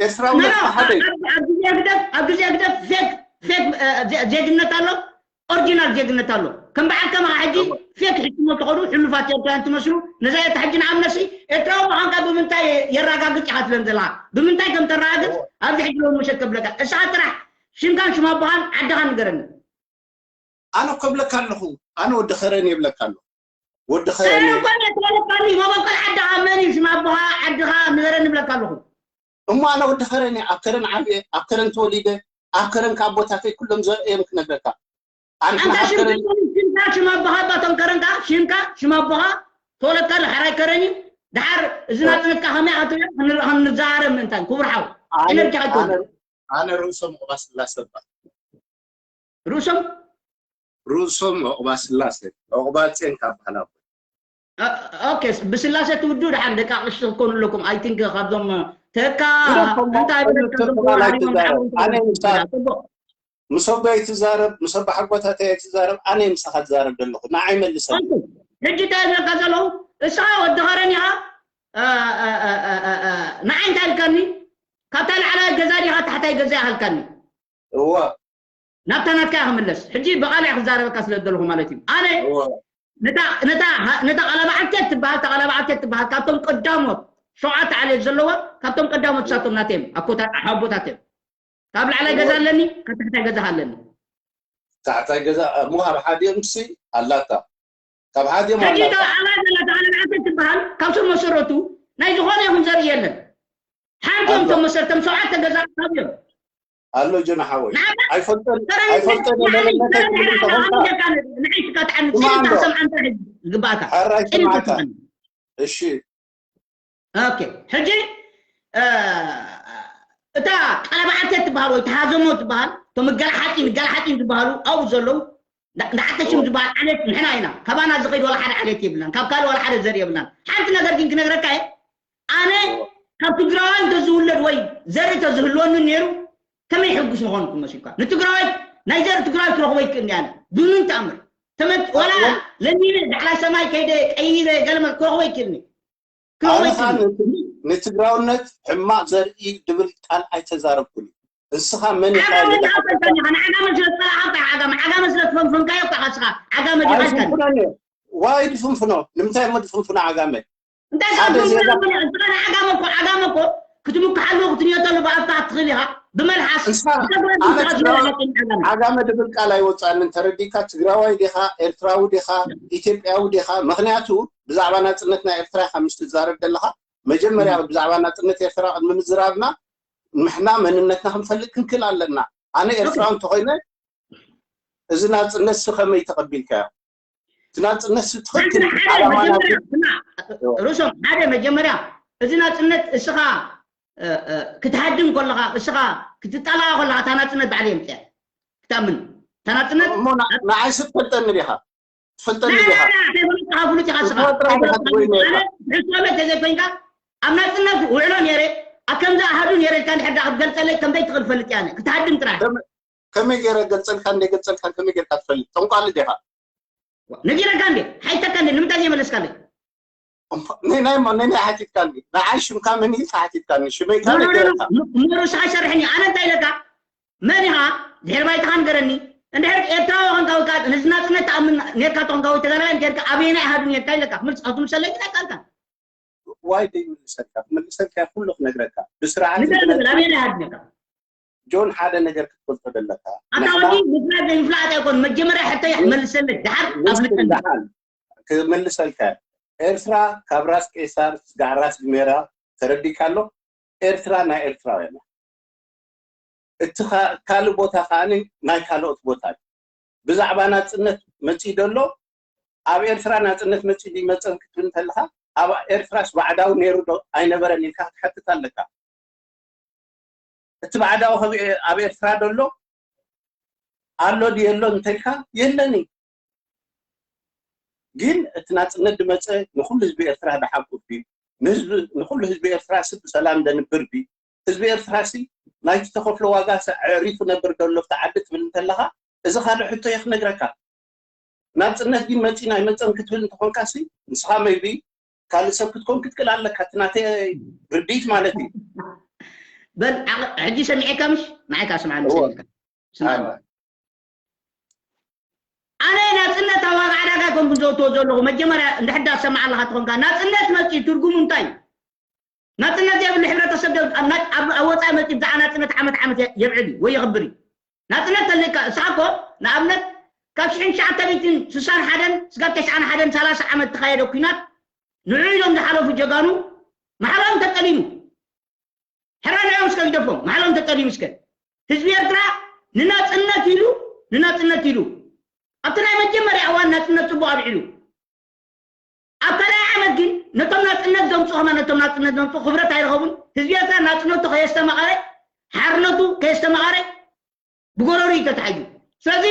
ኤርትራውነት ሓደ እዩ ኣብ ግዜ ህግደፍ ኣብ ግዜ ህግደፍ ፌክ ፌክ ዜግነት ኣሎ ኦሪጂናል ዜግነት ኣሎ ከም በዓል ከማኻ ሕጂ ፌክ ሕክሞ ትኸዱ ሕሉፋት ኤርትራውያን ትመስሉ ነዛ የታ ሕጂ ንኣብነሲ ኤርትራዊ ምዃንካ ብምንታይ የረጋግጽ ኢኻ ትብለን ዘለኻ ብምንታይ ከም ተረጋግጽ ኣብዚ ሕጂ ሎሚ ምሸት ከብለካ እሳ ጥራሕ ሽምካን ሽም ኣቦኻን ዓድኻን ንገረኒ ኣነ እኮ እብለካ ኣለኹ ኣነ ወዲ ኸረን እብለካ ኣለኹ ወዲ ኸረን እኮ እየ ትበለካኒ መበቆል ዓድኻ መን እዩ ሽም ኣቦኻ ዓድኻ ንገረኒ እብለካ ኣለኹ እሞ ኣነ ወዲ ኸረን እየ ኣብ ከረን ዓብየ ኣብ ከረን ተወሊደ ኣብ ከረን ካብ ኣቦታተይ ኩሎም ዘርእዮም ክነግረካ ኣንታ ሽምካ ሽም ኣቦኻ ኣባቶም ከረንካ ሽምካ ሽም ኣቦኻ ተወለድካሉ ሓራይ ከረን እዩ ደሓር እዚ ናጽነትካ ከመይ ኣትብሎ ክንዛረብ ምእንታን ክቡር ሓው ኤነርጂ ኣይኮነ ኣነ ርእሶም ዑቕባ ስላሰ እባ ርእሶም ርእሶም ዑቕባ ስላሰ ዑቕባ ጼን ካብ ባህላ ኦኬ ብስላሴ ትውዱ ደሓን ደቂ ኣቅሽቲ ክኮኑ ኣለኩም ኣይ ቲንክ ካብዞም ተካ እንታይ ምስ ኣቦይ ትዛረብ ምስ ኣቦሓጎታተይ ትዛረብ ኣነ ምሳኻ ትዛረብ ዘለኹ ንዓይ መልሰ ሕጂ እንታይ ዝብለካ ዘለኹ እስኻ ወዲ ኸረን ኢኻ ንዓይ እንታይ ኢልካኒ ካብታ ላዕለዋይ ገዛ ዲኻ ታሕታይ ገዛ ኢኻ ኢልካኒ እወ ናብታ ናትካ ክምለስ ሕጂ ብቃልዕ ክዛረበካ ስለ ዘለኹ ማለት እዩ ኣነ ነታ ነታ ነታ ቀለባዓልቴት ትበሃል እታ ቀለባዓልቴት ትበሃል ካብቶም ቀዳሞት ሸውዓተ ዓሌት ዘለዋ ካብቶም ቀዳሞት ሳቶም ናተዮም ኣኮታ ሓቦታት እዮም ካብ ላዕላይ ገዛ ኣለኒ፣ ካብ ታሕታይ ገዛ ኣለኒ። ታሕታይ ገዛ እሞ ኣብ ሓዲኦም ሲ ኣላታ፣ ካብ ሓዲኦም ሕጂ ኣላታ። እታ ኣብኣ ዘላ እታ ቀለብዓተ ትበሃል ካብ ስር መሰረቱ ናይ ዝኾነ ይኹን ዘርኢ የለን። ሓንቲ እዮም ኣሎ። እቶም መሰረቶም ሸውዓተ ገዛ ካብ እዮም። ኣሎ ጆን ሓወይ፣ ንዓኻ ኣይፈልጠን ተረን ኣይፈልጠን ንዓይ መንነተይ ተረን ትብል ንዓይ ተኾንካ ንዓይ ንዓይ ሽካ ትዓኒ ስማ ጭንታ ኣሎ። ሰምዓንታ ሕጂ ግባታ ሕራይ ጭንታ ስማዕካ። ትዓኒ እሺ ኦኬ ሕጂ እ፣ እታ ቀለባዓተ ትበሃል ወይ ተሃዘሞ ትበሃል እቶም ገላሓጢን ገላሓጢን ዝበሃሉ ኣብኡ ዘለዉ ንዓተ ሽም ዝበሃል ዓሌት ንሕና ኢና። ካባና ዝኸይድ ዋላ ሓደ ዓሌት የብልናን፣ ካብ ካልእ ዋላ ሓደ ዘርኢ የብልናን። ሓንቲ ነገር ግን ክነግረካ እየ፣ ኣነ ካብ ትግራዋይ እንተዝውለድ ወይ ዘርኢ ተዝህልወኒ ነይሩ ከመይ ሕጉስ ምኾንኩ መሲልካ? ንትግራዋይ ናይ ዘርኢ ትግራዋይ ክረኽቦ ይክእል እየ ኣነ ብምንም ተኣምር። ተመት ዋላ ለሚነ ዳዕላይ ሰማይ ከይደ ቀይረ ገለመ ክረኽቦ ይክእልኒ። ኣነኻ ንትግራውነት ሕማቕ ዘርኢ ድብል ቃል ኣይተዛረብኩን። እስኻ መን ኢኻ? ዓጋመ ዝሓፈንካኒ ኢኻ። ንዓጋመ ስለ ዝጸላእካ ኢኻ። ዓጋመ ዓጋመ ስለ ዝፈንፈንካዮ እኮ ኢኻ እስኻ ዓጋመ ዲኻ ኢልካኒ። ኣይፍንፍኖን እየ። ዋይ ድፍንፍኖ? ንምንታይ እሞ ድፍንፍኖ ዓጋመ? እንታይ ሓደ ካብ ዜጋ ትምክሓሉ ዓጋመ እኮ ዓጋመ እኮ ክትምክሓሉ ክትንየተሉ ብኣፍካ ክትኽእል ኢኻ። ብመልሓስ እስኻ ኣነ ትግራዋይ ዓጋመ ድብል ቃል ኣይወፃንን። ተረዲካ? ትግራዋይ ዲኻ? ኤርትራዊ ዲኻ? ኢትዮጵያዊ ዲኻ? ምክንያቱ ብዛዕባ ናፅነት ናይ ኤርትራ ኢኻ ምስ ትዛረብ ዘለኻ። መጀመርያ ብዛዕባ ናፅነት ኤርትራ ቅድሚ ምዝራብና ንሕና መንነትና ክንፈልጥ ክንክእል ኣለና። ኣነ ኤርትራዊ እንተኮይነ እዚ ናፅነት ሲ ከመይ ተቀቢልካዮ? እቲ ናፅነት ሲ ትኽክል ዓላማና ርእሶም ሓደ መጀመርያ እዚ ናፅነት እስኻ ክትሃድም ከለኻ እስኻ ክትጠላኣ ከለኻ እታ ናፅነት ባዕለ የምፅያ ክትኣምን እታ ናፅነት እሞ ንዓይሲ ትፈልጠኒ ዲኻ? ትፈልጠኒ ዲኻ? ከይፈለጥካ ፍሉጥ ኢኻ ስኻ ትፈልጥራ ዲኻ ትጎይ ነርካ? ሕሶበ ተዘይኮይንካ ኣብ ናፅነት ውዕሎ ነይረ ኣብ ከምዚ ኣሃዱ ነይረ ኢልካ እንድሕር ዳ ክትገልፀለይ ከምዘይ ትኽእል ፈልጥ ያነ ክትሃድም ጥራሕ ከመይ ገይረ ገልፀልካ እንደ ገልፀልካ ከመይ ጌርካ ትፈልጥ? ጠንቋሊ ዲኻ? ነጊረካ እንዴ ሓይተካ እንዴ ንምንታይ ዘይመለስካለይ ናይ ናይ ሓቲትካኒ ንዓይ ሽምካ መን ኢልካ ሓቲትካኒ ሽመይካ ነገረካ ምሩስኻ ሸርሕኒ ኣነ እንታይ ኢለካ መን ኢኻ ድሕር ባይትኻ ንገረኒ እንድሕር ኤርትራዊ ኾንካ ወይ ከዓ ነዚ ናፅነት ተኣምን ኔርካ ተኾንካ ወይ ተጋዳላይ ኔርካ ኣበየናይ ኣሃዱ ኔርካ ኢለካ ክምልስ ክትምልሰለይ ግን ኣይከኣልካን ዋይ ዘይምልሰልካ ክምልሰልካ ኩሉ ክነግረካ ብስርዓት ንገር ንብል ኣበየናይ ኣሃዱ ኔርካ ጆን ሓደ ነገር ክትፈልጦ ዘለካ ኣታ ወዲ ምፍላጥ ዘይምፍላጥ ኣይኮን መጀመርያ ሕቶይ መልሰለይ ድሓር ኣብልቀኒ ክምልሰልካ ኤርትራ ካብ ራስ ቄሳር ስጋዕ ራስ ግሜራ ተረዲካ ኣሎ ኤርትራ ናይ ኤርትራውያን እቲ ካልእ ቦታ ከዓ ናይ ካልኦት ቦታ እዩ ብዛዕባ ናፅነት መፅእ ደሎ ኣብ ኤርትራ ናፅነት መፅእ ይመፀን ክትብል እንተለካ ኣብ ኤርትራስ ባዕዳዊ ነይሩ ዶ ኣይነበረን ኢልካ ክትሓትት ኣለካ እቲ ባዕዳዊ ኣብ ኤርትራ ደሎ ኣሎ ድየሎ እንተልካ የለን እዩ ግን እቲ ናፅነት ድመፀ ንኩሉ ህዝቢ ኤርትራ ድሓቁፍ ድዩ ንኩሉ ህዝቢ ኤርትራ ሲ ብሰላም ደንብር ድዩ ህዝቢ ኤርትራ ሲ ናይቲ ተኸፍሎ ዋጋ ኣዕሪፉ ነብር ደሎ ኣብቲ ዓዲ ትብል እንተለካ እዚ ካልእ ሕቶ እየ ክነግረካ ናፅነት ግን መፂ ናይ መፀን ክትብል እንተኮንካ ሲ ንስኻ መይቢ ካልእ ሰብ ክትኮን ክትክእል ኣለካ እቲ ናተይ ርድኢት ማለት እዩ በል ሕጂ ሰሚዐካ ምሽ ንዓይካ ስምዓኒ ሰሚዕካ ኣነ ናፅነት ኣብ ዋጋ ዕዳጋ ኮንኩ ዘውትዎ ዘለኹ መጀመርያ እንድሕዳ ሰማዕ ኣለካ ትኾንካ ናፅነት መፂ ትርጉሙ እንታይ እዩ ናፅነት ዘይብሉ ሕብረተሰብ ኣብ ወፃኢ መፂ ብዛዕባ ናፅነት ዓመት ዓመት የብዕል እዩ ወይ የኽብር እዩ ናፅነት ተለካ እስኻ እኮ ንኣብነት ካብ ሽሕን ትሽዓተ ሚእትን ስሳን ሓደን ስጋብ ተሽዓን ሓደን ሰላሳ ዓመት ተኻየደ ኩናት ንዑ ኢሎም ዝሓለፉ ጀጋኑ ማሕላኦም ተጠሊሙ ሕራ ንዕኦም እስከ ግደፎም ማሕላኦም ተጠሊሙ እስከ ህዝቢ ኤርትራ ንናፅነት ኢሉ ንናፅነት ኢሉ ኣብቲ ናይ መጀመርያ እዋን ናፅነት ፅቡቅ ኣብዒሉ ኣብ ካልኣይ ዓመት ግን ነቶም ናፅነት ዘምፁ ከማ ነቶም ናፅነት ዘምፁ ክብረት ኣይረኸቡን ህዝቢ ኤርትራ ናፅነቱ ከየስተማቐረ ሓርነቱ ከየስተማቐረ ብጎረሩ እዩ ተታሒዙ ስለዚ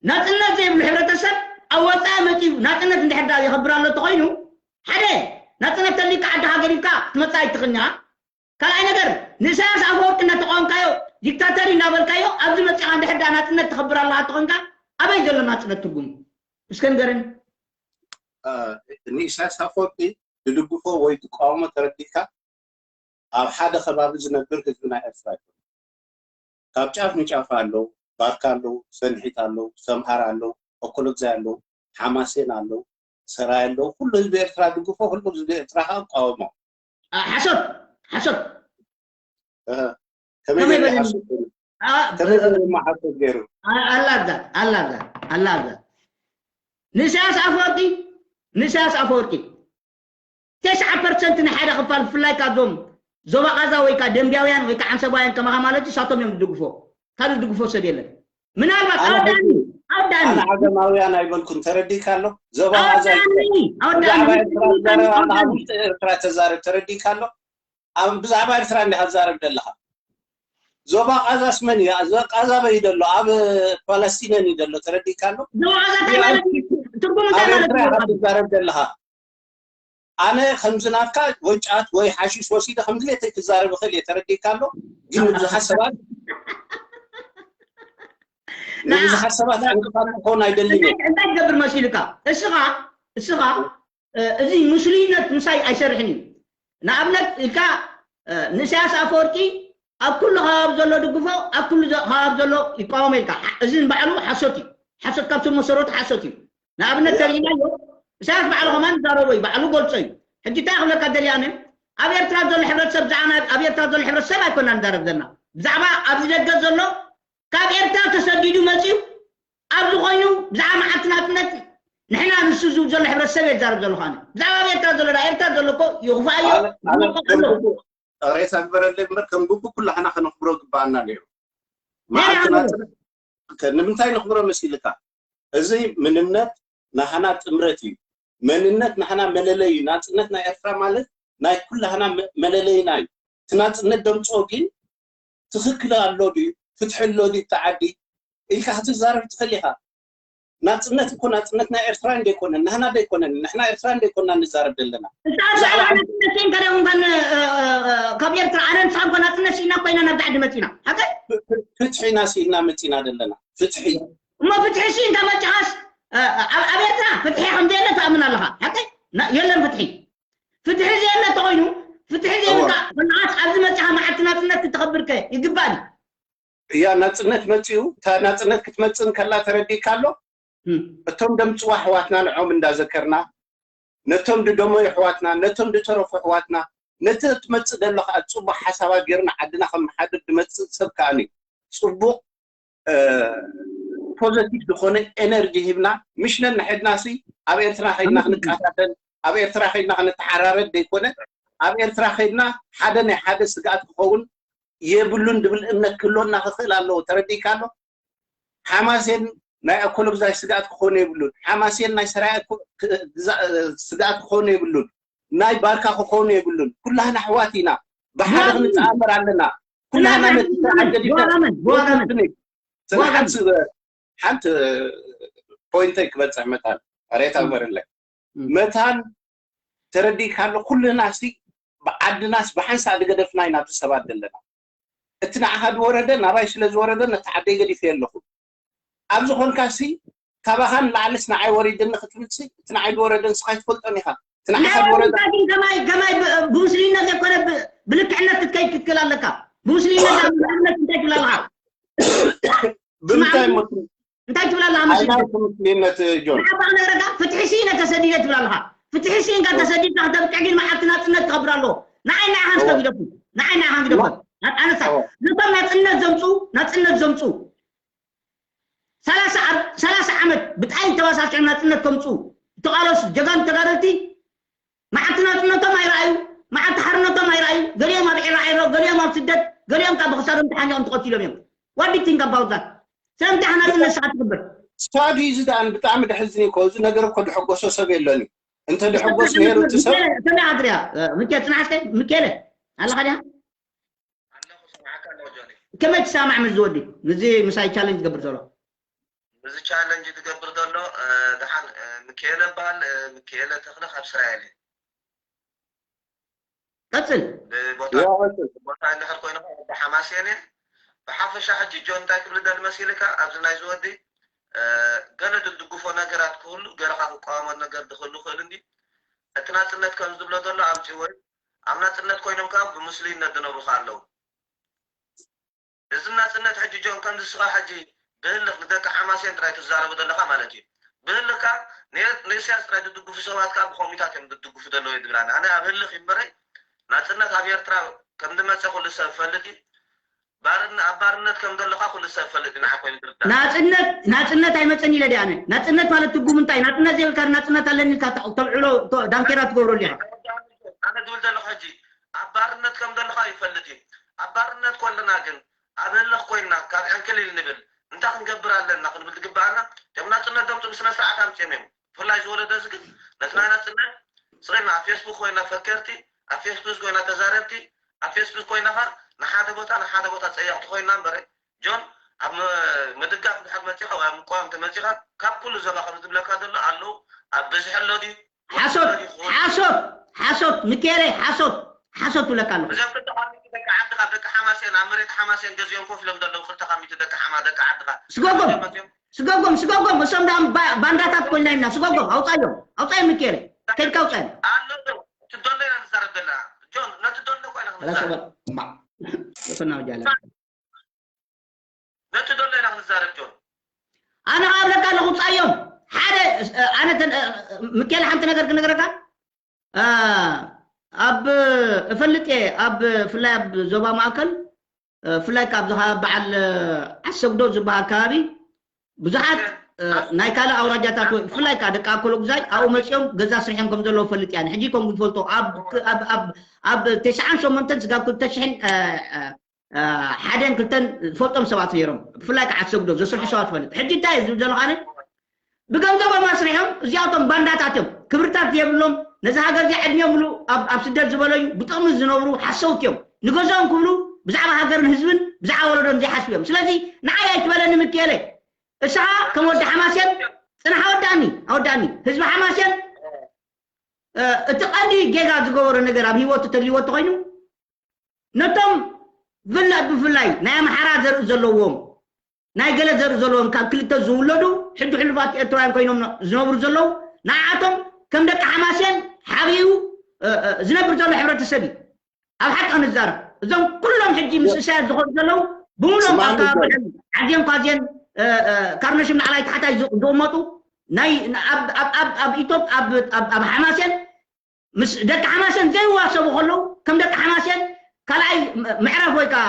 ናፅነት ዘይብሉ ሕብረተሰብ ኣብ ወፃኢ መፂኡ ናፅነት እንድሕር ዳ የኸብር ኣሎ ተኮይኑ ሓደ ናፅነት ተሊካ ዓድኻ ገዲፍካ ክትመፅእ ኣይትኽእልኒ ኢኻ ካልኣይ ነገር ንኢሳያስ ኣፈወርቂ እናተቃወምካዮ ዲክታተር እናበልካዮ ኣብዚ መፂኻ እንድሕር ዳ ናፅነት ተኸብር ኣለካ ተኾንካ ኣበይ ዘሎ ናፅነት ትርጉሙ እስከ ንገረኒ ንኢሳያስ ኣፈወርቂ ትድግፎ ወይ ትቃወሞ ተረዲእካ ኣብ ሓደ ከባቢ ዝነብር ህዝቢ ናይ ኤርትራ ይኮነ ካብ ጫፍ ንጫፍ ኣለዉ ባርካ ኣለዉ ሰንሒት ኣለዉ ሰምሃር ኣለዉ ኦኮሎግዛይ ኣለዉ ሓማሴን ኣለዉ ሰራይ ኣለዉ ኩሉ ህዝቢ ኤርትራ ድግፎ ኩሉ ህዝቢ ኤርትራ ከዓ ቃወሞ ሓሶት ሓሶት ከመይ ገለ ሓሶት ከመይ ገይሩ መሓሰብ ገይሩ? ኣላዛ ኣላዛ ኣላዛ ንኢሳያስ ኣፈወርቂ ንኢሳያስ ኣፈወርቂ ተስዓ ፐርሰንት ንሓደ ክፋል ብፍላይ ካብዞም ዞባ ቃዛ ወይ ከዓ ደንቢያውያን ወይ ከዓ ዓንሰባውያን ከማኻ ማለት እዩ ሳቶም እዮም ዝድግፎ። ካልእ ዝድግፎ ሰብ የለን። ምናልባት ኣወዳኒ ኣወዳኒ ኣነ ዓገማውያን ኣይበልኩን። ተረዲካ ኣሎ? ዞባ ቃዛ ኣወዳኒ ኣወዳኒ ብዛዕባ ኤርትራ ትዛረብ ኣለኻ። ውሽጢ ኤርትራ ተዛረብ። ተረዲካ ኣሎ? ኣብ ብዛዕባ ኤርትራ እንዲኻ ትዛረብ ዘለኻ። ዞባ ቃዛስ መን እዩ? ዞባ ቃዛ በይ ደሎ? ኣብ ፓለስቲነን እዩ ደሎ። ተረዲካ ኣሎ? ዞባ ቃዛ እንታይ ማለት እዩ? ትርጉም እንታይ ኣብ ማለት ኤርትራ እዩ? ኢኻ ትዛረብ ዘለኻ። ኣነ ከምዚ ናትካ ወይ ጫት ወይ ሓሽሽ ወሲደ ከምዚ ኢለ ክዛረብ እኽእል እየ። ተረዲካ ኣሎ? ግን ንብዙሓት ሰባት ንብዙሓት ሰባት ዕንቅፋት ክኸውን ኣይደልን እየ። እንታይ ትገብር መሲልካ? እስኻ እስኻ እዚ ምስሉይነት ምሳይ ኣይሰርሕን እዩ። ንኣብነት ኢልካ ንእሳያስ ኣፈወርቂ ኣብ ኩሉ ከባቢ ዘሎ ድግፎ ኣብ ኩሉ ከባቢ ዘሎ ይቃወሞ ኢልካ። እዚ ንባዕሉ ሓሶት እዩ። ሓሶት ካብ ስር መሰረቱ ሓሶት እዩ። ንኣብነት ተሪኢናዮ እሳያስ ባዕሉ ከማን ይዛረቦ እዩ። ባዕሉ ገልጾ እዩ። ሕጂ እንታይ ክብለካ ደልየ ኣነ ኣብ ኤርትራ ዘሎ ሕብረተሰብ ብዛዕባ ኣብ ኤርትራ ዘሎ ሕብረተሰብ ኣይኮና ንዛረብ ዘለና። ብዛዕባ ኣብዚ ደገ ዘሎ ካብ ኤርትራ ተሰዲዱ መጺኡ ኣብዚ ኮይኑ ብዛዕባ መዓልቲ ናጽነት ንሕና ንሱ ዝብል ዘሎ ሕብረተሰብ እየ ዝዛረብ ዘለኹ ኣነ። ብዛዕባ ኣብ ኤርትራ ዘሎ ዳ ኤርትራ ዘሎ እኮ ይኽፋኣዮ ኣነ ኣነ ይሞት ከም ኣሎ። ግቡእ ሬሳ ግበረለይ እምበር ከም ግቡእ ኩላሕና ከነኽብሮ ግባኣና ነይሩ። መዓልቲ ናጽነት ከ- ንምንታይ ነኽብሮ መሲልካ? እዚ ምንነት ናህና ጥምረት እዩ። መንነት ናህና መለለይ እዩ። ናጽነት ናይ ኤርትራ ማለት ናይ ኩላህና መ- መለለይና እዩ። እቲ ናጽነት ደምጽኦ ግን ትኽክል ኣሎ ድዩ ፍትሒ ኣሎ ድዩ እቲ ዓዲ ኢልካ ክትዛረብ ትኽእል ኢኻ። ናጽነት እኮ ናጽነት ናይ ኤርትራ እንደይኮነን ናህና ደይኮነን ንሕና ኤርትራ እንደይኮንና ንዛረብ ዘለና። ብዛዕባ ናጽነት ሲኢንካ ዶ እንኳን ካብ ኤርትራ ኣነ ንስኻ እንኳ ናጽነት ሲኢና ኮይና ናብ ዓዲ መጺና ሓቀይ ፍትሒና ሲኢና መጺና ዘለና። ፍትሒ እሞ ፍትሒ ሲኢንካ መጺኻስ ኣብ ኤርትራ ፍትሒ ከም ዘየለ ትኣምን ኣለኻ ሓቀይ የለን ፍትሒ። ፍትሒ ዘየለ ተኮይኑ ፍትሒ ዘይብልካ ንዓስ ኣብዚ መጺኻ መዓልቲ ናጽነት ክትኸብርከ ይግባእ ድዩ? እያ ናጽነት መጺኡ እታ ናጽነት ክትመጽእ እንከላ ተረዲእካ ኣሎ። እቶም ደምጽዋ ኣሕዋትና ንዖም እንዳዘከርና ነቶም ድደሞ ኣሕዋትና ነቶም ድተረፉ ኣሕዋትና ነቲ ትመጽእ ዘሎ ከዓ ጽቡቅ ሓሳባት ገይርና ዓድና ከመሓድር ድመጽእ ሰብ ከዓ ጽቡቅ ፖዘቲቭ ዝኾነ ኤነርጂ ሂብና ምሽ ነንሕድና ሲ ኣብ ኤርትራ ከይድና ክንቃታተል ኣብ ኤርትራ ከይድና ክንተሓራረድ ዘይኮነ ኣብ ኤርትራ ከይድና ሓደ ናይ ሓደ ስግኣት ክኸውን የብሉን ድብል እምነት ክህልወና ክኽእል ኣለዎ። ተረዲእካ ኣሎ? ሓማሴን ናይ ኣኮሎግዛይ ስግኣት ክኾኑ የብሉን። ሓማሴን ናይ ሰራየ ስግኣት ክኾኑ የብሉን። ናይ ባርካ ክኾኑ የብሉን። ኩላህና ኣሕዋት ኢና። ብሓደ ክንተኣመር ኣለና። ኩላህና ነቲ ስርዓት ገዲፍና ስርዓት ሓንቲ ፖይንተይ ክበፅሕ መታን ሬታ ግበረለይ መታን ተረዲእካ ኣሎ። ኩልና ሲ ብዓድናስ ብሓንሳእ ዝገደፍና ኢና ኣብዚ ሰባት ዘለና። እቲ ንዓኻ ዝወረደ ናባይ ስለ ዝወረደ ነቲ ዓደይ ገዲፈ ኣለኹ። ኣብ ዝኾንካ ሲ ካባኻ ንላዕልስ ንዓይ ወሪድኒ ክትብል ሲ እቲ ንዓይ ዝወረደ ንስኻ ኣይትፈልጦን ኢኻ። እቲ ንዓኻ ዝወረደ ከማይ ከማይ ብሙስሊምነት ዘይኮነ ብልክዕነት ክትከይድ ክትክእል ኣለካ። ብሙስሊምነት ንኣብነት እንታይ ትብል ኣለኻ? ብምንታይ እንታይ ትብል ኣለኻ? መስል ኣይናት ምስሊነት ጆን ንሓባቕ ነገረካ ፍትሒ ሲኢነ ተሰዲደ ትብል ኣለኻ። ፍትሒ ሲኢንካ ተሰዲድካ ክተብቅዕ ግን መዓልቲ ናጽነት ክኸብር ኣለዎ። ንዓይ ንዓኻን ስከ ግደፉ። ንዓይ ንዓኻን ግደፉ። ኣነሳ ነቶም ናጽነት ዘምጹ ናጽነት ዘምጹ ሰላሳ ዓመት ብጣይ ተባሳስዑ ናጽነት ከምጹ ተቃለሱ ጀጋን ተጋደልቲ መዓልቲ ናጽነቶም ኣይረኣዩ፣ መዓልቲ ሓርነቶም ኣይረኣዩ። ገሊኦም ኣብ ዒራ ዒሮ፣ ገሊኦም ኣብ ስደት፣ ገሊኦም ካብ ብኽሳዶም ተሓኒቖም ተቐቲሎም እዮም። What do you think about that? ስለምንታይ ሓናጽነት ሰዓት ትኽብር? ሳዲ እዚ ደኣን ብጣዕሚ ደሕዝን እኮ እዚ ነገር እኮ ድሕጎሶ ሰብ የለን እዩ። እንተ ድሕጎስ ነይሩ እቲ ሰብ ከመይ ኣድርያ ምኬ ጽናሕስከ ምኬለ ኣለኻ ድያ? ኣለኹ ስማዕካ ኣለኹ ጆኒ። ከመይ ትሰማዕ ምስ ዝወዲ ምስዚ ምሳይ ቻለንጅ ዝገብር ዘሎ? እዚ ቻለንጅ ትገብር ዘሎ ደሓን ምክኤለ በሃል ምክኤለ ተኽለ ካብ እስራኤል እዩ። ቀጽል። ብቦታ እንድሕር ኮይኑ ብሓማሴን እየ። ብሓፈሻ ሕጂ ጆን እንታይ ክብል ደሊ መሲልካ ኣብዚ ናይ ዝወዲ ገለ ድድግፎ ነገራት ክህሉ ገለኻ ክቃወሞ ነገር ድክህሉ ክእል እንዲ እቲ ናጽነት ከም ዝብሎ ዘሎ ኣምፅዎ እዩ። ኣብ ናጽነት ኮይኖም ከዓ ብሙስሊምነት ዝነብሩ ከዓ ኣለዉ። እዚ ናጽነት ሕጂ ጆን ከምዚ ስኻ ሕጂ ብህልኽ ንደቂ ሓማሴን ጥራይ ትዛረቡ ዘለኻ ማለት እዩ። ብህልኻ ንእስያስ ጥራይ ዝድግፉ ሰባት ከዓ ብኸሚታት እዮም ዝድግፉ ዘለዉ እዩ ዝብላኒ። ኣነ ኣብ ህልኽ ይበረይ ናጽነት ኣብ ኤርትራ ከም ዝመፀ ኩሉ ሰብ ፈልጥ እዩ። ባርነ ኣብ ባርነት ከም ዘለኻ ኩሉ ሰብ ፈልጥ ኢና ኮይኑ ዝርዳ ናጽነት ናጽነት ኣይመጸን ኢለ ዲኣነ ናጽነት ማለት ትርጉም እንታይ ናጽነት ዘይብልካ ናጽነት ኣለኒ ኢልካ ተብዕሎ ዳንኬራ ትገብረሉ ኢኻ ኣነ ዝብል ዘለኹ ሕጂ ኣብ ባርነት ከም ዘለኻ ይፈልጥ እዩ ኣብ ባርነት ኮለና ግን ኣብ ህልኽ ኮይና ካብ ዕንክሊል ንብል እንታይ ክንገብር ኣለና ክንብል ዝግባኣና እቶም ናጽነት ደምፁ ብስነ ስርዓት ኣምፅኦም እዮም ብፍላይ ዝወለደ እዚ ግን ነቲ ናይ ናጽነት ስቕ ኢልና ኣብ ፌስቡክ ኮይና ፈከርቲ ኣብ ፌስቡክ ኮይና ተዛረብቲ ኣብ ፌስቡክ ኮይና ኸ ንሓደ ቦታ ንሓደ ቦታ ፀየቕቲ ኮይና እምበረ ጆን ኣብ ምድጋፍ ድሓር መፂኻ ወይ ኣብ ምቋም ተመፂኻ ካብ ኩሉ ዘባ ከም ዝብለካ ዘሎ ኣለዉ ኣብ ብዝሒ ኣሎ ድዩ ሓሶት ሓሶት ሓሶት ምኬለይ ሓሶት ሓሶት ትብለካ ኣለኹ እዞም ክልተ ካብ ሚእቲ ደቂ ዓድኻ ደቂ ሓማሴን ኣብ መሬት ሓማሴን ገዚኦም ኮፍ ኢሎም ዘለዉ ክልተ ካብ ሚእቲ ደቂ ሓማ ደቂ ዓድኻ ስጎጎም ስጎጎም ስጎጎም እሶም ዳ ባንዳታት ኮይና ኢና ስጎጎም ኣውፃዮም ኣውፃዮም ምኬለይ ከድካ ኣውፃዮም ኣሎ ትዶሎ ኢና ንዛረብ ዘለና ጆን ነቲ ዶሎ ኮይና ክንዛረብ ፈናው ጃለ ነቲ ዘሎ ኢና ክንዛረብ ጆን ኣነ ካብ ለካ ኣለኹ ፃዮም ሓደ ኣነ ምኬል ሓንቲ ነገር ክነግረካ ኣብ እፈልጥ እየ ኣብ ፍላይ ኣብ ዞባ ማእከል ፍላይ ካብ ዝኻ በዓል ዓሰግዶ ዝበሃል ከባቢ ብዙሓት ናይ ካልእ ኣውራጃታት ወይ ብፍላይ ከዓ ደቂ ኣኮሎ ግዛይ ኣብኡ መፂኦም ገዛ ስርሖም ከም ዘለዉ ፈልጥ እያ ንሕጂ ከም ዝፈልጦ ኣብ ተስዓን ሸሞንተን ስጋብ ክልተ ሽሕን ሓደን ክልተን ዝፈልጦም ሰባት ነይሮም ብፍላይ ከዓ ሰግዶ ዘስርሑ ሰባት ፈልጥ ሕጂ እንታይ ዝብል ዘለኹ ኣነ ብገንዘቦም ኣስሪሖም እዚኣቶም ባንዳታት እዮም ክብርታት የብሎም ነዚ ሃገር እዚ ዕድሚኦም ምሉ ኣብ ስደት ዝበለዩ ብጥቕሚ ዝነብሩ ሓሰውቲ እዮም ንገዛኦም ክብሉ ብዛዕባ ሃገርን ህዝብን ብዛዕባ ወለዶን ዘይሓስቡ እዮም ስለዚ ንዓይ ኣይትበለኒ ምክኤለ እስኻ ከም ወዲ ሓማስያን ፅናሕ ኣወዳእኒ ኣወዳእኒ ህዝቢ ሓማስያን እቲ ቀንዲ ጌጋ ዝገበሮ ነገር ኣብ ህይወቱ ተልይዎ ተኮይኑ ነቶም ብፍላይ ብፍላይ ናይ ኣምሓራ ዘርኢ ዘለዎም ናይ ገለ ዘርኢ ዘለዎም ካብ ክልተ ዝውለዱ ሕጂ ሕሉፋት ኤርትራውያን ኮይኖም ዝነብሩ ዘለዉ ንዓቶም ከም ደቂ ሓማሴን ሓቢኡ ዝነብር ዘሎ ሕብረተሰብ እዩ ኣብ ሓቂ ንዛረብ እዞም ኩሎም ሕጂ ምስ እሳያስ ዝኾኑ ዘለዉ ብምሎም ኣካባቢ ዓዝየን ኳዝየን ካርነሽም ንዓላይ ታሕታይ ዝቕመጡ ናይ ኣብ ኢትዮጵ ኣብ ሓማሴን ምስ ደቂ ሓማሴን ዘይዋሰቡ ከለዉ ከም ደቂ ሓማሴን ካልኣይ ምዕራፍ ወይ ከዓ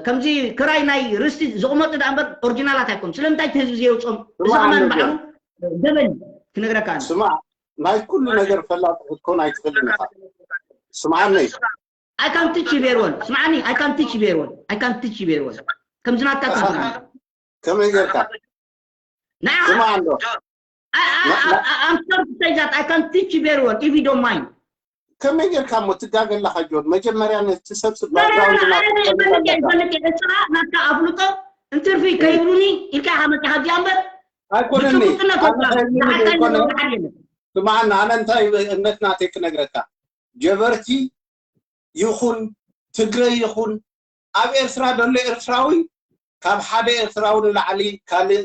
ከምዚ ክራይ ናይ ርስቲ ዝቕመጡ ዳ እምበር ኦሪጂናላት ኣይኮኑ ስለምንታይ እቲ ህዝቢ ዘየውፅኦም እዚ ከማን ባዕሉ ገበን ክነግረካ ስማዕ ናይ ኩሉ ነገር ፈላጢ ክትኮን ኣይትኽእልን ኢኻ ስምዓኒ I can teach you very well ስምዓኒ I can teach you very well I can teach you very well ከምዚ ናትካ ትምስማዕ ከመይ ጌርካ ንዓኻ ስማዕ ኣሎ I'm sorry to say that I can teach you very well if you don't mind ከመይ ጌርካ እሞ ትጋገ ኣለኻ ጆን መጀመርያ ነቲ ሰብ ስባግራውንድ ናትካ ኣፍልጦ እንትርፊ ከይብሉኒ ኢልካ ኢኻ መፅኻ እዚኣ እምበር ኣይኮነኒ ስማዕና ኣነ እንታይ እምነት ናተይ ክነግረካ ጀበርቲ ይኹን ትግረ ይኹን ኣብ ኤርትራ ዘሎ ኤርትራዊ ካብ ሓደ ኤርትራዊ ንላዕሊ ካልእ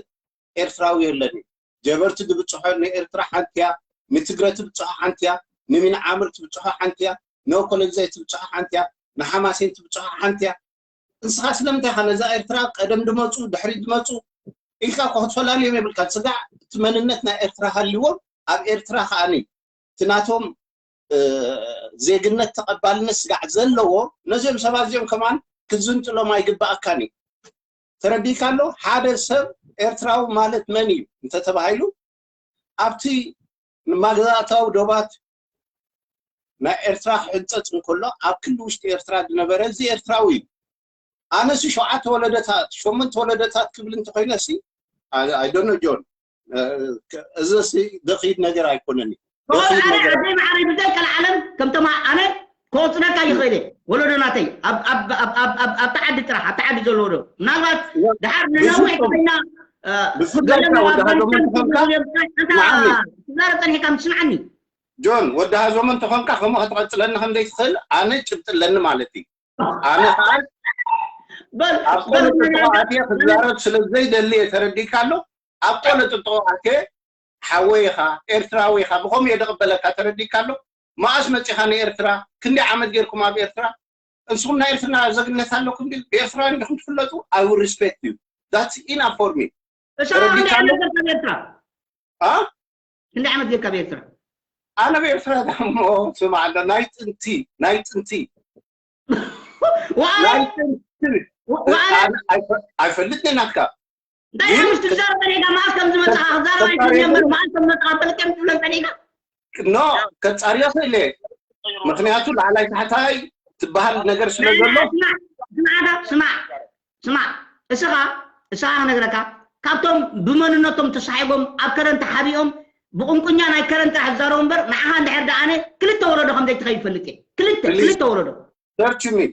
ኤርትራዊ የለን እዩ። ጀበርቲ ዝብጽሖ ንኤርትራ ሓንቲ እያ፣ ንትግረ ትብጽሖ ሓንቲ እያ፣ ንሚንዓምር ትብጽሖ ሓንቲ እያ፣ ንኦኮለግዛይ ትብጽሖ ሓንቲ እያ፣ ንሓማሴን ትብጽሖ ሓንቲ እያ። ንስኻ ስለምንታይ ኢኻ ነዛ ኤርትራ ቀደም ድመጹ ድሕሪ ድመጹ ኢልካ እኮ ክትፈላልዮም የብልካን። ስጋዕ እቲ መንነት ናይ ኤርትራ ሃልዎም ኣብ ኤርትራ ከኣኒ እቲ ናቶም ዜግነት ተቐባልነት ስጋዕ ዘለዎ ነዚኦም ሰባት እዚኦም ከማን ክትዝንጥሎም ኣይግበኣካን እዩ። ተረዲእካ ኣሎ? ሓደ ሰብ ኤርትራዊ ማለት መን እዩ እንተተባሂሉ ኣብቲ ንማግዛእታዊ ዶባት ናይ ኤርትራ ክሕንፀፅ እንከሎ ኣብ ክሊ ውሽጢ ኤርትራ ዝነበረ እዚ ኤርትራዊ እዩ። ኣነሲ ሸውዓተ ወለደታት ሸሞንተ ወለደታት ክብል እንተኮይነሲ ኣይዶኖ ጆን እዚሲ ደኺድ ነገር ኣይኮነን እዩ። ብቐልዓለ ዓደይ መዓረይ ብዘይ ቀልዓለም ከምቶም ኣነ ክወፅነካ ይኽእል እየ ወለዶ ናተይ ኣብቲ ዓዲ ጥራሕ ኣብቲ ዓዲ ዘሎ ወለዶ ምናልባት ድሓር ንነዊሕ ኮይና ትዛረብ ፀኒሕካ ምስምዓኒ ጆን ወዲ ሃዞሞ እንተኾንካ ከምኡ ክትቐፅለኒ ከምዘይትኽእል ኣነ ጭብጢ ኣለኒ ማለት እዩ ኣነ ከዓ ኣብ ቆሎ ጥጥቆ ኣትየ ክዛረብ ስለ ዘይደሊ እየ ተረዲእካ ኣሎ ኣብ ቆሎ ጥጥቆ ኣትየ ሓወይ ኢኻ ኤርትራዊ ኢኻ ብኸምኡ እየ ደቕበለካ ተረዲእካ ኣሎ መኣስ መፂኻ ንኤርትራ ክንደይ ዓመት ጌርኩም ኣብ ኤርትራ ንስኹም ናይ ኤርትራ ዘግነት ኣለኩም ድዩ ብኤርትራውያን ዲኹም ትፍለጡ I will respect you that's enough for me እሳ ክንደይ ዓመት ጌርካ ብኤርትራ አ ክንደይ ዓመት ጌርካ ብኤርትራ ኣነ ብኤርትራ ዳሞ ስማዕ ኣሎ ናይ ጥንቲ ናይ ጥንቲ ዋይ ኣነ ኣይፈ- ኣይፈልጥን ናትካ እንታይ ግን ምስ ትዛረብ ጸኒሕካ መዓስ ከም ዝመጽኻ ክዛረብ ኣይክእልን እየ እምበር መዓስ ከም ዝመጽኻ ፈልጥ እዮም ትብለን ጸኒሕካ ኖ ከጻርዮ ክእል እየ። ምክንያቱ ላዕላይ ታሕታይ ትበሃል ነገር ስለ ዘሎ ስማዕ ስማዕ ስማዕ እስኻ እስኻ ክነግረካ ካብቶም ብመንነቶም ተሳሒቦም ኣብ ከረን ተሓቢኦም ብቁንቁኛ ናይ ከረን ጥራሕ ዝዛረቡ እምበር ንዓኻ እንድሕር ደኣ ኣነ ክልተ ወለዶ ከም ዘይትኸይድ ይፈልጥ እየ ክልተ ክልተ ወለዶ search me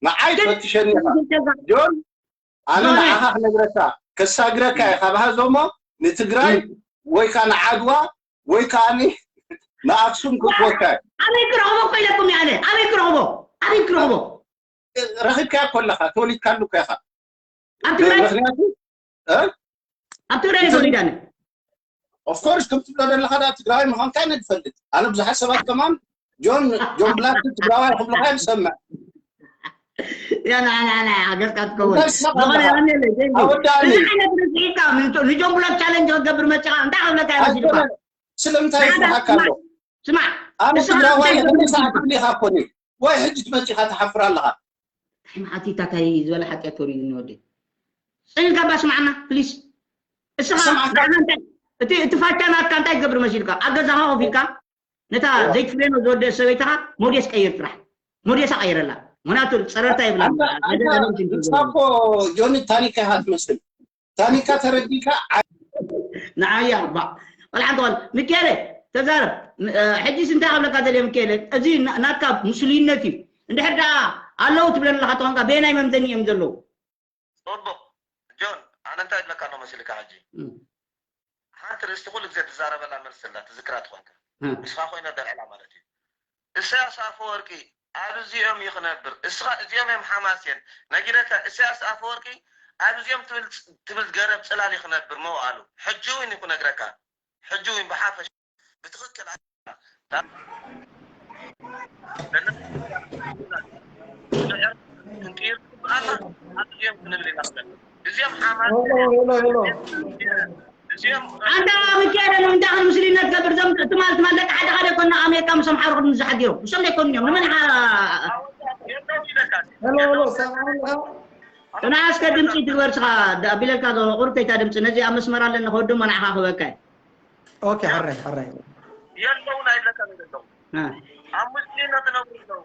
ንዓይ ፈትሸኒ ኢኻ ጆን ኣነ ንዓኻ ክነግረካ ከሳግረካ እየ ካብ ሃዞሞ ንትግራይ ወይ ከዓ ንዓድዋ ወይ ከዓ ንኣክሱም ክትወካ ኣበይ ክረኽቦ ኮይለኩም ያለ ኣበይ ክረኽቦ ኣበይ ክረኽቦ ረኺብካያ ኮለኻ ተወሊድካሉ እኮ ኢኻ ኣብ ትግራይ ምክንያቱ እ? ኣብ ትግራይ ተወሊዳነ of course ከም ትብሎ ዘለኻ ዳ ትግራዋይ ምዃንካ ኢና ንፈልጥ ኣነ ብዙሓት ሰባት ከማን ጆን ጆን ብላክ ትግራዋይ ክብልኻ ይሰምዕ ያናናና ገጽካ ትከውን ዝኾነ ያኔለ ኣወዳኒ እዚ ዓይነት ርዝኢካ ንጆን ብላክ ቻለንጅ ክገብር መጽኻ እንታይ ክብለካ ይመስልካ ስለምንታይ ይስሓካ ኣሎ ስማዕ ኣነ ትግራዋይ ሕድሪ ሰዓት ክብሊኻ ኮኒ ወይ ሕጂ ትመጺኻ ትሓፍር ኣለኻ እንታይ መዓልቲ ታታይ ዝበለ ሓጢኣት ተወሪዱኒ ወደይ ጽን ኢልካ ባ ስማዕና ፕሊስ እስኻ ንዓና እንታይ እቲ እቲ ፋቻ ናትካ እንታይ ትገብር መሲልካ ኣብ ገዛኻ ኮፍ ኢልካ ነታ ዘይትፍሬኖ ዝወደእ ሰበይትኻ ሞዴስ ቀይር ጥራሕ ሞዴሳ ቀይረላ ምክንያቱ ፀረርታ የብላ ንሳኮ ጆኒ ታኒካ ኢኻ ትመስል ታኒካ ተረዲካ ንዓያ ባ ቆልዓ እንተኾን ሚካኤለ ተዛረብ ሕጂስ እንታይ ክብለካ ዘለ ሚካኤለ እዚ ናትካ ምስሉይነት እዩ እንድሕር ደኣ ኣለዉ ትብለኒ ኣለካ ተኾንካ በየናይ መምዘኒ እዮም ዘለዉ ጽቡቕ ጆን ኣነ እንታይ እብለካ ኣሎ መሲልካ ሕጂ ሓንቲ ርእስቲ ኩሉ ግዜ ትዛረበላ መልሲ ኣላ ትዝክራ ትኾንካ ንስኻ ኮይነ ደልዕላ ማለት እዩ ኢሳያስ ኣፈወርቂ ኣብዚኦም እዩ ክነብር እስኻ እዚኦም እዮም ሓማሴን ነጊረካ ኢሳያስ ኣፈወርቂ ኣብዚኦም ትብል ገረብ ጽላል እዩ ክነብር መውኣሉ ሕጂ እውን እዩ ክነግረካ ሕጂ እውን ብሓፈሽ ብትኽክል ኣንታ ሚካኤል ንምንታይ ከም ምስሊነት ገብር ዞም ትማል ትማል ደቂ ሓደ ሓደ ኮና ኣሜሪካ ምስ ኣምሓሩ ክድምዙ ሓዲሮም እሶም ዘይኮኑ እዮም ንመን ሰምዓለኻ ጥና እስከ ድምፂ ትግበር ስኻ ኣቢለልካ ዘሎ ቁርብ ከይታ ድምፂ ነዚ ኣብ መስመር ኣለና ከወድሞ ንዓኻ ክበካ ኦኬ ሕራይ ሕራይ የለውን ኣይብለካ ዘለዉ ኣብ ሙስሊም ነው ትነብሩ ኣለዉ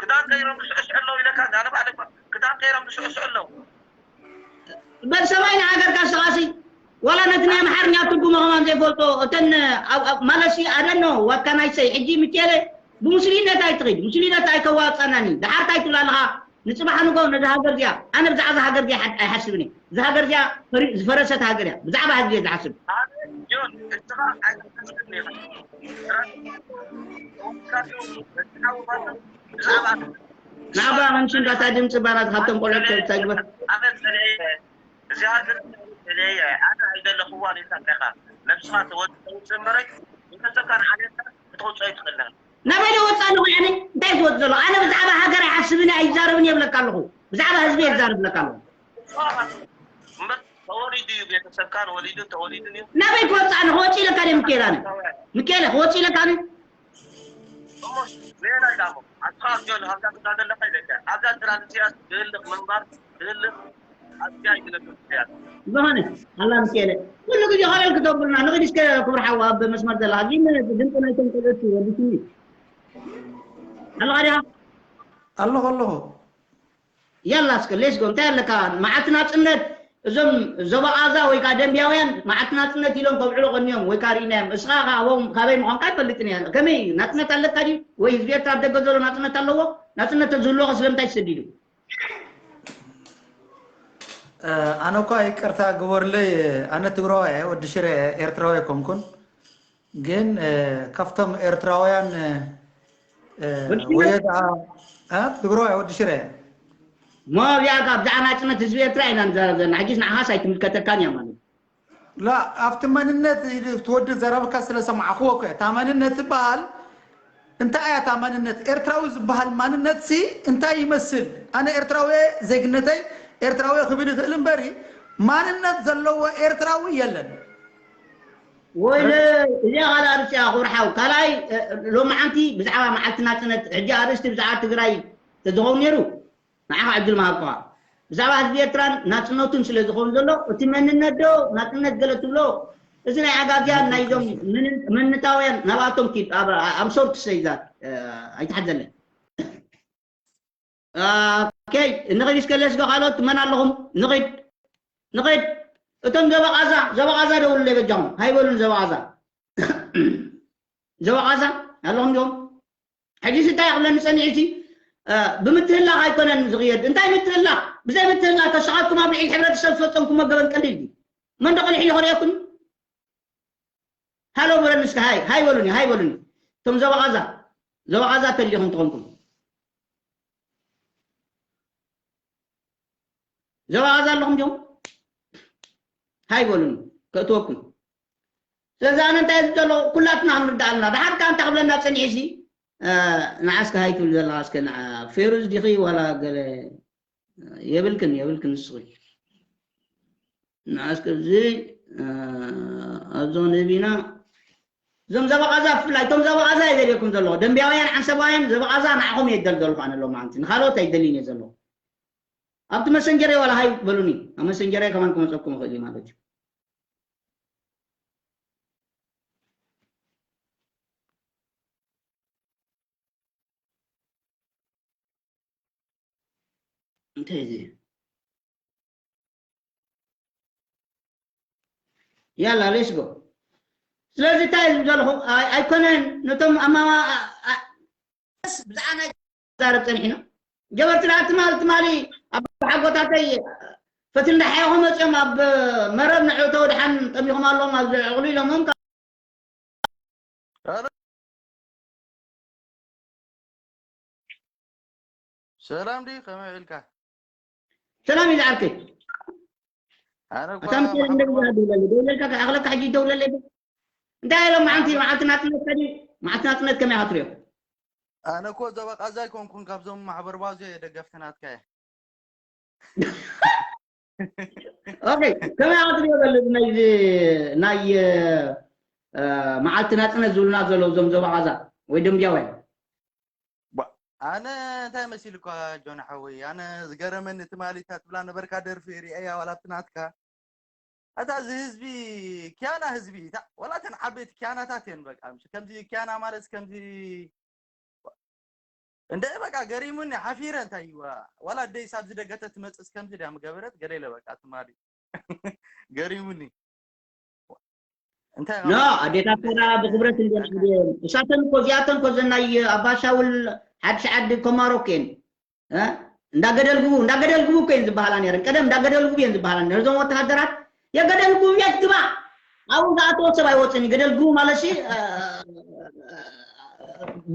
ክዳን ቀይሮም ዝስዕስዑ ኣለዉ ኢለካ ኣነ ባዕለ ክዳን ቀይሮም ዝስዕስዑ ኣለዉ በል ሰማይ ንሃገርካ ስኻሲ ዋላ ነቲ ናይ ኣምሓርኛ ትርጉሞ ከማን ዘይፈልጦ እተን ማለሲ ኣደኖ ዋካ ናይ ሰይ ሕጂ ምኬለ ብሙስሊነት ኣይትኺድ ሙስሊነት ኣይከዋፀናኒ ደሓር ታይ ትብላ ኣለኻ ንፅባሕ ንጎ ነዚ ሃገር እዚኣ ኣነ ብዛዕባ ሃገር እዚኣ ኣይሓስብን እየ እዛ ሃገር እዚኣ ዝፈረሰት ሃገር እያ ብዛዕባ ህዝቢ እየ ዝሓስብ ንዓባ ኣምሲ እንዳታ ድምፂ ባራት ካብቶም ቆልዑት ተግበር እዚ ሃገር ተለየ ኣነ ኣይደለኽዋን ኢልካ ኣለኻ ነብስኻ ተወፅእ እምበረይ ቤተሰብካ ንዓሌትካ ክትወፅኦ ይትኽእልካ ናበይ ዝወፅእ ኣለኹ ያኒ እንታይ ዝወፅእ ዘሎ ኣነ ብዛዕባ ሃገር ኣይሓስብን ኣይዛረብን የብለካ ኣለኹ ብዛዕባ ህዝቢ የዛረብለካ ኣለኹ እምበር ተወሊዱ እዩ ቤተሰብካን ወሊዱን ተወሊዱን እዩ ናበይ ክወፅእ ኣነ ክወፅእ ኢለካ ደ ምኬላ ነ ምኬለ ክወፅእ ኢለካ ነ እሞ ሜላ ኢላሞ ኣስኻ ኣብዚኦ ንሃብታ ክዳ ዘለካ ኢለካ ኣብዛ ትራንስያስ ክህልኽ ምንባር ክህልኽ ኣብዚኣ ይግለጽ ኢሳያስ ዝኾነ ኣላ ምኬለ ኩሉ ግዜ ኸለል ክተብሉና ንኽድ እስከ ክብር ሓዋ ኣብ መስመር ዘለኻ ግን ድምፂ ናይቶም ቆልዑት ወዲስኒ ኣለኻ ዲኻ ኣለኹ ኣለኹ ያላ እስከ ሌስጎ እንታይ ኣለካ መዓልቲ ናፅነት እዞም ዞባ ቃዛ ወይ ከዓ ደንብያውያን መዓልቲ ናፅነት ኢሎም ከብዕሉ ቀንዮም ወይ ከዓ ርኢናዮም እስኻ ካብኦም ካበይ ምዃንካ ኣይፈልጥን እያ ከመይ እዩ ናፅነት ኣለካ ድዩ ወይ ህዝቢ ኤርትራ ኣብ ደገ ዘሎ ናፅነት ኣለዎ ናፅነት ተዝህልዎ ስለምንታይ ተሰዲዱ ኣነ እኳ ይቅርታ ግበርለይ ኣነ ትግራዋይ ወዲ ሽረ ኤርትራዊ ኣይኮንኩን ግን ካብቶም ኤርትራውያን ወይ ከዓ ትግራዋይ ወዲ ሽረ እሞ እዚኣ ካብ ብዛዕባ ናፅነት ህዝቢ ኤርትራ ኢና ንዛረብ ዘለና ሕጂስ ንዓኻስ ኣይትምልከተካን እያ ማለት ላ ኣብቲ መንነት ትወዲ ዘረብካ ስለ ሰማዕክዎ እኮ እታ መንነት ትበሃል እንታይ እያ እታ መንነት ኤርትራዊ ዝበሃል ማንነት ሲ እንታይ ይመስል ኣነ ኤርትራዊ ዜግነተይ ኤርትራዊ ክብል ይኽእል እምበሪ ማንነት ዘለዎ ኤርትራዊ የለን ወይለ እዚኣ ካልኣ ርፅያ ክብርሓው ካልኣይ ሎማዓንቲ ብዛዕባ መዓልቲ ናፅነት ሕጂ ኣርእስቲ ብዛዕባ ትግራይ ተዝኸውን ነይሩ ንዓኻ ዕድል ምሃብኩኻ። ብዛዕባ ህዝቢ ኤርትራን ናጽነቱን ስለ ዝኸውን ዘሎ፣ እቲ መንነት ዶ ናጽነት ገለ ትብሎ፣ እዚ ናይ ኣጋግያን ናይዞም መን-፣ መንነታውያን ናብኣቶም ኪድ፣ ኣብ፣ I'm sorry to say that፣ እ፣ ኣይትሓዘለይ። ኦኬ፣ ንኺድ እስከ፣ let's go። ካልኦት መን ኣለኹም? ንኺድ፣ ንኺድ። እቶም ዘበቓዛ፣ ዘበቓዛ ደውሉለይ በጃኹም። ሃይ በሉን ዘበቓዛ። ዘበቓዛ ኣለኹም ዲኹም? ሕጂ እንታይ ክብለኒ ጸኒሑ እቲ፣ እ፣ ብምትህላኽ ኣይኮነን ዝኽየድ። እንታይ ምትህላኽ? ብዘይ ምትህላኽ ተስኻትኩም ኣብ ልዕሊ ሕብረተሰብ ዝፈጸምኩሞ ገበን ቀሊል ድዩ? መን ዶ ቀሊሕ ኢሉ ከርእየኩም? ሃሎ በለኒ እስከ፣ ሃይ፣ ሃይ በሉኒ፣ ሃይ በሉኒ። እቶም ዘበቓዛ፣ ዘበቓዛ ተሊኹም ትኾንኩም። ዘበቓዛ ኣለኹም ዲኹም? ሃይ በሉኒ፣ ከእትወኩም። ስለዚ ኣነ እንታይ ዝደሎ፣ ኩላትና ክንርዳእ ኣለና። ደሓር ከኣ እንታይ ክብለና ጸኒሑ ሲ፣ እ፣ ንዓስከ ሃይ ትብል ዘለኻ እስከ ንዓ ፌሩዝ ዲኺ ዋላ ገለ የብልክን፣ የብልክን ንስኺ። ንዓስከ እዚ፣ እ፣ ኣብዞ ነቢና፣ እዞም ዘበቓዛ ብፍላይ፣ እቶም ዘበቓዛ እየ ዘልየኩም ዘለኹ። ደንብያውያን፣ ዓንሰባውያን፣ ዘበቓዛ ንዓኹም እየ ዝደል ዘለኹ ኣነ ሎማዓንቲ። ንኻልኦት ኣይደልይን እየ ዘለኹ። ኣብቲ መሰንጀረይ ዋላ ሃይ በሉኒ። ኣብ መሰንጀረይ ከማን ክመጸኩም ይኽእል እዩ ማለት እዩ። እንታይ እዚ? ያላ፣ let's go። ስለዚ እንታይ ዝደልኹ፣ ኣይ-፣ ኣይኮነን፣ ነቶም ኣማማ-፣ ኣ-፣ ኣ-፣ ብዛዕባ ናይ ዛረብ ጸኒሕና። ጀበርቲ ደኣ ትማል፣ ትማሊ ኣብ ሓጎታተይ ፈትሊ እንዳሓየኹ መጽዮም ኣብ መረብ ንዕእተው ደሓን ጠሚኹም ኣለዎም፣ ኣብዚ ዕቕሉ ኢሎሞም። ሰላም ዲ፣ ከመይ ውዒልካ? ሰላም እዩ ዝዓርከይ። ኣነ እኳ ኣታ ምሳሌ ማሕበር እንደዛ ባ- ደውለለይ፣ ደውለልካ፣ ክኣኽለካ ሕጂ ይደውለለይ። እንታይ ኢሎም መዓልቲ፣ መዓልቲ ናጽነት ከዲ፣ መዓልቲ ናጽነት ከመይ ኣትሪዮ? ኣነ እኮ ዘበቃዛ ኣይኮንኩን፣ ካብዞም ማሕበር ባዞ እየ ደገፍቲ ናትካ እየ። ኦኬ፣ ከመይ ኣትሪዮ ዘሎ ናይ፣ ናይ፣ እ፣ መዓልቲ ናጽነት ዝብሉና ዘለዉ እዞም ዘበቃዛ ወይ ደምቢያውያን? ባ-፣ ኣነ እንታይ መሲልኳ ጆን ሓወይ፣ ኣነ ዝገረመኒ ትማሊ እታ ትብላ ነበርካ ደርፊ ሪአያ ዋላ ኣብቲ ናትካ። ኣታ እዚ ህዝቢ ኪያና ህዝቢ እታ ዋላ እተን ዓበይቲ ኪያናታት እየን በቃ። ምሽ ከምዚ ኪያና ማለት ከምዚ እንደ በቃ ገሪሙኒ ሓፊረ እንታይ ዋ-፣ ዋላ ደይ ሳብ ዝደገተ ትመጽስ ከምዚ ድያ ምገበረት ገለ ኢለ በቃ ትማሊ ገሪሙኒ። እንታይ ኖ፣ ኣዴታት ተራ ብክብረት እንዲየን ዓብየን። እሳተን እኮ፣ እዚኣተን እኮ እዘን ናይ ኣባ ሻውል ሓድሽ ዓዲ ኮማሮ እኮ እየን። እ? እንዳ ገደል ግቡ፣ እንዳ ገደል ግቡ እኮ እየን ዝበሃላ ነይረን። ቀደም እንዳ ገደል ግቡ እየን ዝበሃላ ነይረን። እዞም ወተሃደራት፣ "የገደል ግቡ የት ግባ?" ኣብኡ ዝኣተወ ሰብ ኣይወፅን እዩ። ገደል ግቡ ማለት ሲ፣ እ፣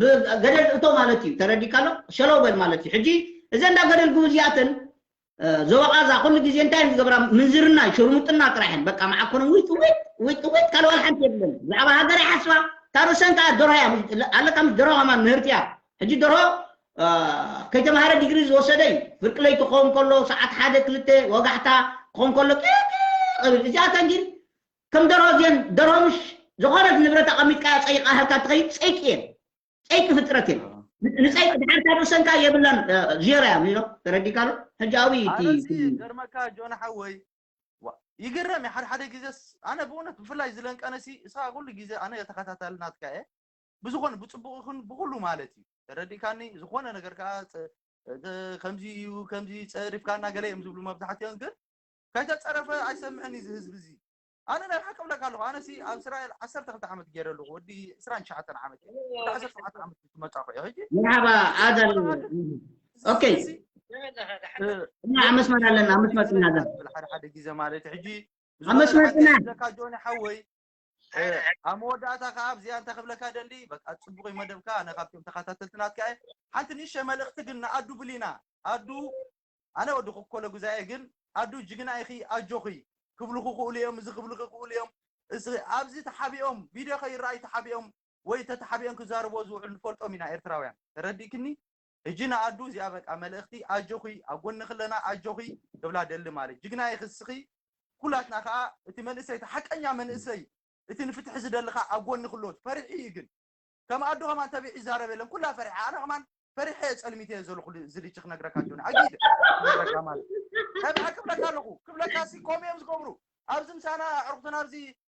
ብ-፣ ገደል እቶ ማለት እዩ። ተረዲእካ ኣሎ? ሸለው በል ማለት እዩ። ሕጂ እዘን እንዳ ገደል ግቡ እዚኣተን እ፣ ዞባ ቃዛ ኩሉ ግዜ እንታይ እየን ዝገብራ? ምንዝርና፣ ሽርሙጥና ጥራሕ እየን። በቃ መዓኮነን ዊጥ፣ ዊጥ፣ ዊጥ፣ ዊጥ፣ ካልእ ዋላ ሓንቲ የብለን። ብዛዕባ ሃገር ይሓስባ። እታ ርእሰን ከኣ ደርሆ እያ። ኣለካ ምስ ደርሆ ከማን ምህርቲ እያ። ሕጂ ደርሆ፣ እ፣ ከይተማሃረ ዲግሪ ዝወሰደ እዩ። ፍርቂ ለይቲ ክኸውን ከሎ፣ ሰዓት ሓደ ክልተ ወጋሕታ ክኸውን ከሎ፣ ቂቕ፣ ቂቕ እብል። እዚኣተን ግን ከም ደርሆ እዚአን፣ ደርሆ ምሽ ዝኾነት ንብረት ኣቐሚጥካያ ጸይቓ ሃልካ ትኸይድ ጸይቂ እየን። ጸይቂ ፍጥረት እየን። ን-፣ ንጸይቂ ድሓር ካብ ርእሰን ከኣ የብላን፣ እ፣ ዜሮ እያ፣ ሚሎ፣ ተረዲእካ ዶ? ሕጂ ኣብይ እቲ ኣነሲ ገርመካ ጆን ሓወይ፣ ዋ፣ ይግረም እዩ። ሓደ ሓደ ግዜስ ኣነ ብእውነት ብፍላይ ዝለንቀነሲ እሳ ኩሉ ግዜ ኣነ ተኸታታሊ ናትካ እየ። ብዝኾነ ብጽቡቕ ይኹን ብኹሉ ማለት እዩ። ተረዲእካኒ? ዝኾነ ነገር ከኣ ጸ-፣ እ፣ ከምዚ እዩ፣ ከምዚ ጸሪፍካና ገለ እዮም ዝብሉ መብዛሕትኦም፣ ግን ከይተጸረፈ ኣይሰምዕን እዩ እዚ ህዝቢ እዚ። ኣነ ናይ ብሓቂ እብለካ ኣለኹ፣ ኣነሲ ኣብ እስራኤል ዓሰርተ ክልተ ዓመት ገይረ ኣለኹ፣ ወዲ ዕስራን ትሽዓተን ዓመት እዩ። ወዲ ዓሰርተ ሸውዓተ ዓመት እዩ ዝመጻኹ እየ። ሕጂ መርሓባ፣ ኣደል። እዚ ኦኬ። እዚ እ፣ እና ኣብ መስመር ኣለና፣ ኣብ መስመር ኣለና። ሓደ ሓደ ግዜ ማለት እዩ። ሕጂ ኣብ መስመር ኣለና። ዝብለካ ጆኒ ሓወይ፣ እ፣ ኣብ መወዳእታ ከኣ ኣብዚኣ እንታይ ክብለካ ደሊ፣ በቃ ጽቡቕ እዩ መደብካ፣ ኣነ ካብቶም ተኸታተልቲ ናትካ እየ። ሓንቲ ንእሽተይ መልእኽቲ ግን ንኣዱ ብሊና፣ ኣዱ፣ ኣነ ወዲ ኮኮለ ጉዛኤ ግን ኣዱ ጅግና ኢኺ፣ ኣጆኺ ክብሉኺ ክእሉ እዮም፣ እዚ ክብሉኺ ክእሉ እዮም። እዚ ኣብዚ ተሓቢኦም፣ ቪድዮ ከይረኣዩ ተሓቢኦም ወይ ተተሓቢኦም ክዛረብዎ ዝውዕሉ ንፈልጦም ኢና ኤርትራውያን። ተረዲእክኒ? ሕጂ ንኣዱ እዚኣ በቃ መልእኽቲ፣ ኣጆኺ፣ ኣብ ጎንኺ ኣለና፣ ኣጆኺ ክብላ ደሊ ማለት። ጅግና ኢኺ እስኺ፣ ኩላትና ከኣ እቲ መንእሰይ፣ እቲ ሓቀኛ መንእሰይ፣ እቲ ንፍትሒ ዝደሊ ከኣ ኣብ ጎኒ ክሎ ፈሪሑ እዩ ግን። ከም ኣዱ ከማን ተቢዑ ይዛረብ የለን፣ ኩላ ፈሪሓ። ኣነ ከማን ፈሪሐ ጸልሚት እየ ዘለኹ። ዝልጭ ክነግረካ ጆን፣ ኣጊድ ክነግረካ ማለት ከብዐ ክብለካ ኣለኹ። ክብለካ ሲ ኮም እዮም ዝገብሩ። ኣብዚ ምሳና ዕርኩትና ኣብዚ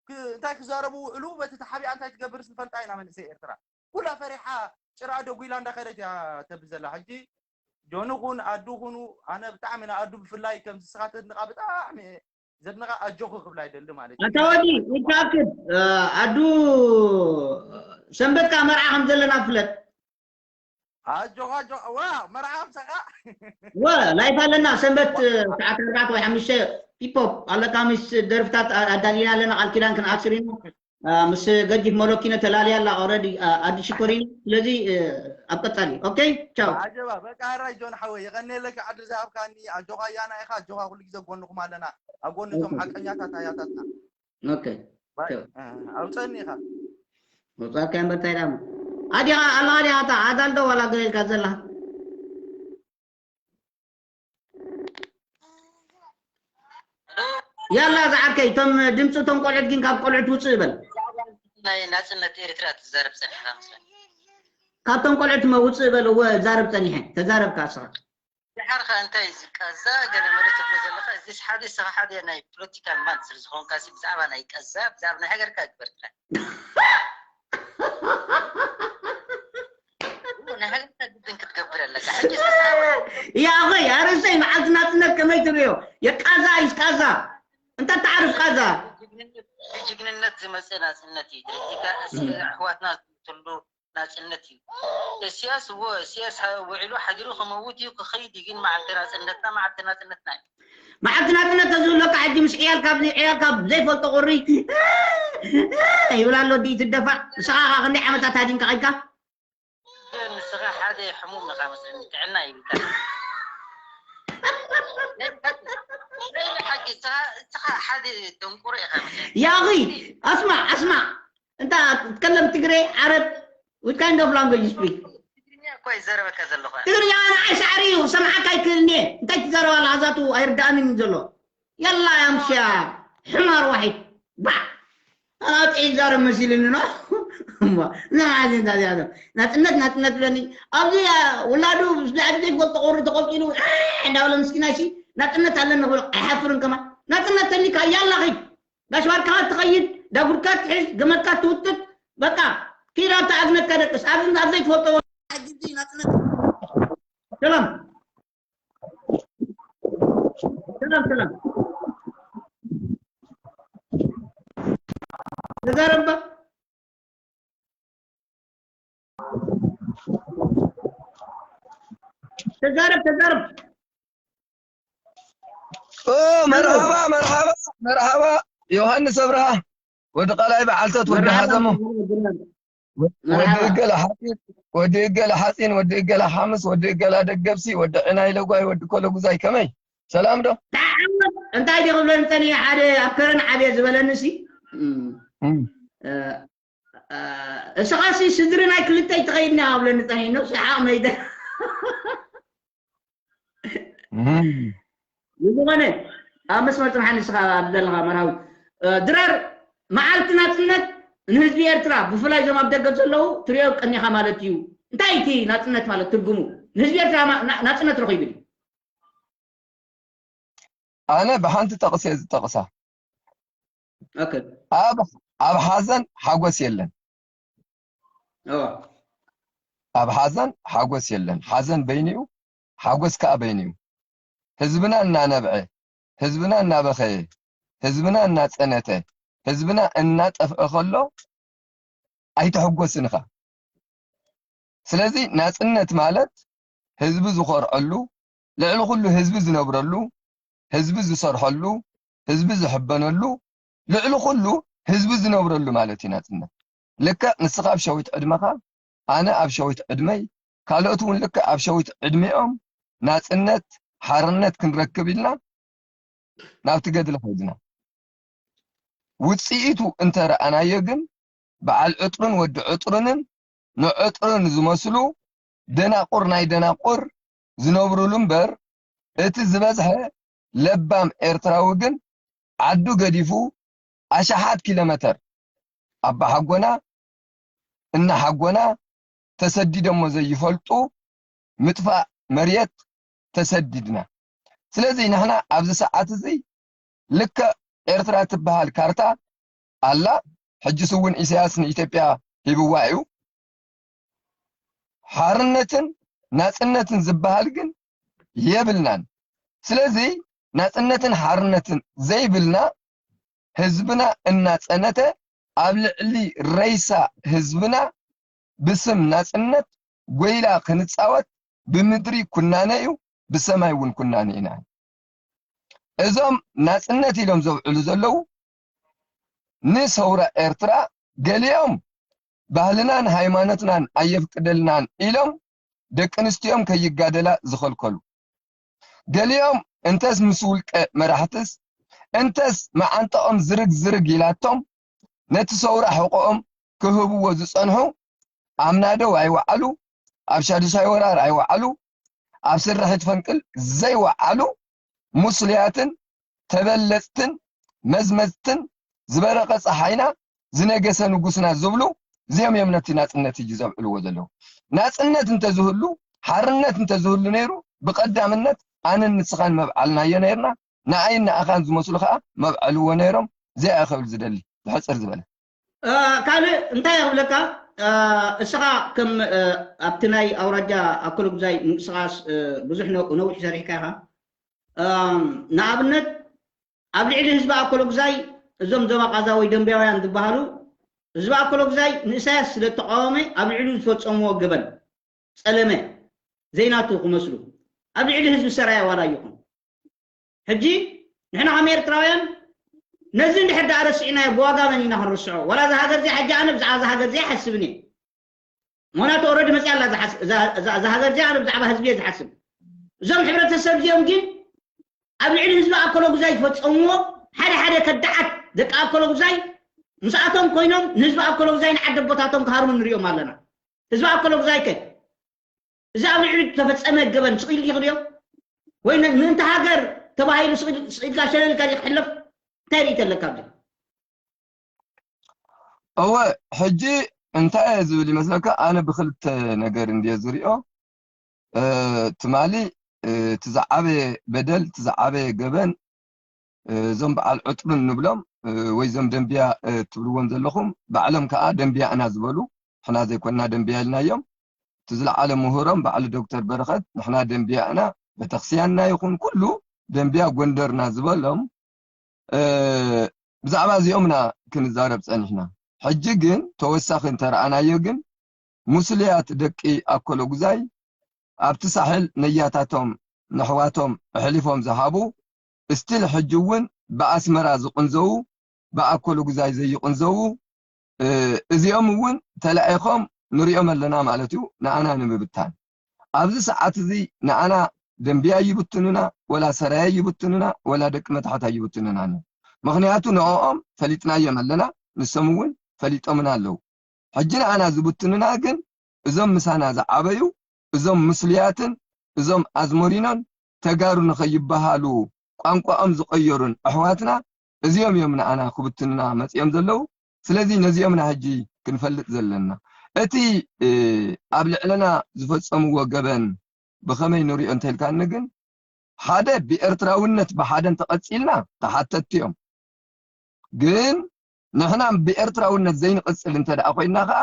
ክ- እንታይ ክዛረቡ ውዕሉ፣ በቲ ተሓቢኣ እንታይ ትገብርስ ንፈልጣ ኢና። መንእሰይ ኤርትራ ኩላ ፈሪሓ ጭራ ደጉላ እንዳኸደት እያ ተብዘላ። ሕጂ ጆን ኹን ኣዱ ኹኑ፣ ኣነ ብጣዕሚ ንኣዱ ብፍላይ ከም ዝስኻተት ንቓ ብጣዕሚ ዘድንቓ ኣጆኹ ክብላ ይደሊ ማለት እዩ። ኣታ ወዲ ይታክድ ኣዱ ሰንበትካ መርዓ ከም ዘለና ፍለጥ። ኣጆኻ ኣጆኻ ዋ መርዓ ምሳኻ ወ ላይፍ ኣለና ሰንበት ሰዓት ኣርባዕተ ወይ ሓሙሽተ ፒፖፕ ኣለካ ምስ ደርፍታት ኣዳሊና ኣለና ቃል ኪዳን ክንኣስር ኢና ምስ ገዲፍ መለኪነ ተላልያ ኣላ ኦረዲ ኣዲ ሽኮሪና ስለዚ ኣብ ቀጻሊ ኦኬ ቻው። ኣጀባ በቃ ራይ ጆን ሓወይ የቀኔለካ ዓዲ ዝሃብካኒ ኣጆኻ ያና ኢኻ ኣጆኻ ኩሉ ግዜ ጎንኹም ኣለና ኣብ ጎኒ እቶም ሓቀኛታት ኣያታትና። ኦኬ ኣውፀኒ ኢኻ መውፃእካ እምበር እንታይ ዳሞ ኣዲኻ ኣለኻ ዲኻ እታ ኣዳልዶ ዋላ ገለ ኢልካ ዘላ ያላ ዝዓርከይ እቶም ድምፂ እቶም ቆልዑት ግን ካብ ቆልዑት ውፅእ በል ናይ ናፅነት ኤርትራ ትዛረብ ፀኒሕካ መስለኒ ካብቶም ቆልዑት መ ውፅእ በል እወ ዛረብ ፀኒሐ ተዛረብካ እስኻ ድሓር ከ እንታይ እዚ ቃዛ ገለ መለ ትብሎ ዘለካ እዚስ ሓደ ስኻ ሓደ ናይ ፖለቲካል ማን ስለ ዝኾንካ ሲ ብዛዕባ ናይ ቃዛ ብዛዕባ ናይ ሃገርካ ግበር ጥራይ ናይ ሃገርካ ግድን ክትገብር ኣለካ ሕጂ ያ ኣኸይ ኣርእሰይ መዓልቲ ናጽነት ከመይ ትርእዮ የቃዛ ይስቃዛ እንተ ተዓርፍ ቃዛ ብጅግንነት ዝመፀ ናፅነት እዩ ተረዲእካ እዚ ኣሕዋትና ዝሞትሉ ናፅነት እዩ። እስያስ እወ እስያስ ውዒሉ ሓዲሩ ክመውት እዩ ክኸይድ እዩ ግን መዓልቲ ናፅነትና መዓልቲ ናፅነትና እዩ። መዓልቲ ናፅነት ተዝህሉ ካ ሕጂ ምስ ዕያልካ ኣብዚ ዕያልካ ዘይፈልጦ ቁሪ ይብል ኣሎ ድዩ ትደፋዕ ንስኻ ኻ ክንደይ ዓመታት ሃዲንካ ኸድካ ንስኻ ሓደ ሕሙም ኢኻ መስለኒ ጥዕና ይብልካ ናይ ሓቂ እስኻ ሓደ ደንቁሮ ኢኻ መስለኒ ያኺ ኣስማዕ ኣስማዕ እንታ ትከለም ትግሬ ዓረብ What kind of language you speak? ትግርኛ እኮ ይዘረበካ ዘለኹ። ትግርኛ ንዓይ ሳዕሪ እዩ፣ ሰምዓካ ኣይክእልን እየ። እንታይ ትዛረብ ኣላ? እዛቱ ኣይርድኣንን እዩ ዘሎ። የላ ያምሽያ ሕማር ዋሒድ ባዕ ኣጥ ይዛረብ መሲልኒ ነው። እሞ ንዓዚ እንታይ ያዘ ናጽነት ናጽነት ብለኒ ኣብዚ ውላዱ ብዛዕባ ዘይፈልጦ ቁሪ ተቆልቂሉ እንዳበለ ምስኪና ሲ ናጽነት ኣለኒ ክብሎ ኣይሓፍርን ከማን ናጽነት ተሊካ ያላ ኺድ ጋሽ ባርካኻ ትኸይድ ዳጉድካ ትሕዝ ገመድካ ትውጥጥ በቃ ኪድ ኣብታ ኣዝነትካ ደቅስ ኣብዚ ኣብ ዘይትፈልጦ ሰላም ሰላም ሰላም ተዛረባ ተዛረብ ተዛረብ መርሓባ መርሓባ መርሓባ ዮሃንስ ኣብርሃ ወዲ ቃላይ በዓልተት ወዲ ሓዘሞ ወዲ እገለ ሓፂን ወዲ እገለ ሓፂን ወዲ እገለ ሓምስ ወዲ እገላ ደገብሲ ወዲ ዕናይ ለጓይ ወዲ ኮለጉዛይ ከመይ ሰላም ዶ እንታይ ዲ ክብለኒ ፀኒሐ ሓደ ኣብ ከረን ዓብየ ዝበለኒ ሲ እስኻሲ ስድሪ ናይ ክልተ ይትኸይድና ኣብለኒ ፀኒሕ ነብሲ ሓቕ መይደ ዝኾነ ኣብ መስመር ፅንሓ ንስኻ ኣብ ዘለኻ መርሃዊ ድራር መዓልቲ ናፅነት ንህዝቢ ኤርትራ ብፍላይ ዞም ኣብ ደገ ዘለዉ ትሪኦ ቀኒኻ ማለት እዩ እንታይ እቲ ናፅነት ማለት ትርጉሙ ንህዝቢ ኤርትራ ናፅነት ረኺቡ እዩ ኣነ ብሓንቲ ጠቕሲ እየ ዝጠቕሳ ኣብ ሓዘን ሓጎስ የለን ኣብ ሓዘን ሓጎስ የለን ሓዘን በይኑ እዩ ሓጎስ ከዓ በይኑ እዩ ህዝብና እናነብዐ ህዝብና እናበኸየ ህዝብና እናፀነተ ህዝብና እናጠፍአ ከሎ ኣይትሕጎስን ኢኻ ስለዚ ናፅነት ማለት ህዝቢ ዝኾርዐሉ ልዕሊ ኩሉ ህዝቢ ዝነብረሉ ህዝቢ ዝሰርሐሉ ህዝቢ ዝሕበነሉ ልዕሊ ኩሉ ህዝቢ ዝነብረሉ ማለት እዩ ናፅነት ልክዕ ንስኻ ኣብ ሸዊት ዕድመኻ ኣነ ኣብ ሸዊት ዕድመይ ካልኦት እውን ልክዕ ኣብ ሸዊት ዕድሚኦም ናፅነት ሓርነት ክንረክብ ኢልና ናብቲ ገድሊ ከይድና ውፅኢቱ እንተረኣናዮ ግን በዓል ዕጥሩን ወዲ ዕጥሩንን ንዕጥሩን ዝመስሉ ደናቁር ናይ ደናቁር ዝነብሩሉ እምበር እቲ ዝበዝሐ ለባም ኤርትራዊ ግን ዓዱ ገዲፉ ኣሽሓት ኪሎ መተር ኣባሓጎና እናሓጎና ተሰዲዶሞ ዘይፈልጡ ምጥፋእ መርየት ተሰዲድና። ስለዚ ንሕና ኣብዚ ሰዓት እዚ ልክዕ ኤርትራ ትበሃል ካርታ ኣላ። ሕጅስ እውን ኢሳያስ ንኢትዮጵያ ሂብዋ እዩ። ሓርነትን ናጽነትን ዝበሃል ግን የብልናን። ስለዚ ናጽነትን ሓርነትን ዘይብልና፣ ህዝብና እናጸነተ፣ ኣብ ልዕሊ ሬሳ ህዝብና ብስም ናጽነት ጎይላ ክንጻወት፣ ብምድሪ ኩናነ እዩ፣ ብሰማይ እውን ኩናነ ኢና። እዞም ናጽነት ኢሎም ዘውዕሉ ዘለዉ ንሰውራ ኤርትራ፣ ገሊኦም ባህልናን ሃይማኖትናን ኣየፍቅደልናን ኢሎም ደቂ ኣንስትዮኦም ከይጋደላ ዝኸልከሉ፣ ገሊኦም እንተስ ምስ ውልቀ መራሕትስ እንተስ መዓንጠኦም ዝርግ ዝርግ ኢላቶም ነቲ ሰውራ ሕቆኦም ክህብዎ ዝጸንሑ፣ ኣብ ናደው ኣይወዓሉ፣ ኣብ ሻዱሻይ ወራር ኣይወዓሉ፣ ኣብ ስርሒት ፈንቅል ዘይወዓሉ፣ ሙስልያትን ተበለጽትን መዝመዝትን ዝበረቐ ጸሓይና ዝነገሰ ንጉስና ዝብሉ፣ እዚኦም እዮም ነቲ ናጽነት ሕጂ ዘብዕልዎ ዘለዉ። ናጽነት እንተዝህሉ፣ ሓርነት እንተዝህሉ ነይሩ፣ ብቐዳምነት ኣነን ንስኻን መብዓልናዮ ነይርና። ንኣይን ንኣኻን ዝመስሉ ኸኣ መብዐልዎ ነይሮም። እዚኣ እየ ክብል ዝደሊ፣ ብሕጽር ዝበለ። እ፣ ካልእ እንታይ እየ ክብለካ? እ፣ እስኻ ከም፣ እ፣ ኣብቲ ናይ ኣውራጃ ኣኮሎጉዛይ ምንቅስቓስ፣ እ፣ ብዙሕ ነ-፣ ነዊሕ ሰሪሕካ ኢኻ። እ፣ ንኣብነት ኣብ ልዕሊ ህዝቢ ኣኮሎጉዛይ እዞም ዞባ ቃዛ ወይ ደንብያውያን ዝበሃሉ፣ ህዝቢ ኣኮሎጉዛይ ንእሳያስ ስለ እተቃወመ ኣብ ልዕሊኡ ዝፈጸምዎ ገበን፣ ጸለመ፣ ዘይናቱ ክመስሉ ኣብ ልዕሊ ህዝቢ ሰራየ ዋላ ይኹን። ሕጂ ንሕና ከም ኤርትራውያን ነዚ እንድሕር ደኣ ረሲዕናዮ ብዋጋ መን ኢና ክንርስዖ? ዋላ እዛ ሃገር እዚኣ ሕጂ ኣነ ብዛዕባ እዛ ሃገር እዚኣ ኣይሓስብን እየ። ምኽንያቱ ኦረዲ መፅያ ኣላ እዛ ሓስ-፣ እዛ፣ እዛ፣ እዛ ሃገር እዚኣ ኣነ ብዛዕባ ህዝቢ እየ ዝሓስብ። እዞም ሕብረተሰብ እዚኦም ግን ኣብ ልዕሊ ህዝቢ ኣኮሎጉዛይ ዝፈፀምዎ ሓደ ሓደ ከዳዓት ደቂ ኣኮሎጉዛይ ምስኣቶም ኮይኖም ንህዝቢ ኣኮሎጉዛይ ንዓዲ ኣቦታቶም ክሃርሙ ንሪኦም ኣለና። ህዝቢ ኣኮሎጉዛይ ከ እዚ ኣብ ልዕሊ ዝተፈጸመ ገበን ስቕ ኢልኪ ክሪኦ? ወይ ን-፣ ምእንቲ ሃገር ተባሂሉ ስቕ ኢል-፣ ስቕ ኢልካ ሸለል ኢልካ ክሕለፍ እንታይ ርእይቶ ኣለካ ኣብዚ? እወ፣ ሕጂ እንታይ እየ ዝብል ይመስለካ? ኣነ ብኽልተ ነገር እንድየ ዝሪኦ። እ፣ ትማሊ፣ እ፣ እቲ ዝዓበየ በደል፣ እቲ ዝዓበየ ገበን፣ እ፣ እዞም በዓል ዕጥሩ እንብሎም፣ እ፣ ወይ እዞም ደንብያ፣ እ፣ ትብልዎም ዘለኹም፣ ባዕሎም ከኣ ደንብያ ኢና ዝበሉ፣ ንሕና ዘይኮንና ደንብያ ኢልናዮም። እቲ ዝለዓለ ምሁሮም በዓል ዶክተር በረኸት፣ ንሕና ደንብያ ኢና፣ ቤተክርስቲያንና ይኹን ኩሉ ደንብያ ጎንደርና ዝበሎም፣ እ፣ ብዛዕባ እዚኦም ኢና ክንዛረብ ጸኒሕና። ሕጂ ግን ተወሳኺ እንተረኣናዮ ግን፣ ሙስልያት ደቂ ኣኮሎጉዛይ ኣብቲ ሳሕል ነያታቶም ነሕዋቶም ኣሕሊፎም ዝሃቡ፣ እስቲል ሕጂ እውን ብኣስመራ ዝቕንዘዉ፣ ብኣኮሎጉዛይ ዘይቕንዘዉ፣ እ፣ እዚኦም እውን ተላኢኾም ንሪኦም ኣለና ማለት እዩ፣ ንኣና ንምብታን። ኣብዚ ሰዓት እዚ ንኣና ደንብያ ይብትኑና፣ ወላ ሰራየ ይብትኑና፣ ወላ ደቂ መታሕት ኣይብትኑናን እዮም። ምኽንያቱ ንዕኦም ፈሊጥናዮም ኣለና፣ ንሶም እውን ፈሊጦምና ኣለዉ። ሕጂ ንኣና ዝብትኑና ግን እዞም ምሳና ዝዓበዩ፣ እዞም ምስሉያትን እዞም ኣዝሞሪኖን ተጋሩ ንኸይበሃሉ ቋንቋኦም ዝቐየሩን ኣሕዋትና እዚኦም እዮም ንኣና ክብትኑና መጺኦም ዘለዉ። ስለዚ ነዚኦም ኢና ሕጂ ክንፈልጥ ዘለና። እቲ፣ እ፣ ኣብ ልዕለና ዝፈጸምዎ ገበን ብኸመይ ንሪኦ እንተኢልካኒ ግን፣ ሓደ ብኤርትራውነት ብሓደ እንተቐጺልና ተሓተትቲ እዮም። ግን ንሕና ብኤርትራውነት ዘይንቕጽል እንተ ደኣ ኮይንና ከኣ፣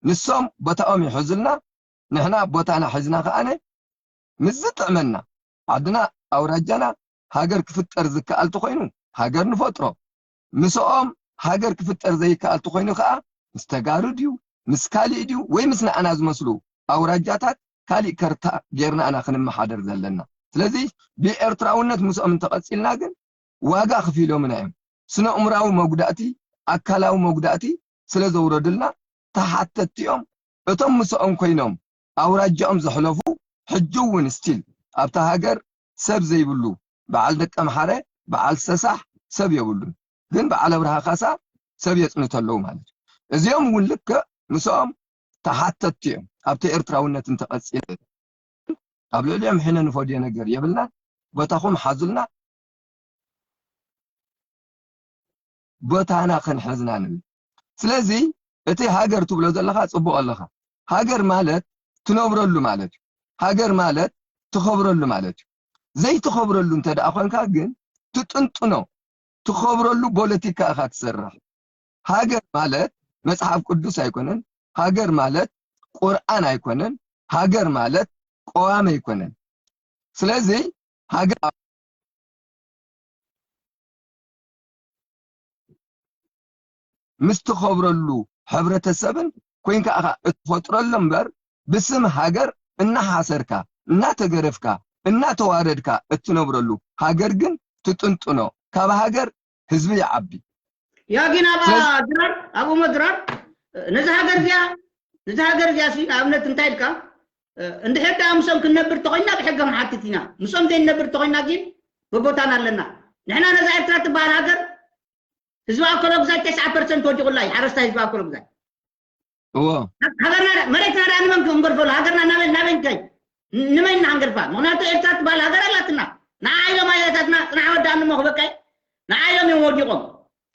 ንሶም ቦታኦም ይሕዙልና፣ ንሕና ቦታና ሒዝና ከኣነ ምስ ዝጥዕመና፣ ዓድና፣ ኣውራጃና፣ ሃገር ክፍጠር ዝከኣል ተኾይኑ ሃገር ንፈጥሮ። ምስኦም ሃገር ክፍጠር ዘይከኣል ተኾይኑ ከኣ ምስ ተጋሩ ድዩ፣ ምስ ካሊእ ድዩ፣ ወይ ምስ ንኣና ዝመስሉ ኣውራጃታት ካሊእ ከርታ ጌርና ኢና ክንመሓደር ዘለና። ስለዚ ብኤርትራውነት ምስኦም እንተቐጺልና ግን ዋጋ ከፊሎምና እዮም። ስነ-እምራዊ መጉዳእቲ፣ ኣካላዊ መጉዳእቲ ስለ ዘውረዱልና ተሓተትቲ እዮም። እቶም ምስኦም ኮይኖም ኣውራጃኦም ዘሕለፉ ሕጂ እውን ስቲል ኣብታ ሃገር ሰብ ዘይብሉ በዓል ደቀምሓረ፣ በዓል ሰሳሕ ሰብ የብሉን። ግን በዓል ኣብርሃ ካሳ ሰብ የጽንቱ ኣለዉ ማለት እዩ። እዚኦም እውን ልክዕ ምስኦም ተሓተትቲ እዮም። ኣብቲ ኤርትራውነት እንተቐጺለ ኣብ ልዕሊኦም ሕነ ንፈድዮ ነገር የብልናን። ቦታኹም ሓዙልና፣ ቦታና ክንሕዝና ንብል። ስለዚ እቲ ሃገር ትብሎ ዘለኻ ጽቡቕ ኣለኻ። ሃገር ማለት ትነብረሉ ማለት እዩ። ሃገር ማለት ትኸብረሉ ማለት እዩ። ዘይትኸብረሉ እንተ ደኣ ኮንካ ግን ትጥንጥኖ፣ ትኸብረሉ ፖለቲካ ኢኻ ትሰርሕ። ሃገር ማለት መጽሓፍ ቅዱስ ኣይኮነን። ሃገር ማለት ቁርኣን ኣይኮነን። ሃገር ማለት ቀዋም ኣይኮነን። ስለዚ ሃገር ምስ ትኸብረሉ ሕብረተሰብን ኮይንካ ኢኻ እትፈጥረሉ እምበር፣ ብስም ሃገር እናሓሰርካ፣ እናተገረፍካ፣ እናተዋረድካ እትነብረሉ ሃገር ግን ትጥንጥኖ። ካብ ሃገር ህዝቢ ይዓቢ። ያ ግን ኣባ ስለዚ ድራር ኣቡመ ድራር ነዚ ሃገር እዚኣ ነዚ ሃገር እዚኣ ሲ ንኣብነት እንታይ ኢልካ እንድሕር ደኣ ምስኦም ክንነብር ተኾይና ብሕገ ንሓትት ኢና። ምስኦም ዘይንነብር ተኾይና ግን በቦታና ኣለና። ንሕና ነዛ ኤርትራ ትበሃል ሃገር ህዝቢ ኣኮሎ ግዛይ ተስዓ ፐርሰንት ወዲቑላ እዩ። ሓረስታይ ህዝቢ ኣኮሎ ግዛይ እዎ ሃገርና መሬትና ደኣ ንመን ክንገርፈሉ? ሃገርና ናበይ ናበይ እንታይ ንመን ኢና ክንገርፋ? ምክንያቱ ኤርትራ ትበሃል ሃገር ኣላትና። ንዓ ኢሎም ኣያታትና ጽናሕ ወዳእኒ እሞ ክበቃይ ንዓ ኢሎም እዮም ወዲቖም።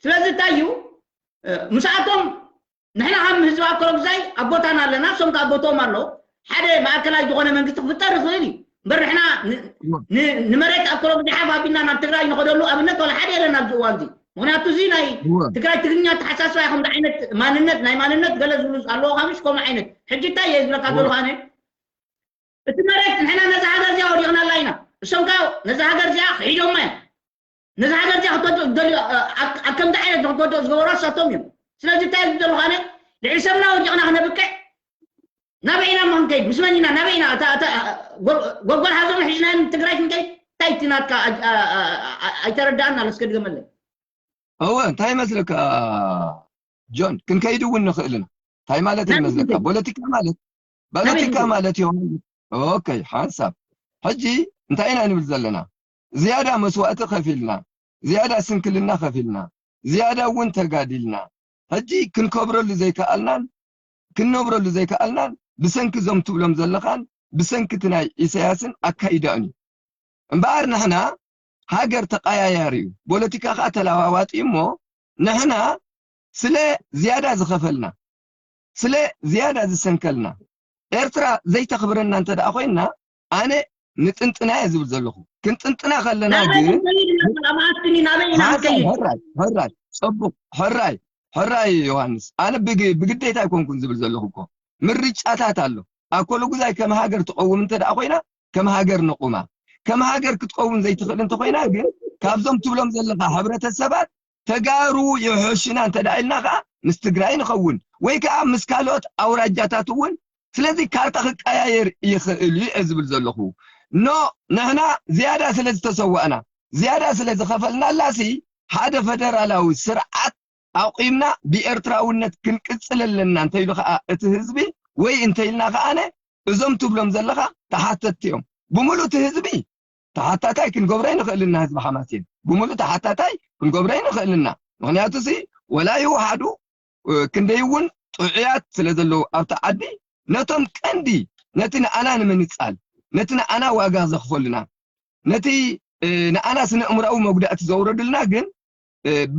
ስለዚ እንታይ እዩ ምስኣቶም ንሕና ከም ህዝቢ ኣኮሎ ግዛይ ኣቦታና ኣለና፣ እሶም ከኣ ቦትኦም ኣሎ። ሓደ ማእከላይ ዝኾነ መንግስቲ ክፍጠር ይኽእል እዩ እምበር ንሕና ን- ን- ንመሬት ኣኮሎ ግዛይ ሓፍ ኣቢልና ናብ ትግራይ ንኸደሉ ኣብነት ዋላ ሓደ የለን ኣብዚ እዋን እዚ። ምክንያቱ እዚ ናይ እወ ትግራይ ትግርኛ ተሓሳስባ ከምዚ ዓይነት ማንነት ናይ ማንነት ገለ ዝብሉ ኣለዎ ካምሽ ከምኡ ዓይነት ሕጂ እንታይ እየ ዝብለካ ዘለኹ ኣነ እቲ መሬት ንሕና ነዛ ሃገር እዚኣ ወዲቕናላ ኢና። እሶም ከኣ ነዛ ሃገር እዚኣ ክሒዶማ እዮም። ነዛ ሃገር እዚኣ ክትወድቕ ዝደልዩ ኣ- ኣ- ኣብ ከምዚ ዓይነት ንክትወድቕ ዝገበሩ ኣሳቶም እዮም። ስለዚ እንታይ ዝብሉ ዘለኹ ኣነ ልዕሊ ሰብና ወዲቕና ክነብቅዕ ናበይ ኢና እሞ ክንከይድ ምስ መን ኢና ናበይ ኢና እታ እታ ጎ- ጎልጎል ሃዞም ሒዝና ትግራይ ክንከይድ እንታይ እቲ ናትካ ኣ- ኣ- ኣ- ኣ- ኣይተረዳእና ኣለስከ ድገመለይ እወ እንታይ ይመስለካ ጆን ክንከይድ እውን ንኽእል ኢና እንታይ ማለት እዩ ናበይ ይመስለካ ክንከይድ ፖለቲካ ማለት ናበይ ፖለቲካ ክንከይድ ማለት ይሆን ኦኬ ሓንሳብ ሕጂ እንታይ ኢና ንብል ዘለና ዝያዳ መስዋእቲ ከፊልና ዝያዳ ስንክልና ከፊልና ዝያዳ እውን ተጋዲልና ሕጂ ክንከብረሉ ዘይከኣልናን ክንነብረሉ ዘይከኣልናን ብሰንኪ እዞም ትብሎም ዘለኻን ብሰንኪ እቲ ናይ ኢሳያስን ኣካይዳኡን እዩ እምበኣር ንሕና ሃገር ተቐያያሪ እዩ ፖለቲካ ከዓ ተለዋዋጢ እሞ ንሕና ስለ ዝያዳ ዝኸፈልና ስለ ዝያዳ ዝሰንከልና ኤርትራ ዘይተኽብረና እንተ ደኣ ኮይና ኣነ ንጥንጥና እየ ዝብል ዘለኹ ክንጥንጥና ከለና ናበይ ግን ክንከይድ ኢና መኣስኒ ናበይ ኢና ሓንሳብ ክንከይድ ሕራይ ሕራይ ጽቡቕ ሕራይ ሕራይ ዮሃንስ ኣነ ብግ- ብግዴታ ኣይኮንኩን ዝብል ዘለኹ እኮ ምርጫታት ኣሎ ኣኮሎ ጉዛይ ከም ሃገር ትቐውም እንተ ደኣ ኮይና ከም ሃገር ንቑማ ከም ሃገር ክትቀውም ዘይትኽእል እንተኮይና ግን ካብዞም ትብሎም ዘለኻ ሕብረተሰባት ተጋሩ ይሕሹና እንተ ደኣ ኢልና ከዓ ምስ ትግራይ ንኸውን ወይ ከዓ ምስ ካልኦት ኣውራጃታት እውን ስለዚ ካርታ ክቀያየር ይኽእል እዩ እየ ዝብል ዘለኹ ኖ ንሕና ዝያዳ ስለ ዝተሰዋእና ዝያዳ ስለ ዝኸፈልናላሲ ሓደ ፈደራላዊ ስርዓት ኣቑምና ብኤርትራውነት ክንቅጽል ኣለና እንተኢሉ ከዓ እቲ ህዝቢ ወይ እንተኢልና ከዓነ እዞም ትብሎም ዘለኻ ተሓተትቲ እዮም ብምሉእ እቲ ህዝቢ ተሓታታይ ክንገብሮ ይንኽእል ኢና ህዝቢ ሓማሴን ብምሉእ ተሓታታይ ክንገብሮ ይንኽእል ኢና ምኽንያቱ ሲ ወላ ይውሓዱ ክንደይ እውን ጥዑያት ስለ ዘለዉ ኣብቲ ዓዲ ነቶም ቀንዲ ነቲ ንኣና ንምንጻል ነቲ ንኣና ዋጋ ዘኽፈሉና ነቲ ንኣና ስነ እምራዊ መጉዳእቲ ዘውረዱልና ግን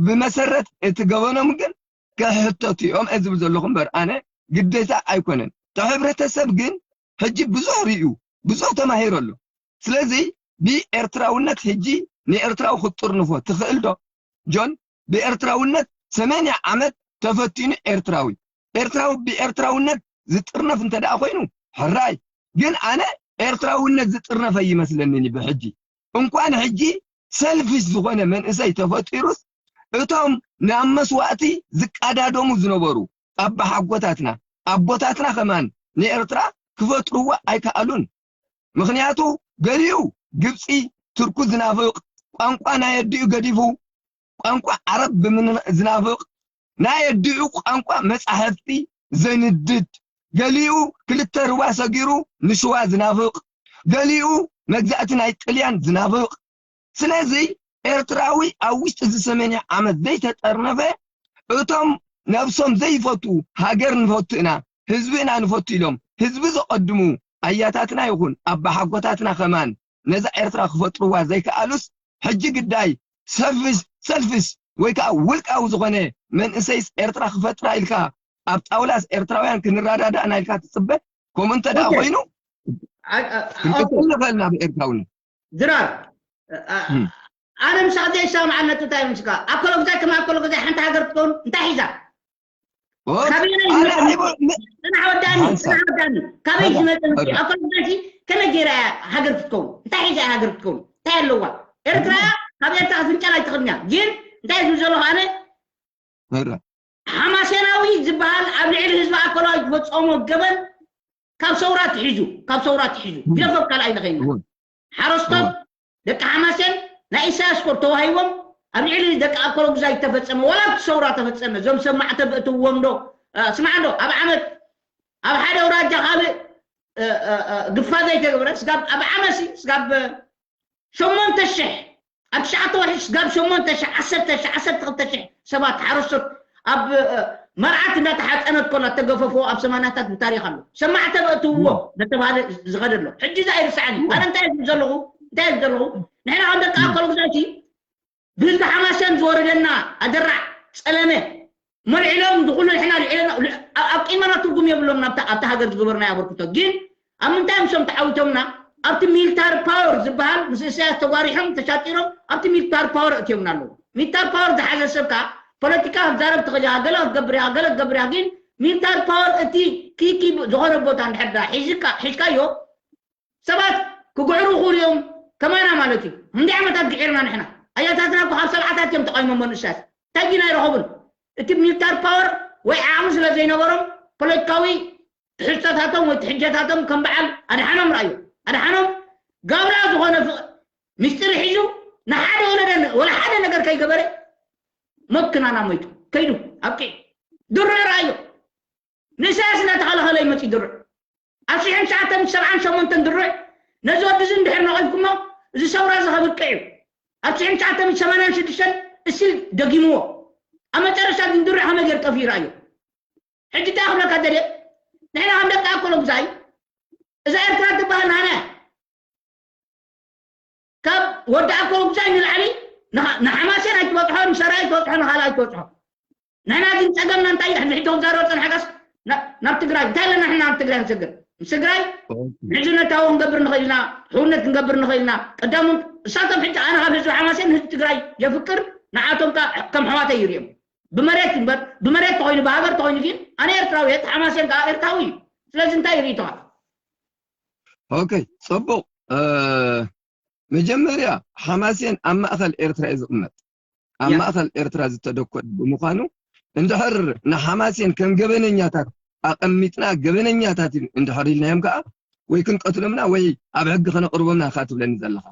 ብመሰረት እቲ ገበኖም ግን ክሕተቱ እዮም እየ ዝብል ዘለኹ እምበር ኣነ ግዴታ ኣይኮነን እቲ ሕብረተሰብ ግን ሕጂ ብዙሕ ርእዩ ብዙሕ ተማሂሩ ኣሎ ስለዚ ብኤርትራውነት ሕጂ ንኤርትራዊ ክትጥርንፎ ትኽእል ዶ ጆን ብኤርትራውነት ሰመንያ ዓመት ተፈቲኑ ኤርትራዊ ኤርትራዊ ብኤርትራውነት ዝጥርነፍ እንተ ደኣ ኮይኑ ሕራይ ግን ኣነ ኤርትራውነት ዝጥርነፍ ኣይመስለንን እዩ ብሕጂ እንኳን ሕጂ ሰልፊሽ ዝኾነ መንእሰይ ተፈጢሩስ እቶም ናብ መስዋእቲ ዝቀዳደሙ ዝነበሩ ኣባሓጎታትና ኣቦታትና ከማን ንኤርትራ ክፈጥርዎ ኣይከኣሉን ምኽንያቱ ገሊኡ ግብፂ ትርኩ ዝናፍቕ ቋንቋ ናይ ኣዲኡ ገዲፉ ቋንቋ ዓረብ ዝናፍቕ ናይ ኣዲኡ ቋንቋ መፃሕፍቲ ዘንድድ ገሊኡ ክልተ ርባ ሰጊሩ ንሽዋ ዝናፍቕ ገሊኡ መግዛእቲ ናይ ጥልያን ዝናፍቕ ስለዚ ኤርትራዊ ኣብ ውሽጢ እዚ ሰመንያ ዓመት ዘይተጠርነፈ እቶም ነብሶም ዘይፈቱ ሃገር ንፈቱ ኢና ህዝቢ ኢና ንፈቱ ኢሎም ህዝቢ ዘቐድሙ ኣያታትና ይኹን ኣባሓጎታትና ከማን ነዛ ኤርትራ ክፈጥርዋ ዘይከኣሉስ ሕጂ ግዳይ ሰልፍስ ሰልፍስ ወይ ከዓ ውልቃዊ ዝኾነ መንእሰይስ ኤርትራ ክፈጥራ ኢልካ ኣብ ጣውላስ ኤርትራውያን ክንረዳዳእና ኢልካ ትፅበ ከምኡ እንተ ደኣ ኮይኑ ክንቅጽል ንኽእል ናብ ኤርትራውነት። ድራር ኣነ ምሳኻ ዘይሰማማዕ ነጥብታት እዮም። ንስኻ ኣኮሎጉዛይ ከም ኣኮሎጉዛይ ሓንቲ ሃገር ክትከውን እንታይ ሒዛ? ካበየናይ ዝመፀ? ፅናሕ ወዳኒ፣ ፅናሕ ወዳኒ። ካበይ ዝመፀ? ኣኮሎጉዛይ ከመይ ገይራ እያ ሃገር ክትከውን? እንታይ ሒዛ እያ ሃገር ክትከውን? እንታይ ኣለዋ? ኤርትራ ካብ ኤርትራ ክትፍንጨል ኣይትኽእልን እያ። ግን እንታይ ዝብል ዘለኹ ኣነ ሓማሴናዊ ዝበሃል ኣብ ልዕሊ ህዝቢ ኣኮላዊ ዝፈፀሞ ገበን ካብ ሰውራ ትሒዙ ካብ ሰውራ ትሒዙ ግደፎ ካልኣይ ንኸይና ሓረስቶት ደቂ ሓማሴን ናይ ኢሳያስ ኮር ተዋሂቦም ኣብ ልዕሊ ደቂ ኣኮሎጉዛይ ተፈፀመ ዋላ እቲ ሰውራ ተፈፀመ እዞም ሰማዕተ ብእትዎም ዶ ስማዕ ዶ ኣብ ዓመት ኣብ ሓደ ኣውራጃ ካልእ ግፋ ዘይተገብረ ስጋብ ኣብ ዓመሲ ስጋብ ሸሞንተ ሽሕ ኣብ ትሽዓተ ወርሒ ስጋብ ሸሞንተ ሽሕ ዓሰርተ ሽሕ ዓሰርተ ክልተ ሽሕ ሰባት ሓረስቶት ኣብ መርዓት እንዳተሓፀነት ኮላ ተገፈፍዎ ኣብ ሰማንያታት ብታሪክ ኣሎ ሰማዕተ በእትውዎ እንዳተባሃለ ዝኸደ ኣሎ ሕጂ እዚ ኣይርስዓን እዩ ኣነ እንታይ ዝብል ዘለኹ እንታይ ዝብል ዘለኹ ንሕና ከም ደቂ ኣኮሎጉዛይ ብህዝቢ ሓማሴን ዝወረደና ኣደራዕ ፀለመ መልዒሎም ዝኩሉ ንሕና ልዒለና ኣብ ቂመና ትርጉም የብሎም ኣብታ ሃገር ዝገበርናዮ ኣበርክቶ ግን ኣብ ምንታይ ምሶም ተዓዊቶምና ኣብቲ ሚልታሪ ፓወር ዝበሃል ምስ እስያስ ተጓሪሖም ተሻጢሮም ኣብቲ ሚልታሪ ፓወር እትዮምና ኣለዉ ሚልታሪ ፓወር ዝሓዘ ሰብ ከዓ ፖለቲካ ክዛረብ ትኽእል ኢኻ ገለ ክትገብር ኢኻ ገለ ክትገብር ኢኻ ግን ሚልታሪ ፓወር እቲ ኪኪ ዝኾነ ቦታ እንድሕር ሒዝካ ሒዝካዮ ሰባት ክጉዕሩ ይኽእሉ እዮም ከማና ማለት እዩ። ክንደይ ዓመታት ግዒርና ንሕና ኣያታትና እኮ ካብ ሰብዓታት እዮም ተቃይሞሞ ንእሳት እንታይ ግን ኣይረኸቡን። እቲ ሚሊታር ፓወር ወይ ዓቕሚ ስለ ዘይነበሮም ፖለቲካዊ ትሕዝቶታቶም ወይ ትሕጀታቶም ከም በዓል ኣድሓኖም ረኣዩ። ኣድሓኖም ጋብራ ዝኾነ ፍቕ ሚስጢር ሒዙ ንሓደ ወለደ ወላ ሓደ ነገር ከይገበረ ሞት ክናና ሞይቱ ከይዱ ኣብቂዑ። ድሮ ረኣዮ ንእሳያስ እናተኸላኸለ ይመፅእ ድሮ ኣብ ሽሕን ትሽዓተ ሚእትን ሰብዓን ሸሞንተን ድሮ ነዚ ወዲ እዚ እንድሕር ነቒፍኩሞ እዚ ሰውራ እዚ ከብቅዕ እዩ ኣብ ሽሕን ትሽዓተ ሚእትን ሰማንያን ሽዱሽተን እስል ደጊምዎ ኣብ መጨረሻ ግን ድሮ ከመይ ገይሩ ጠፊኡ ይረኣዮ ሕጂ እንታይ ክብለካ ደልየ ንሕና ከም ደቂ ኣኮሎጉዛይ እዛ ኤርትራ ትበሃል ናና እያ ካብ ወዲ ኣኮሎጉዛይ ንላዕሊ ንሓማሴን ኣይትበፅሖ ንሰራይ ትበፅሖ ንኻልኣይ ትበፅሖ ንሕና ግን ፀገምና እንታይ እዩ ሕጂ ክዛረበ ፀንሐካስ ናብ ትግራይ እንታይ ኣለና ንሕና ናብ ትግራይ ንስግር ምስ ትግራይ ምሕዝነታዊ ክንገብር ንኽእል ኢና ሕውነት ክንገብር ንኽእል ኢና ቀዳሞም እሳቶም ሕጂ ኣነ ካብ ህዝቢ ሓማሴን ህዝቢ ትግራይ የፍቅር ንዓቶም ከዓ ከም ሕዋተይ ይሪኦም ብመሬት እምበር ብመሬት ተኾይኑ ብሃገር ተኾይኑ ግን ኣነ ኤርትራዊ እየ ሓማሴን ከዓ ኤርትራዊ እዩ ስለዚ እንታይ ርእይቶኻ ኦኬ ፅቡቕ መጀመርያ ሓማሴን ኣብ ማእኸል ኤርትራ እዩ ዝቕመጥ ኣብ ማእኸል ኤርትራ ዝተደኮነ ብምዃኑ እንድሕር ንሓማሴን ከም ገበነኛታት ኣቐሚጥና ገበነኛታት እንድሕር ኢልናዮም ከዓ ወይ ክንቀትሎምና ወይ ኣብ ሕጊ ከነቕርቦምና ኢኻ ትብለኒ ዘለኻ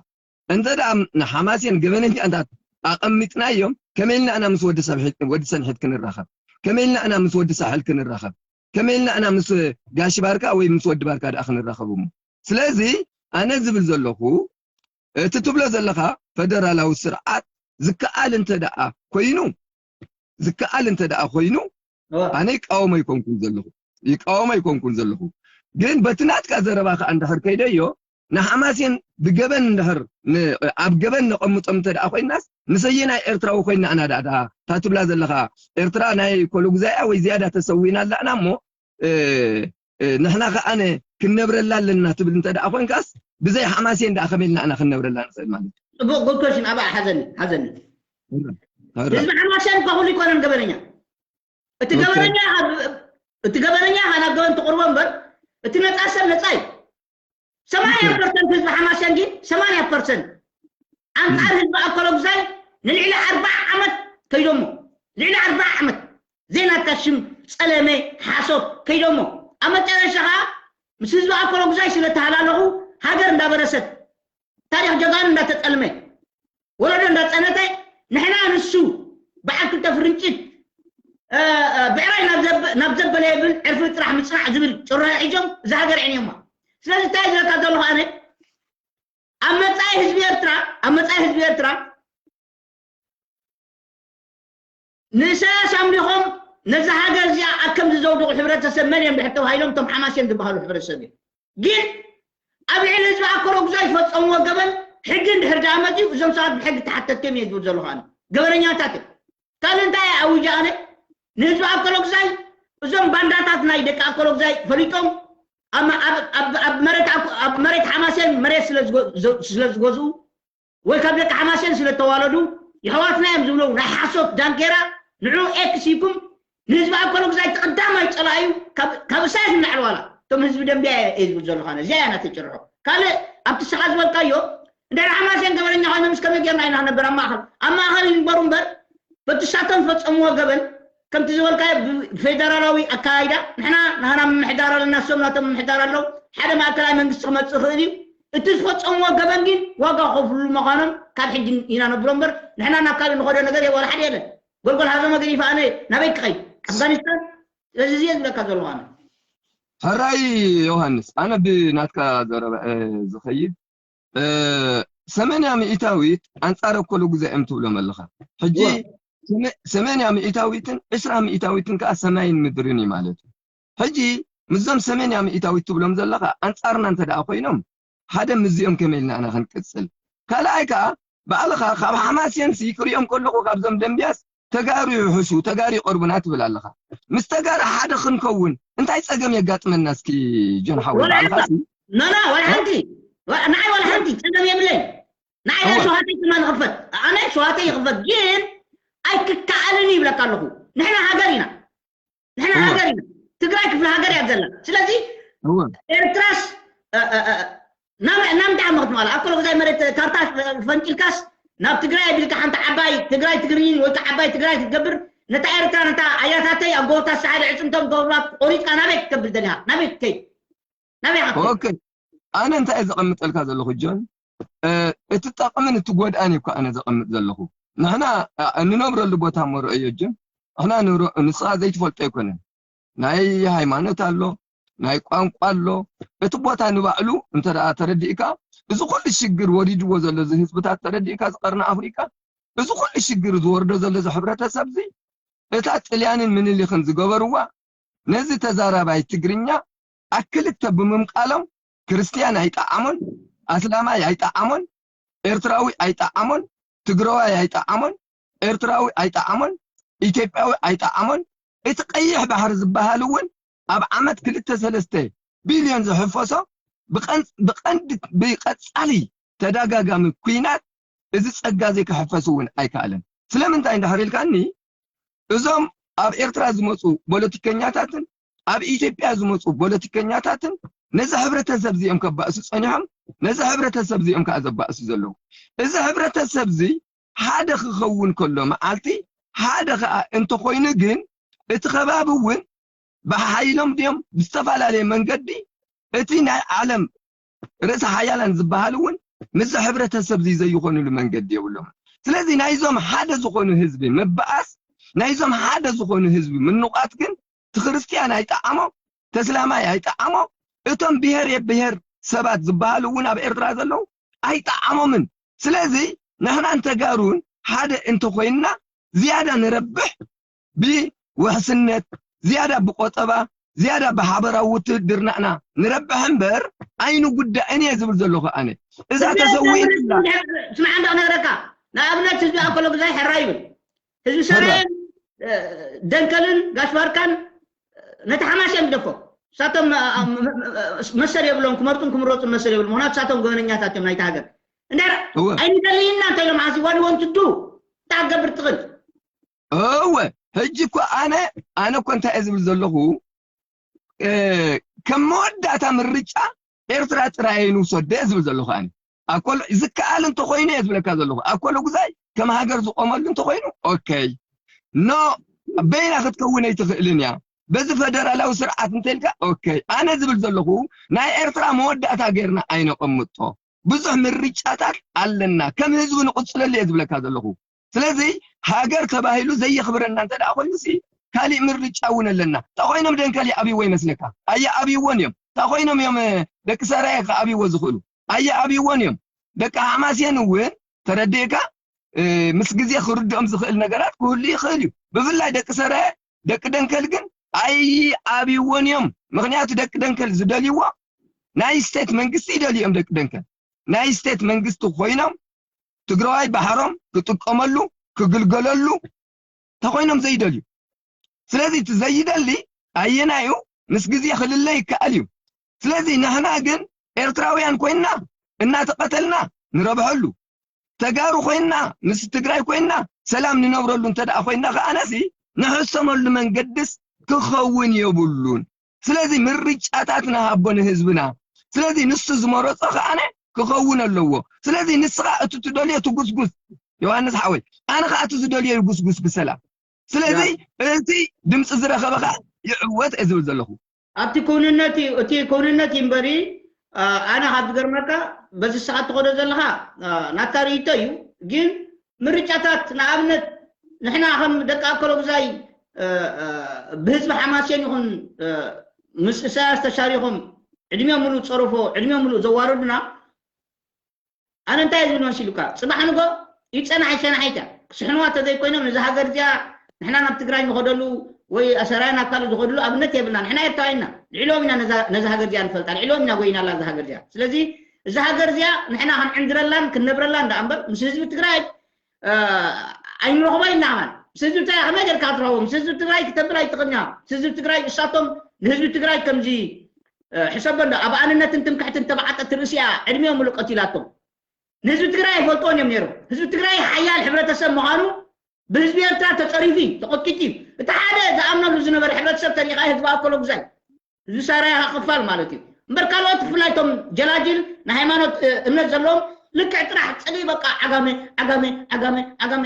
እንተ ደኣ ንሓማሴን ገበነኛታት ኣቐሚጥናዮም ከመይ ኢልና ኢና ምስ ወዲ ሰብ ወዲ ሰንሒት ክንራኸብ ከመይ ኢልና ኢና ምስ ወዲ ሳሕል ክንራኸብ ከመይ ኢልና ኢና ምስ ጋሽ ባርካ ወይ ምስ ወዲ ባርካ ደኣ ክንራኸብ እሞ ስለዚ ኣነ ዝብል ዘለኹ እቲ ትብሎ ዘለኻ ፈደራላዊ ስርዓት ዝከኣል እንተ ደኣ ኮይኑ ዝከኣል እንተ ደኣ ኮይኑ ኣነ ይቃወሞ ኣይኮንኩን ዘለኹ ይቃወሞ ኣይኮንኩን ዘለኹ ግን በቲ ናትካ ዘረባ ከዓ እንድሕር ከይደዮ ንሓማሴን ብገበን እንድሕር ኣብ ገበን ነቐምጦም እንተ ደኣ ኮይናስ ንሰየናይ ኤርትራዊ ኮይና ኣና ዳኣ እታ ትብላ ዘለኻ ኤርትራ ናይ ኮሎጉዛያ ወይ ዝያዳ ተሰዊና ኣለና እሞ ንሕና ከዓነ ክንነብረላ ኣለና ትብል እንተ ደኣ ኮይንካስ ብዘይ ሓማሴን ደኣ ከመይ ኢልና ኣና ክንነብረላ ንኽእል ማለት እዩ። ጽቡቕ good question ኣባ ሓዘኒ ሓዘኒ ህዝቢ ሓማሴን እኳ ኩሉ ይኮነን ገበነኛ እቲ ገበነኛ እቲ ገበነኛ ናብ ገበን ትቕርቦ እምበር እቲ ነፃ ሰብ ነፃ እዩ። ሰማንያ ፐርሰንት ህዝቢ ሓማሴን ግን ሰማንያ ፐርሰንት ኣንፃር ህዝቢ ኣኮሎጉዛይ ንልዕሊ ኣርባዓ ዓመት ከይዶሞ ልዕሊ ኣርባዓ ዓመት ዘይናትካ ሽም ፀለመ ሓሶት ከይዶሞ ኣብ መጨረሻ ከዓ ምስ ህዝቢ ኣኮሎጉዛይ ስለተሃላለኹ ሃገር እንዳበረሰት ታሪክ ጀጋኑ እንዳተጠልመ ወለዶ እንዳፀነተ ንሕና ንሱ በዓል ክልተ ፍርንጭት ብዕራይ ናብ ዘበለ የብል ዕርፊ ጥራሕ ምፅናዕ ዝብል ጭርሖ ሒዞም እዛ ሃገር ዕንዮማ ስለዚ እንታይ ዝለካ ዘለኹ ኣነ ኣብ መፃኢ ህዝቢ ኤርትራ ኣብ መፃኢ ህዝቢ ኤርትራ ንእሳያስ ኣምሊኾም ነዛ ሃገር እዚኣ ኣብ ከምዚ ዘውድቑ ሕብረተሰብ መን እዮም ድሕር ተባሂሎም እቶም ሓማሴን ዝበሃሉ ሕብረተሰብ እዮም ግን ኣብ ልዕሊ ህዝቢ ኣኮረጉዛይ ዝፈፀምዎ ገበን ሕጊ እንድሕር ደኣ መፅዩ እዞም ሰባት ብሕጊ ተሓተትቲ እዮም እየ ዝብል ዘለኹ ኣነ ገበነኛታት እዮም ካልእ እንታይ እየ ኣውጃ ኣነ ንህዝቢ ኣኮረጉዛይ እዞም ባንዳታት ናይ ደቂ ኣኮረጉዛይ ፈሊጦም ኣብ ኣብ ኣብ ኣብ መሬት ኣኩ- ኣብ መሬት ሓማሴን መሬት ስለ ዝጎ- ዝ- ስለ ዝገዝኡ ወይ ካብ ደቂ ሓማሴን ስለ ተዋለዱ የሕዋትና እዮም ዝብለው ናይ ሓሶት ዳንኬራ ንዑ ኤክስ ይኩም ንህዝቢ ኣኮሎ ግዛይ ቀዳማይ ጸላእዩ ካብ ካብ እሳያስ ንላዕሊ ዋላ እቶም ህዝቢ ደንቢያ እየ ዝብል ዘለኹ ኣነ እዚኣ እያ ናተይ ጭርሖ ካልእ ኣብቲ ስኻ ዝበልካዮ እንደ ሓማሴን ገበረኛ ኮይኖም እስከመይ ጌርና ኢና ነበር ኣብ ማእኸል ኣብ ማእኸል ይንበሩ እምበር በቲ ሳቶም ዝፈጸምዎ ገበን ከምቲ ዝበልካዮ ብፌደራላዊ ኣካይዳ ንሕና ናህና ምምሕዳር ኣለና እሶም ናቶም ምምሕዳር ኣለዉ ሓደ ማእከላይ መንግስቲ ክመጽእ ይኽእል እዩ እቲ ዝፈጸምዎ ገበን ግን ዋጋ ከፍሉ ምዃኖም ካብ ሕጂ ኢና ነብሎ እምበር ንሕና ናብ ካልእ ንኸዶ ነገር የለ ሓደ የለን ጎልጎል ሃዘመ ገዲፋ ኣነ ናበይ ክኸይድ ኣፍጋኒስታን ስለዚ እዚየ ዝብለካ ዘለኹ ኣነ ሕራይ ዮሃንስ ኣነ ብናትካ ዘረባ ዝኸይድ ሰመንያ ሚእታዊት ኣንጻር ኣኮሎ ግዛይ እዮም ትብሎም ኣለኻ ሕጂ ሰመንያ ሚእታዊትን ዕስራ ሚእታዊትን ከዓ ሰማይን ምድርን እዩ ማለት እዩ ሕጂ ምስዞም ሰመንያ ሚእታዊት ትብሎም ዘለኻ ኣንጻርና እንተ ደኣ ኮይኖም ሓደ ምስዚኦም ከመይ ኢልና ኢና ክንቅጽል ካልኣይ ከዓ ባዕልኻ ካብ ሓማስየንሲ ክሪኦም ከለኹ ካብዞም ደንብያስ ተጋሩ ይውሕሹ፣ ተጋሩ ይቐርቡና ትብል ኣለኻ። ምስ ተጋሩ ሓደ ክንከውን እንታይ ጸገም የጋጥመና እስኪ ጆን ሓወይ ባዕልኻ እስኪ። ኖ ኖ ወላ ሓንቲ ንዓይ ወላ ሓንቲ ጸገም የብለይ። ንዓይ ሸውሃተይ ከማን ይኽፈት ኣነ ሸውሃተይ ይኽፈት ግን ኣይክከኣልን ይብለካ ኣለኹ። ንሕና ሃገር ኢና። ንሕና ሃገር ኢና። ትግራይ ክፍለ ሃገር እያ ዘላ። ስለዚ ኤርትራስ ናምንታይ ዓመት ማለት ኣብ ኮሎ ግዛይ መሬት ካርታ ፈንቂልካስ ናብ ትግራይ ቢልካ ሓንቲ ዓባይ ትግራይ ትግርይ ወይ ከዓ ዓባይ ትግራይ ክትገብር ነታ ኤርትራ ነታ ኣያታተይ ኣብ ጎቦታት ሰዓሪ ዕፅምቶም ጎቦታት ቆሪፅካ ናበይ ክትከብል ደሊኻ ናበይ ክትከይድ ናበይ ኢኻ ክትከይድ ኦኬ ኣነ እንታይ እየ ዘቐምጠልካ ዘለኹ ጆን እቲ ጠቕምን እቲ ጎድኣን እኳ ኣነ ዘቐምጥ ዘለኹ ንሕና እንነብረሉ ቦታ እሞ ረእዮ ጆን ንሕና ንስኻ ዘይትፈልጦ ኣይኮነን ናይ ሃይማኖት ኣሎ ናይ ቋንቋ ኣሎ እቲ ቦታ ንባዕሉ እንተ ደኣ ተረዲእካ እዚ ኩሉ ሽግር ወሪድዎ ዘሎ እዚ ህዝብታት ተረዲእካ እዚ ቀርኒ ኣፍሪቃ እዚ ኩሉ ሽግር ዝወርዶ ዘሎ እዚ ሕብረተሰብ እዚ እታ ጥልያንን ምንሊኽን ዝገበርዋ ነዚ ተዛራባይ ትግርኛ ኣክልተ ብምምቃሎም ክርስትያን ኣይጠዓሞን ኣስላማይ ኣይጠዓሞን ኤርትራዊ ኣይጠዓሞን ትግረዋይ ኣይጠዓሞን ኤርትራዊ ኣይጠዓሞን ኢትዮጵያዊ ኣይጠዓሞን እቲ ቀይሕ ባሕሪ ዝበሃል እውን ኣብ ዓመት ክልተ ሰለስተ ቢልዮን ዝሕፈሶ ብቐንድ ብቐጻሊ ተደጋጋሚ ኲናት እዚ ጸጋ እዚ ክሕፈስ እውን ኣይከኣለን። ስለምንታይ እንድሕር ኢልካኒ እዞም ኣብ ኤርትራ ዝመፁ ፖለቲከኛታትን ኣብ ኢትዮጵያ ዝመፁ ፖለቲከኛታትን ነዚ ሕብረተሰብ እዚኦም ከባእሱ ፀኒሖም ነዚ ሕብረተሰብ እዚኦም ከዓ ዘባእሱ ዘለዉ እዚ ሕብረተሰብ እዚ ሓደ ክኸውን ከሎ መዓልቲ ሓደ ከዓ እንተኮይኑ ግን እቲ ከባቢ እውን ብሓይሎም ድዮም ብዝተፈላለየ መንገዲ እቲ ናይ ዓለም ርእሰ ሓያላን ዝበሃል እውን ምስዚ ሕብረተሰብ እዚ ዘይኾኑሉ መንገዲ የብሎም። ስለዚ ናይዞም ሓደ ዝኾኑ ህዝቢ ምብኣስ ናይዞም ሓደ ዝኾኑ ህዝቢ ምንቋት ግን ትክርስትያን ኣይጠዓሞ፣ ተስላማይ ኣይጠዓሞ፣ እቶም ብሄር የብሄር ሰባት ዝበሃሉ እውን ኣብ ኤርትራ ዘለዉ ኣይጠዓሞምን። ስለዚ ንሕናን ተጋሩን ሓደ እንተኾይንና ዝያዳ ንረብሕ ብውሕስነት፣ ዝያዳ ብቆጠባ፣ ዝያዳ ብሓበራዊ ውትድርና ኢና ንረብሕ እምበር ኣይንጉዳእን እየ ዝብል ዘለኹ ኣነ። እዛ ተሰዊእትላ። ስምዓ እንዳ ክነግረካ፣ ንኣብነት ህዝቢ ኣኮሎ ግዛይ ሕራይ ይብል። ህዝቢ ሰራየን ደንከልን ጋሽ ባርካን ነቲ ሓማስ እዮም ዝደፎ። ንሳቶም መሰል የብሎም፣ ክመርፁን ክምረፁን መሰል የብሎም። ምክንያቱ ንሳቶም ገበነኛታት እዮም ናይቲ ሃገር። እንዳ ኣይንደልይና እንተ ኢሎም ዓዚ ዋን ወንት ዱ እንታይ ክትገብር ትኽእል? እወ ሕጂ እኮ ኣነ ኣነ እኮ እንታይ እየ ዝብል ዘለኹ ከም መወዳእታ ምርጫ ኤርትራ ጥራይ ንውሰዶ እየ ዝብል ዘለኹ ኣነ ኣኮሎ ዝከኣል እንተኮይኑ እየ ዝብለካ ዘለኹ ኣኮሎ ጉዛይ ከም ሃገር ዝቆመሉ እንተኮይኑ ኦኬይ ኖ በይና ክትከውን ኣይትኽእልን እያ በዚ ፈደራላዊ ስርዓት እንተልካ ኦኬይ ኣነ ዝብል ዘለኹ ናይ ኤርትራ መወዳእታ ገይርና ኣይነቐምጦ ብዙሕ ምርጫታት ኣለና ከም ህዝቢ ንቕፅለሉ እየ ዝብለካ ዘለኹ ስለዚ ሃገር ተባሂሉ ዘየኽብረና እንተ ደኣ ኮይኑ ሲ ካሊእ ምርጫ እውን ኣለና እንታይ ኮይኖም ደንከል ይኣብይዎ ይመስለካ ኣየኣብይዎን እዮም እንታይ ኮይኖም እዮም ደቂ ሰራየ ክኣብይዎ ዝኽእሉ ኣየኣብይዎን እዮም ደቂ ሓማሴን እውን ተረዲእካ ምስ ግዜ ክርድኦም ዝኽእል ነገራት ክህሉ ይኽእል እዩ ብፍላይ ደቂ ሰራየ ደቂ ደንከል ግን ኣይኣብይዎን እዮም ምኽንያቱ ደቂ ደንከል ዝደልይዎ ናይ ስቴት መንግስቲ ይደልዩ እዮም ደቂ ደንከል ናይ ስቴት መንግስቲ ኮይኖም ትግራዋይ ባሕሮም ክጥቀመሉ ክግልገለሉ ተኮይኖም ዘይደልዩ ስለዚ እቲ ዘይደሊ ኣየናዩ ምስ ግዜ ክልለ ይከኣል እዩ ስለዚ ንሕና ግን ኤርትራውያን ኮይንና እናተቐተልና ንረብሐሉ፣ ተጋሩ ኮይንና ምስ ትግራይ ኮይንና ሰላም ንነብረሉ እንተ ደኣ ኮይንና ከኣነሲ ንሕሰመሉ መንገድስ ክኸውን የብሉን። ስለዚ ምርጫታት ንሃቦ ንህዝብና። ስለዚ ንሱ ዝመረጾ ከኣነ ክኸውን ኣለዎ። ስለዚ ንስኻ እቲ ትደልዮ ትጉስጉስ ዮሃንስ ሓወይ፣ ኣነ ከኣ እቲ ዝደልዮ ይጉስጉስ ብሰላም። ስለዚ እቲ ድምፂ ዝረኸበ ከኣ ይዕወት እየ ዝብል ዘለኹ። ኣብቲ ክውንነት እዩ፣ እቲ ክውንነት እዩ እምበሪ፣ ኣነ ካብ ዝገርመካ በዚ ንስኻ ትኸዶ ዘለኻ ናትካ ርእይቶ እዩ። ግን ምርጫታት ንኣብነት ንሕና ከም ደቂ ኣከሎ ግዛይ ብህዝቢ ሓማሴን ይኹን ምስ እሳያስ ተሻሪኾም ዕድሚኦም ሙሉእ ፀረፎ ዕድሚኦም ሙሉእ ዘዋረዱና ኣነ እንታይ ዝብል መሲሉካ? ጽባሕ ንጎ ይጸናሕ ይሸናሕ ኢታ ክስሕንዋ ተዘይኮይኖም ነዚ ሃገር እዚኣ ንሕና ናብ ትግራይ ንኸደሉ ወይ ኣሰራያ ናብ ካልእ ዝኸድሉ ኣብነት የብልና። ንሕና ኤርትራዊ ኢና። ልዕሎም ኢና ነዛ ነዛ ሃገር እዚኣ ንፈልጣ። ልዕሎም ኢና ጎይናላ እዛ ሃገር እዚኣ። ስለዚ እዛ ሃገር እዚኣ ንሕና ክንዕንድረላን ክንነብረላን ደኣ እምበር ምስ ህዝቢ ትግራይ ኣይንረኽቦ ኢልና ኣማን። ምስ ህዝቢ ትግራይ ከመይ ጌርካ ክትረኽቦ? ምስ ህዝቢ ትግራይ ክተብል ኣይትኽእልን ኢኻ። ምስ ህዝቢ ትግራይ እሳቶም ንህዝቢ ትግራይ ከምዚ ሕሰቦ እንዶ ኣብ ኣንነትን ትምክሕትን ተባዓጠት ርእሲኣ ዕድሚኦም ሙሉእ ቀቲላቶም። ንህዝቢ ትግራይ ኣይፈልጥዎን እዮም ነይሮም። ህዝቢ ትግራይ ሓያል ሕብረተሰብ ምዃኑ ብህዝቢ ኤርትራ ተፀሪፉ እዩ፣ ተቐጥቂጡ እዩ። እቲ ሓደ ዝኣምነሉ ዝነበረ ሕብረተሰብ ተሪኻ ህዝቢ ኣከሎ ግዛይ ህዝቢ ሳራያ ክፋል ማለት እዩ። እምበር ካልኦት ብፍላይ እቶም ጀላጅል ናይ ሃይማኖት እምነት ዘለዎም ልክዕ ጥራሕ ፅልኢ በቃ ዓጋመ ዓጋመ ዓጋመ ዓጋመ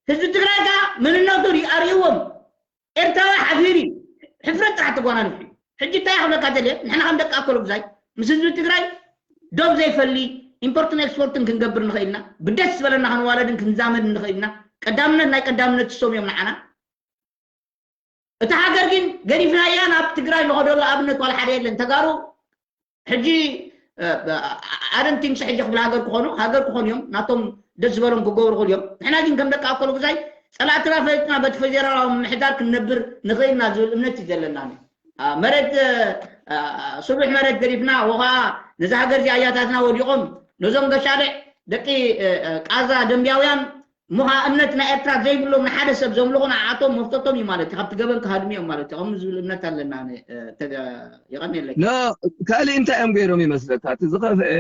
ህዝቢ ትግራይ ከዓ መንነቱ ኣርእይዎም ኤርትራዊ ሓፊር እዩ። ሕፍረት ጥራሕ ተጓናንፍ እዩ። ሕጂ እንታይ ክብለካ ደልየ ንሕና ከም ደቂ ኣኮሎ ግዛይ ምስ ህዝቢ ትግራይ ዶብ ዘይፈሊ ኢምፖርትን ኤክስፖርትን ክንገብር ንኽእልና ብደስ ዝበለና ክንዋለድን ክንዛመድ ንኽእልና ቀዳምነት ናይ ቀዳምነት እሶም እዮም ንዓና። እታ ሃገር ግን ገዲፍናያ ናብ ትግራይ ንኸደሉ ኣብነት ዋላ ሓደ የለን። ተጋሩ ሕጂ ኣደንቲንግስ ሕጂ ክብል ሃገር ክኾኑ ሃገር ክኾኑ እዮም ናቶም ደስ ዝበሎም ክገብሩ ክእሉ እዮም። ንሕና ግን ከም ደቂ ኣኮሎ ግዛይ ፀላእትና ፈሊጥና በቲ ፌዴራላዊ ምምሕዳር ክንነብር ንኽእል ኢና ዝብል እምነት እዩ ዘለና። መሬት ስሉሕ መሬት ገዲፍና ወኸዓ ነዛ ሃገር እዚ ኣያታትና ወዲቖም ነዞም ገሻልዕ ደቂ ቃዛ ደንብያውያን ምዃ እምነት ናይ ኤርትራ ዘይብሎም ንሓደ ሰብ ዘምልኹ ንዓቶም መፍተቶም እዩ ማለት እዩ። ካብቲ ገበን ክሃድሙ እዮም ማለት እዩ። ከምኡ ዝብል እምነት ኣለና። የቐንየለይ። ካልእ እንታይ እዮም ገይሮም ይመስለካ? እቲ ዝኸፍአ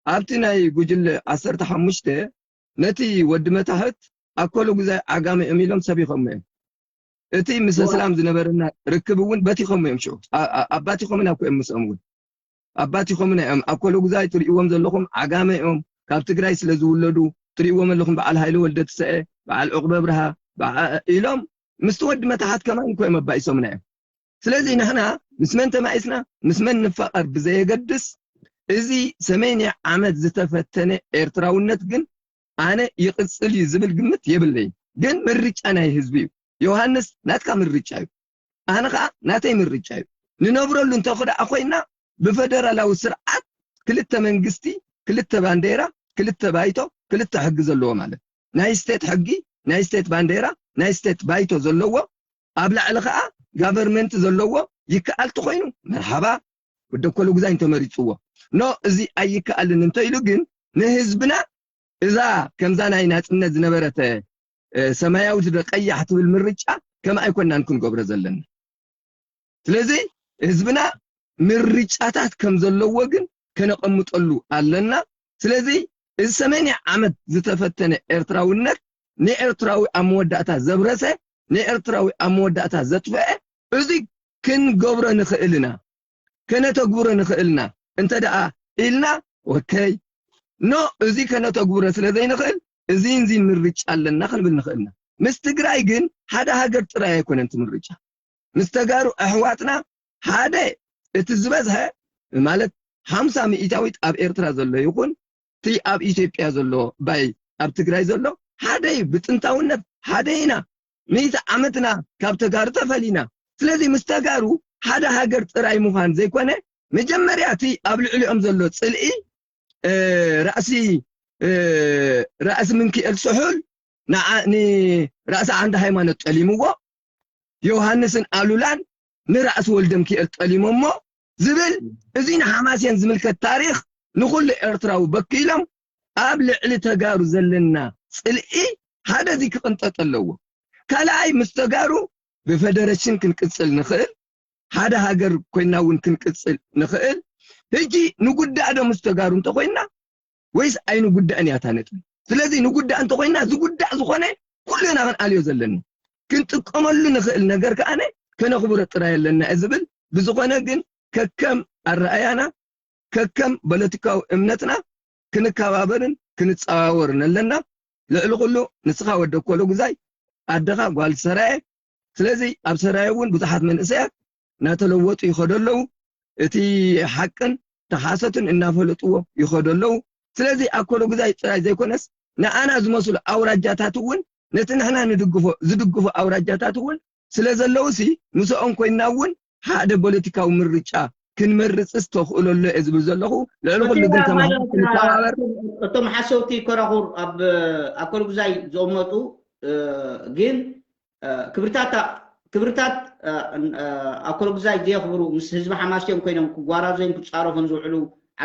ኣብቲ ናይ ጉጅለ ዓሰርተ ሓሙሽተ ነቲ ወዲ መታሕት ኣኮሎ ጉዛይ ዓጋመ እዮም ኢሎም ሰቢኾሞ እዮም። እቲ ምስ እስላም ዝነበረና ርክብ እውን በቲኾሞ እዮም። ሽዑ ኣባቲኾምና እኮ እዮም ምስኦም እውን ኣባቲኾምና እዮም። ኣኮሎ ጉዛይ ትርእይዎም ዘለኹም ዓጋመ እዮም። ካብ ትግራይ ስለ ዝውለዱ ትርእይዎም ኣለኹም። በዓል ሃይለ ወልደ ትሰኤ፣ በዓል ዑቕበ ብርሃ ኢሎም ምስቲ ወዲ መታሕት ከማን እኮ እዮም ኣባኢሶምና እዮም። ስለዚ ንሕና ምስ መን ተማኢስና ምስ መን ንፋቐር ብዘየገድስ እዚ ሰሜንያ ዓመት ዝተፈተነ ኤርትራውነት ግን ኣነ ይቕጽል እዩ ዝብል ግምት የብለይን። ግን ምርጫ ናይ ህዝቢ እዩ። ዮሃንስ ናትካ ምርጫ እዩ። ኣነ ኸዓ ናተይ ምርጫ እዩ። ንነብረሉ እንተ ደኣ ኮይና ብፈደራላዊ ስርዓት ክልተ መንግስቲ፣ ክልተ ባንዴራ፣ ክልተ ባይቶ፣ ክልተ ሕጊ ዘለዎ ማለት ናይ ስቴት ሕጊ፣ ናይ ስቴት ባንዴራ፣ ናይ ስቴት ባይቶ ዘለዎ ኣብ ላዕሊ ኸዓ ጋቨርመንት ዘለዎ ይከኣል ተኾይኑ መርሓባ ወዲ ኣኮሎ ጉዛይ እንተመሪፅዎ ኖ እዚ ኣይከኣልን እንተኢሉ ግን ንህዝብና እዛ ከምዛ ናይ ናፅነት ዝነበረት ሰማያዊት ዶ ቀያሕ ትብል ምርጫ ከም ኣይኮናን ክንገብሮ ዘለና። ስለዚ ህዝብና ምርጫታት ከም ዘለዎ ግን ከነቐምጠሉ ኣለና። ስለዚ እዚ ሰማንያ ዓመት ዝተፈተነ ኤርትራውነት ንኤርትራዊ ኣብ መወዳእታ ዘብረሰ ንኤርትራዊ ኣብ መወዳእታ ዘጥፍአ እዚ ክንገብሮ ንኽእል ኢና ከነተግብሮ ንኽእል ኢና እንተ ደኣ ኢልና okay no እዚ ከነተግብሮ ስለ ዘይንኽእል እዚን እዚን ምርጫ ኣለና ክንብል ንኽእል ኢና። ምስ ትግራይ ግን ሓደ ሃገር ጥራይ ኣይኮነን እቲ ምርጫ። ምስ ተጋሩ ኣሕዋትና ሓደ እቲ ዝበዝሐ ማለት ሓምሳ ሚእታዊት ኣብ ኤርትራ ዘሎ ይኹን እቲ ኣብ ኢትዮጵያ ዘሎ ባይ ኣብ ትግራይ ዘሎ ሓደ እዩ። ብጥንታውነት ሓደ ኢና። ሚእቲ ዓመትና ካብ ተጋሩ ተፈሊና። ስለዚ ምስ ተጋሩ ሓደ ሃገር ጥራይ ምዃን ዘይኮነ መጀመርያ እቲ ኣብ ልዕሊኦም ዘሎ ፅልኢ ራእሲ ራእሲ ምንክኤል ስሑል ንራእሲ ዓንዲ ሃይማኖት ጠሊምዎ ዮሃንስን ኣሉላን ንራእሲ ወልደምክኤል ጠሊሞሞ ዝብል እዚ ንሓማሴን ዝምልከት ታሪኽ ንኹሉ ኤርትራዊ በኪሎም ኣብ ልዕሊ ተጋሩ ዘለና ፅልኢ ሓደ እዚ ክቕንጠጥ ኣለዎ። ካልኣይ ምስ ተጋሩ ብፈደረሽን ክንቅፅል ንኽእል ሓደ ሃገር ኮይና እውን ክንቅፅል ንኽእል ሕጂ ንጉዳእ ዶ ምስ ተጋሩ እንተኮይና ወይስ ኣይንጉዳእን እያ እታ ነጥቢ? ስለዚ ንጉዳእ እንተኮይና ዝጉዳእ ዝኾነ ኩልና ክንኣልዮ ዘለና ክንጥቀመሉ ንኽእል ነገር ከኣነ ከነኽብሮ ጥራይ ኣለና እየ ዝብል። ብዝኾነ ግን ከከም ኣረኣያና ከከም ፖለቲካዊ እምነትና ክንከባበርን ክንጸዋወርን ኣለና። ልዕሊ ኩሉ ንስኻ ወዲ ኣኮሎ ጉዛይ ኣደኻ ጓል ሰራየ። ስለዚ ኣብ ሰራየ እውን ብዙሓት መንእሰያት እናተለወጡ ይኸዱ ኣለዉ። እቲ ሓቅን ተሓሰትን እናፈለጥዎ ይኸዱ ኣለዉ። ስለዚ ኣኮሎ ጉዛይ ጥራይ ዘይኮነስ ንኣና ዝመስሉ ኣውራጃታት እውን ነቲ ንሕና ንድግፎ ዝድግፉ ኣውራጃታት እውን ስለ ዘለዉ ሲ ምስኦም ኮይና እውን ሓደ ፖለቲካዊ ምርጫ ክንመርፅስ ተኽእሎ ኣሎ እየ ዝብል ዘለኹ። ልዕሊ ኩሉ ግን ተማሃሮ ክንተባበር እቶም ሓሰውቲ ኮራኹር ኣብ ኣኮሎ ጉዛይ ዝቕመጡ ግን ክብርታት ክብርታት ኣኮሎ ጉዛይ ዘየኽብሩ ምስ ህዝቢ ሓማስዮም ኮይኖም ክጓራዘዩን ክፃረፉን ዝውዕሉ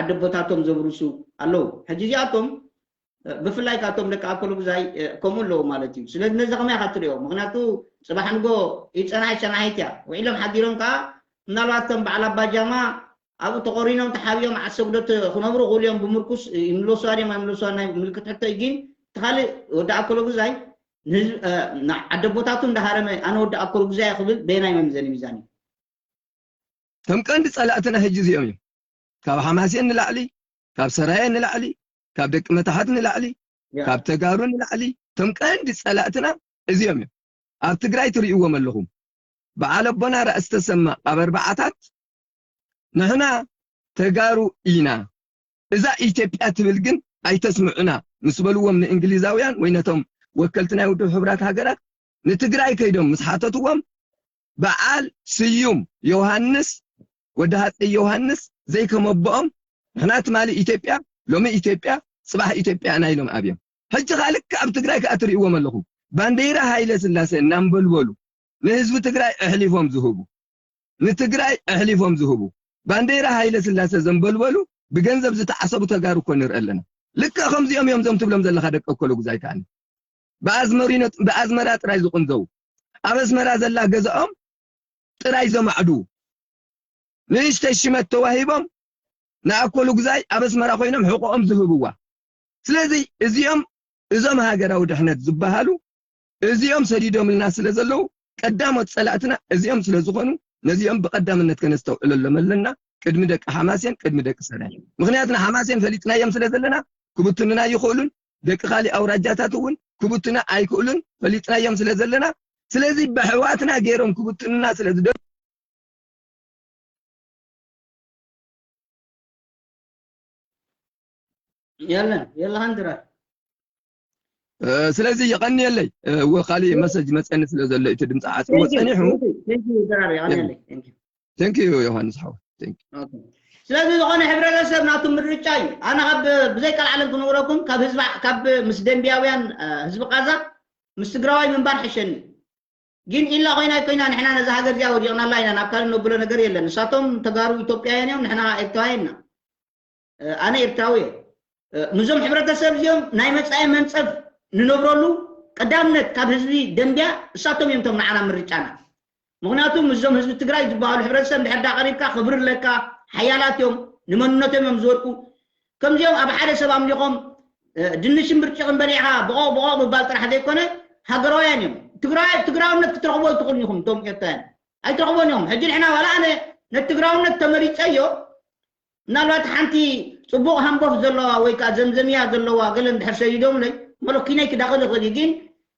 ዓደቦታቶም ዘብርሱ ኣለዉ። ሕጂ እዚኣቶም ብፍላይ ካቶም ደቂ ኣኮሎ ጉዛይ ከምኡ ኣለዉ ማለት እዩ። ስለዚ ነዚ ከመይ ኢኻ ትሪኦ? ምክንያቱ ፅባሕ ንጎ ይፀናሒ ሸናሒት እያ ውዒሎም ሓዲሮም ከዓ ምናልባት ከም በዓል ኣባጃማ ኣብኡ ተቆሪኖም ተሓቢኦም ዓሰብ ዶ ክነብሩ ክእሉ እዮም ብምርኩስ ይምለሱዋ ድዮም ኣይምለሱዋ ናይ ምልክት ሕቶ እዩ። ግን እቲ ካልእ ወዲ ኣኮሎ ጉዛይ ንዓደቦታቱ እንዳሃረመ ኣነ ወዲ ኣኮሎ ጉዛይ ክብል በየናይ መምዘኒ ሚዛን እዩ? ከም ቀንዲ ፀላእትና ሕጂ እዚኦም እዮም። ካብ ሓማሴን ንላዕሊ፣ ካብ ሰራየ ንላዕሊ፣ ካብ ደቂ መታሕት ንላዕሊ፣ ካብ ተጋሩ ንላዕሊ እቶም ቀንዲ ፀላእትና እዚኦም እዮም። ኣብ ትግራይ ትርእይዎም ኣለኹም። በዓል ኣቦና ራእሲ ተሰማ ኣብ ኣርባዓታት ንሕና ተጋሩ ኢና፣ እዛ ኢትዮጵያ ትብል ግን ኣይተስምዑና ምስ በልዎም ንእንግሊዛውያን ወይ ነቶም ወከልቲ ናይ ውድብ ሕቡራት ሃገራት ንትግራይ ከይዶም ምስ ሓተትዎም በዓል ስዩም ዮሃንስ ወዲ ሃፀይ ዮሃንስ ዘይከመቦኦም ንሕና ትማሊ ኢትዮጵያ ሎሚ ኢትዮጵያ ፅባሕ ኢትዮጵያ ኢና ኢሎም ኣብዮም። ሕጂ ከዓ ልክዕ ኣብ ትግራይ ከዓ ትርእይዎም ኣለኹም። ባንዴራ ሃይለ ስላሴ እናንበልበሉ ንህዝቢ ትግራይ ኣሕሊፎም ዝህቡ ንትግራይ ኣሕሊፎም ዝህቡ ባንዴራ ሃይለ ስላሴ ዘንበልበሉ ብገንዘብ ዝተዓሰቡ ተጋሩ እኮ ንርኢ ኣለና። ልክዕ ከምዚኦም እዮም እዞም ትብሎም ዘለኻ ደቂ ኣኮሎ ጉዛይ ከዓኒ ብኣዝመሪኖ ብኣዝመራ ጥራይ ዝቕንዘው ኣብ ኣስመራ ዘላ ገዛኦም ጥራይ ዘማዕዱ ንእሽተይ ሽመት ተዋሂቦም ንኣኮሉ ግዛይ ኣብ ኣስመራ ኮይኖም ሕቆኦም ዝህብዋ። ስለዚ እዚኦም እዞም ሃገራዊ ድሕነት ዝበሃሉ እዚኦም ሰዲዶምልና ስለ ዘለዉ ቀዳሞት ጸላእትና እዚኦም ስለ ዝኾኑ ነዚኦም ብቐዳምነት ከነስተውዕለሎም ኣለና። ቅድሚ ደቂ ሓማሴን ቅድሚ ደቂ ሰራይ ምክንያቱ ንሓማሴን ፈሊጥናዮም ስለ ዘለና ክብትኑና ይኽእሉን ደቂ ካሊእ ኣውራጃታት እውን ክብትኑና ኣይክእሉን ፈሊጥናዮም ስለ ዘለና ስለዚ ብኣሕዋትና ገይሮም ክብትኑና ስለ ዝደልዩ የለን የለኻን ድራር ስለዚ የቐንየለይ እወ ካሊእ መሰጅ መፀኒ ስለ ዘሎ እቲ ድምፂ ዓፅዎ ፀኒሑ ድራር የቐንየለይ thank you ዮሃንስ ሓወ thank you ስለዚ ዝኾነ ሕብረተሰብ ናቱ ምርጫ እዩ ኣነ ካብ ብዘይ ቃል ዓለም ክነግረኩም ካብ ህዝባ ካብ ምስ ደንቢያውያን ህዝቢ ቃዛ ምስ ትግራዋይ ምንባር ሕሸኒ ግን ኢላ ኮይና ኮይና ንሕና ነዛ ሃገር እዚኣ ወዲቕናላ ኢና ናብ ካልእ ነብሎ ነገር የለን ንሳቶም ተጋሩ ኢትዮጵያውያን እዮም ንሕና ኤርትራውያን ኢና ኣነ ኤርትራዊ እየ ምዞም ሕብረተሰብ እዚኦም ናይ መፃኢ መንፀፍ ንነብረሉ ቀዳምነት ካብ ህዝቢ ደንቢያ እሳቶም እዮም ቶም ንዓና ምርጫና ምክንያቱ ምስዞም ህዝቢ ትግራይ ዝበሃሉ ሕብረተሰብ እንድሕር ዳ ቀሪብካ ክብሪ ኣለካ ሓያላት እዮም ንመንነቶም እዮም ዝወድቁ ከምዚኦም ኣብ ሓደ ሰብ ኣምሊኾም ድንሽን ብርጭቕን በሊዕኻ ብቖቕ ብቖቕ ምባል ጥራሕ ዘይኮነ ሃገራውያን እዮም ትግራይ ትግራውነት ክትረኽቦ ኣይትኽእሉን ኢኹም እቶም ኤርትራውያን ኣይትረኽቦን ኢኹም ሕጂ ንሕና ዋላ ኣነ ነቲ ትግራውነት ተመሪፀዮ ምናልባት ሓንቲ ፅቡቕ ሃንቦፍ ዘለዋ ወይ ከዓ ዘምዘምያ ዘለዋ ገለ እንድሕር ሰዲዶምለይ መለኪነይ ክዳኸ ዝኽእል እዩ ግን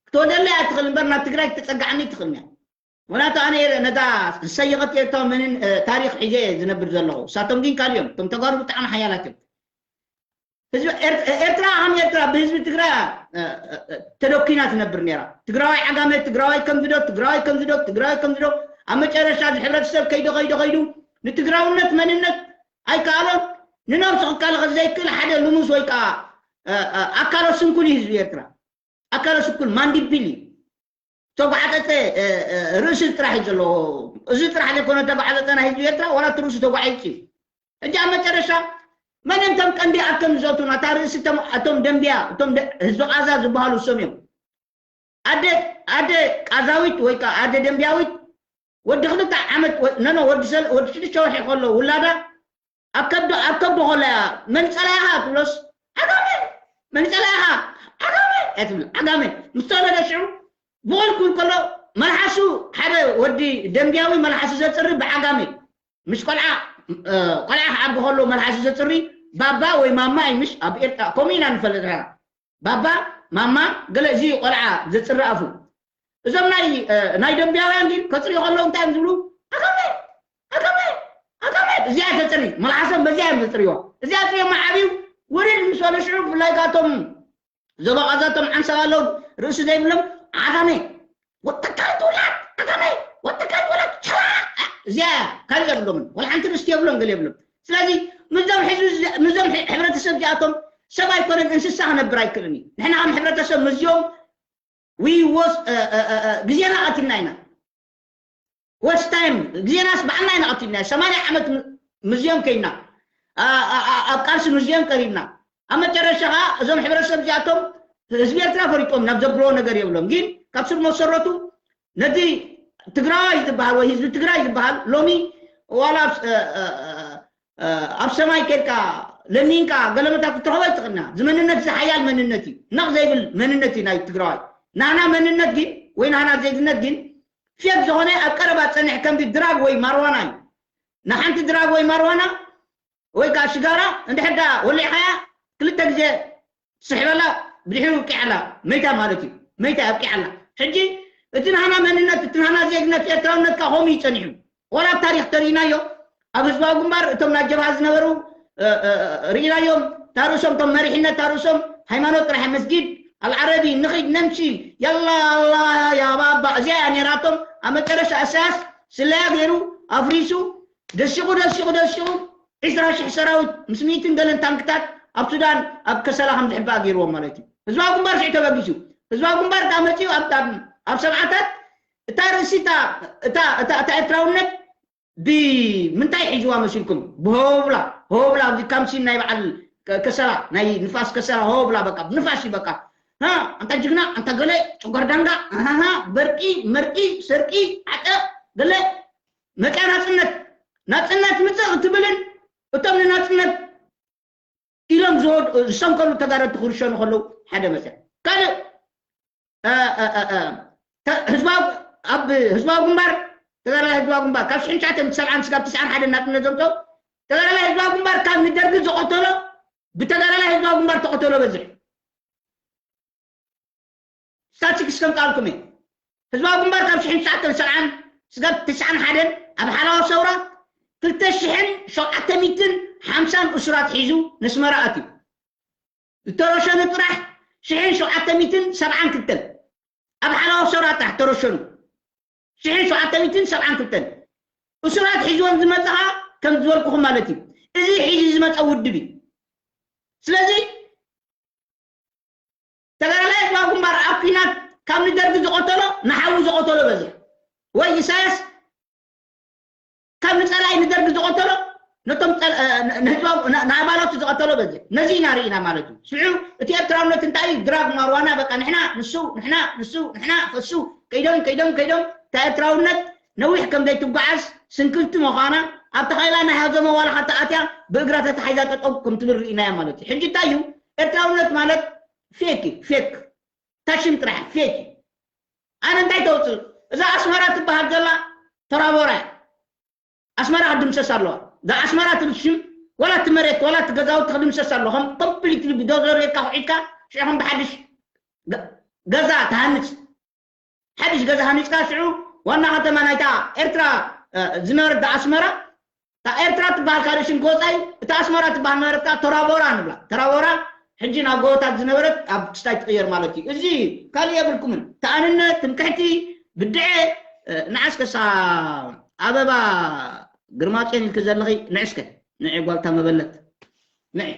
ክትወደለይ ኣትኽእል እምበር ናብ ትግራይ ክተፀጋዓኒ ትኽእል እያ ምክንያቱ ኣነ ነታ ዝሰየቐት ኤርትራዊ መንን ታሪክ ሒዘ እየ ዝነብር ዘለኹ እሳቶም ግን ካልእ እዮም እቶም ተጋሩ ብጣዕሚ ሓያላት እዮም ህዝቢ ኤርትራ ከም ኤርትራ ብህዝቢ ትግራይ ተደኪና ትነብር ነራ ትግራዋይ ዓጋመ ትግራዋይ ከምዝዶ ትግራዋይ ከምዝዶ ትግራዋይ ከምዝዶ ኣብ መጨረሻ እዚ ሕብረተሰብ ከይዶ ከይዶ ከይዱ ንትግራውነት መንነት ኣይከኣሎን ንነብሱ ክከላኸል ዘይክእል ሓደ ልሙስ ወይ ከዓ ኣካለ ስንኩል እዩ ህዝቢ ኤርትራ ኣካለ ስንኩል ማንዲቢል እዩ ተጓዕጠጠ ርእሲ ጥራሕ እዩ ዘለዎ እዚ ጥራሕ ዘይኮነ ተጓዕጠጠ ናይ ህዝቢ ኤርትራ ዋላ እቲ ርእሱ ተጓዒጡ እዩ ሕጂ ኣብ መጨረሻ መን እዮም እቶም ቀንዲ ኣቶም ዝዘቱና እታ ርእሲ እቶም ደንቢያ እቶም ህዝቢ ቃዛ ዝበሃሉ እሶም እዮም ኣደ ኣደ ቃዛዊት ወይ ከዓ ኣደ ደንቢያዊት ወዲ ክልተ ዓመት ነኖ ወዲ ሽዱሽተ ወርሒ ከሎ ውላዳ ኣብ ከብዶ ኣብ ከብዶ ከሎ እያ፣ "መን ጸላኢኻ?" ትብሎስ፣ "ዓጋመ!" "መን ጸላኢኻ?" "ዓጋመ!" እያ ትብል። ዓጋመ ምስ ተወለደ ሽዑ ብቑል ክብል ከሎ፣ መልሓሱ፣ ሓደ ወዲ ደንብያዊ መልሓሱ ዘጽሪ ብዓጋመ። ምስ ቆልዓ፣ እ፣ ቆልዓ ክዓቢ ከሎ መልሓሱ ዘጽሪ ባባ ወይ ማማ እዩ። ምሽ ኣብ ኤርትራ ከምኡ ኢና ንፈልጥ ኢና። ባባ፣ ማማ፣ ገለ እዚ ቆልዓ ዘጽሪ ኣፉ። እዞም ናይ፣ እ፣ ናይ ደንብያውያን ግን ከጽርዩ ከለዉ እንታይ እዮም ዝብሉ? "ዓጋመ! ዓጋመ! ዓጋመ!" እዚኣ ተጽሪ፣ መልሓሶም በዚኣ እዮም ዘጽርይዋ። እዚኣ ጽርዮም ዓብዩ ውርድ ምስ በሉ ሽዑ ብፍላይ ካቶም ዞባ ቃዛቶም ዓንሰብ ኣለዉ ርእሲ ዘይብሎም፣ "ዓጋመ! ወተካል ትውላድ! ዓጋመ! ወተካል ትውላድ! ሸላ!" እዚኣ ካልእ የብሎምን። ወላ ሓንቲ ርስቲ የብሎም፣ ገለ የብሎም። ስለዚ ምስዞም ሕዝቢ እዚ-፣ ምስዞም ሕ-፣ ሕብረተሰብ እዚኣቶም ሰብ ኣይኮነን፣ እንስሳ ክነብር ኣይክእልን እዩ። ንሕና ከም ሕብረተሰብ ምስዚኦም we was፣ እ፣ እ፣ እ፣ እ፣ ግዜና ቀቲልና ኢና። Waste time፣ ግዜናስ ባዕልና ኢና ቀቲልና። ሰማንያ ዓመት ም-፣ ምስዚኦም ከይና። ኣ-፣ ኣ-፣ ኣ-፣ ኣብ ቃልሲ ምስዚኦም ቀሪብና። ኣብ መጨረሻ ኸዓ እዞም ሕብረተሰብ እዚኣቶም ህዝቢ ኤርትራ ፈሪጦም ናብ ዘብልዎ ነገር የብሎም። ግን ካብ ስር መሰረቱ ነቲ ትግራዋይ ዝበሃል ወይ ህዝቢ ትግራይ ዝበሃል ሎሚ ዋላ ኣብ ስ-፣ እ፣ እ፣ እ፣ እ፣ ኣብ ሰማይ ኬድካ ለሚንካ ገለመታት ክትረኽቦ ኣይትኽእልና። እዚ መንነት እዚ ሓያል መንነት እዩ። ነቕ ዘይብል መንነት እዩ ናይ ትግራዋይ። ናህና መንነት ግን ወይ ናህና ዜግነት ግን ፌክ ዝኾነ ኣብ ቀረባ ጸኒሕ ከምዚ ድራግ ወይ ማርዋና እዩ። ንሓንቲ ድራግ ወይ ማርዋና ወይ ከዓ ሽጋራ እንድሕር ደኣ ወሊዕኻያ ክልተ ግዜ ትስሕበላ፣ ብድሕሪኡ ኣብቂዓላ፣ መይታ ማለት እዩ። መይታ ኣብቂዓላ። ሕጂ እቲ ናህና መንነት፣ እቲ ናህና ዜግነት ኤርትራውነት ከዓ ከምኡ እዩ ጸኒሑ። ዋላ ኣብ ታሪኽ ተሪኢናዮ፣ ኣብ ህዝባዊ ግንባር እቶም ናይ ጀብሃ ዝነበሩ፣ እ፣ እ፣ እ፣ ርኢናዮም፣ እታ ርእሶም፣ እቶም መሪሕነት እታ ርእሶም ሃይማኖት ጥራሕ መስጊድ ኣልዓረቢ ንኺድ ነምሲ፣ ያላ ኣላ ያ ባባ፣ እዚኣ እያ ነይራቶም። ኣብ መጨረሻ እሳያስ ስለያ ገይሩ ኣፍሪሱ፣ ደሲቑ፣ ደሲቑ፣ ደሲቑ፣ ዕስራ ሽሕ ሰራዊት ምስ ሚእትን ገለን ታንክታት ኣብ ሱዳን ኣብ ከሰላ ከም ዝሕባእ ገይርዎም ማለት እዩ። ህዝባዊ ግንባር ሽዑ ተበጊሱ። ህዝባዊ ግንባር ከኣ መጺኡ ኣብ፣ ኣብ፣ ኣብ ሰብዓታት እታ ርእሲ እታ፣ እታ፣ እታ፣ እታ ኤርትራውነት ብምንታይ ሒዝዋ መሲልኩም? ብሆብላ፣ ሆብላ ኣብዚ ካምሲን ናይ በዓል ከ-፣ ከሰላ፣ ናይ ንፋስ ከሰላ ሆብላ በቃ፣ ንፋስ እዩ በቃ። ሃ፣ ኣንታ ጅግና፣ ኣንታ ገለ፣ ጨጓር ዳንጋ፣ ኣሃሃ፣ በርቂ፣ መርቂ፣ ሰርቂ፣ ዓጠ፣ ገለ፣ መጽያ ናጽነት፣ ናጽነት ምጽእ ክትብልን እቶም ንናጽነት ኢሎም ዝወድ-፣ ዝሰንከሉ ተጋደልቲ ክርሸኑ ከለዉ ሓደ መጽያ። ካልእ፣ እ፣ እ፣ እ፣ እ፣ ተ-፣ ህዝባዊ፣ ኣብ ህዝባዊ ግንባር፣ ተጋዳላይ ህዝባዊ ግንባር ካብ ሽሕን ትሽዓተን ሰብዓን ስጋብ ትስዓን ሓደን ናጽነት ዘምጽኦ ተጋዳላይ ህዝባዊ ግንባር ካብ ንደርጊ ዝቐተሎ ብተጋዳላይ ህዝባዊ ግንባር ተቐተሎ በዝሕ። ስታቲክስ ከምጻልኩም እየ። ህዝባዊ ግንባር ካብ ሽሕን ትሽዓተን ሰብዓን ስጋብ ትስዓን ሓደን ኣብ ሓላዋ ሰውራ ክልተ ሽሕን ሸውዓተ ሚእትን ሓምሳን እሱራት ሒዙ ነስመራ ኣትዩ። ዝተረሸኑ ጥራሕ ሽሕን ሸውዓተ ሚእትን ሰብዓን ክልተን ኣብ ሓላዋ ሰውራ ጥራሕ ተረሸኑ። ሽሕን ሸውዓተ ሚእትን ሰብዓን ክልተን እሱራት ሒዝዎም ዝመጽኣ ከም ዝበልኩኹም ማለት እዩ። እዚ ሒዙ ዝመጸ ውድብ እዩ። ስለዚ ተጋዳላይ ህዝባዊ ግንባር ኣብ ኲናት ካብ ንደርጊ ዝቐተሎ ንሓዉ ዝቐተሎ በዝሕ። ወይ ኢሳያስ ካብ ንጸላኢ ንደርጊ ዝቐተሎ ነቶም ጸል-፣ እ፣ ን-፣ ንህዝባዊ፣ ን-፣ ንኣባላቱ ዝቐተሎ በዝሕ። ነዚ ኢና ርኢና ማለት እዩ። ሽዑ እቲ ኤርትራውነት እንታይ እዩ? ድራግ ማርዋና፣ በቃ ንሕና ንሱ፣ ንሕና ንሱ፣ ንሕና ፈሱ፣ ከይዶም፣ ከይዶም፣ ከይዶም፣ እታ ኤርትራውነት ነዊሕ ከም ዘይትጓዓዝ ስንክልቲ ምዃና፣ ኣብታ ኸይላ ናይ ሃዘሞ ዋላ ኸኣ ተኣትያ ብእግራ ተታሒዛ ጠጠው ከም ትብል ርኢናያ ማለት እዩ። ሕጂ እንታይ እዩ? ኤርትራውነት ማለት ፌክ እዩ፣ ፌክ። እታ ሽም ጥራሕ ፌክ እዩ። ኣነ እንታይ ተውፅእ? እዛ ኣስመራ ትበሃል ዘላ ተራቦራ እያ። ኣስመራ ክትድምሰስ ኣለዋ። እዛ ኣስመራ ትብል ሽም፣ ዋላ እቲ መሬት፣ ዋላ እቲ ገዛውቲ ክድምሰስ ኣለዎ። ከም ኮምፕሊትሊ ብዶዘር ጌርካ ኩዒትካ፣ ሽዑ ከም ብሓድሽ ገ-፣ ገዛ ትሃንጽ። ሓድሽ ገዛ ሃኒጽካ፣ ሽዑ ዋና ከተማ ናይታ ኤርትራ፣ እ፣ ዝነበረት እዛ ኣስመራ፣ እታ ኤርትራ ትበሃል ካልእ ሽም ክወጻ እዩ። እታ ኣስመራ ትበሃል ነበረት ከኣ ተራቦራ ንብላ። ተራቦራ ሕጂ ናብ ጎቦታት ዝነበረት ኣብ ክስታይ ትቕየር ማለት እዩ። እዚ ካልእ የብልኩምን። ተኣንነት፣ ትምክሕቲ፣ ብድዐ፣ እ፣ ንዓስከ እሳ ኣበባ ግርማጽዮን ኢልኪ ዘለኺ፣ ንዕስከ፣ ንዒ ጓልታ መበለት፣ ንዒ።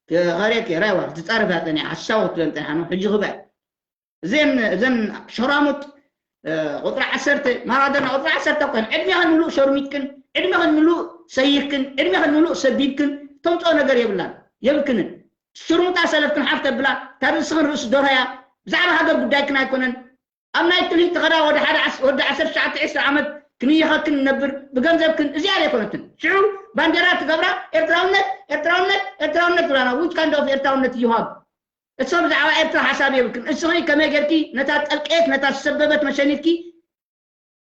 ከ-፣ ከርእየኪ፣ ራይዋ፣ ትጻረፍ እያ ጸኒሓ፣ ሓሳዊ ክትብለን ጸኒሓ ነው። ሕጂ ክበ-፣ እዘን፣ እዘን ሸራሙጥ፣ እ፣ ቁጽሪ ዓሰርተ፣ ማራዶና ቁጽሪ ዓሰርተ እኮ እየን። ዕድሜኽን ምሉእ ሸርሚጥክን፣ ዕድሜኽን ምሉእ ሰይኽክን፣ ዕድሜኽን ምሉእ ሰቢብክን፣ ተምጽኦ ነገር የብላን፣ የብልክንን። ሽርሙጣ ሰለፍክን ሓፍ ተብላ፣ እታ ርእስኽን ርእሲ ደርሆ እያ። ብዛዕባ ሃገር ጉዳይክን ኣይኮነን። ኣብ ናይ ትልሂት ተኸዳ ወዲ ሓደ ዓስ-፣ ወዲ ዓሰርተ ትሽዓተ ዕስራ ዓመት ክንይኸክን ንነብር ብገንዘብክን እዚኣ ዘይኮነትን ሽዑ ባንዴራ ትገብራ ኤርትራውነት ኤርትራውነት ኤርትራውነት ትብላና which kind of ኤርትራውነት you have እሶም ብዛዕባ ኤርትራ ሓሳብ የብልክን እስኺ ከመይ ጌርኪ ነታ ጠልቀየት ነታ ዝሰበበት መሸኒትኪ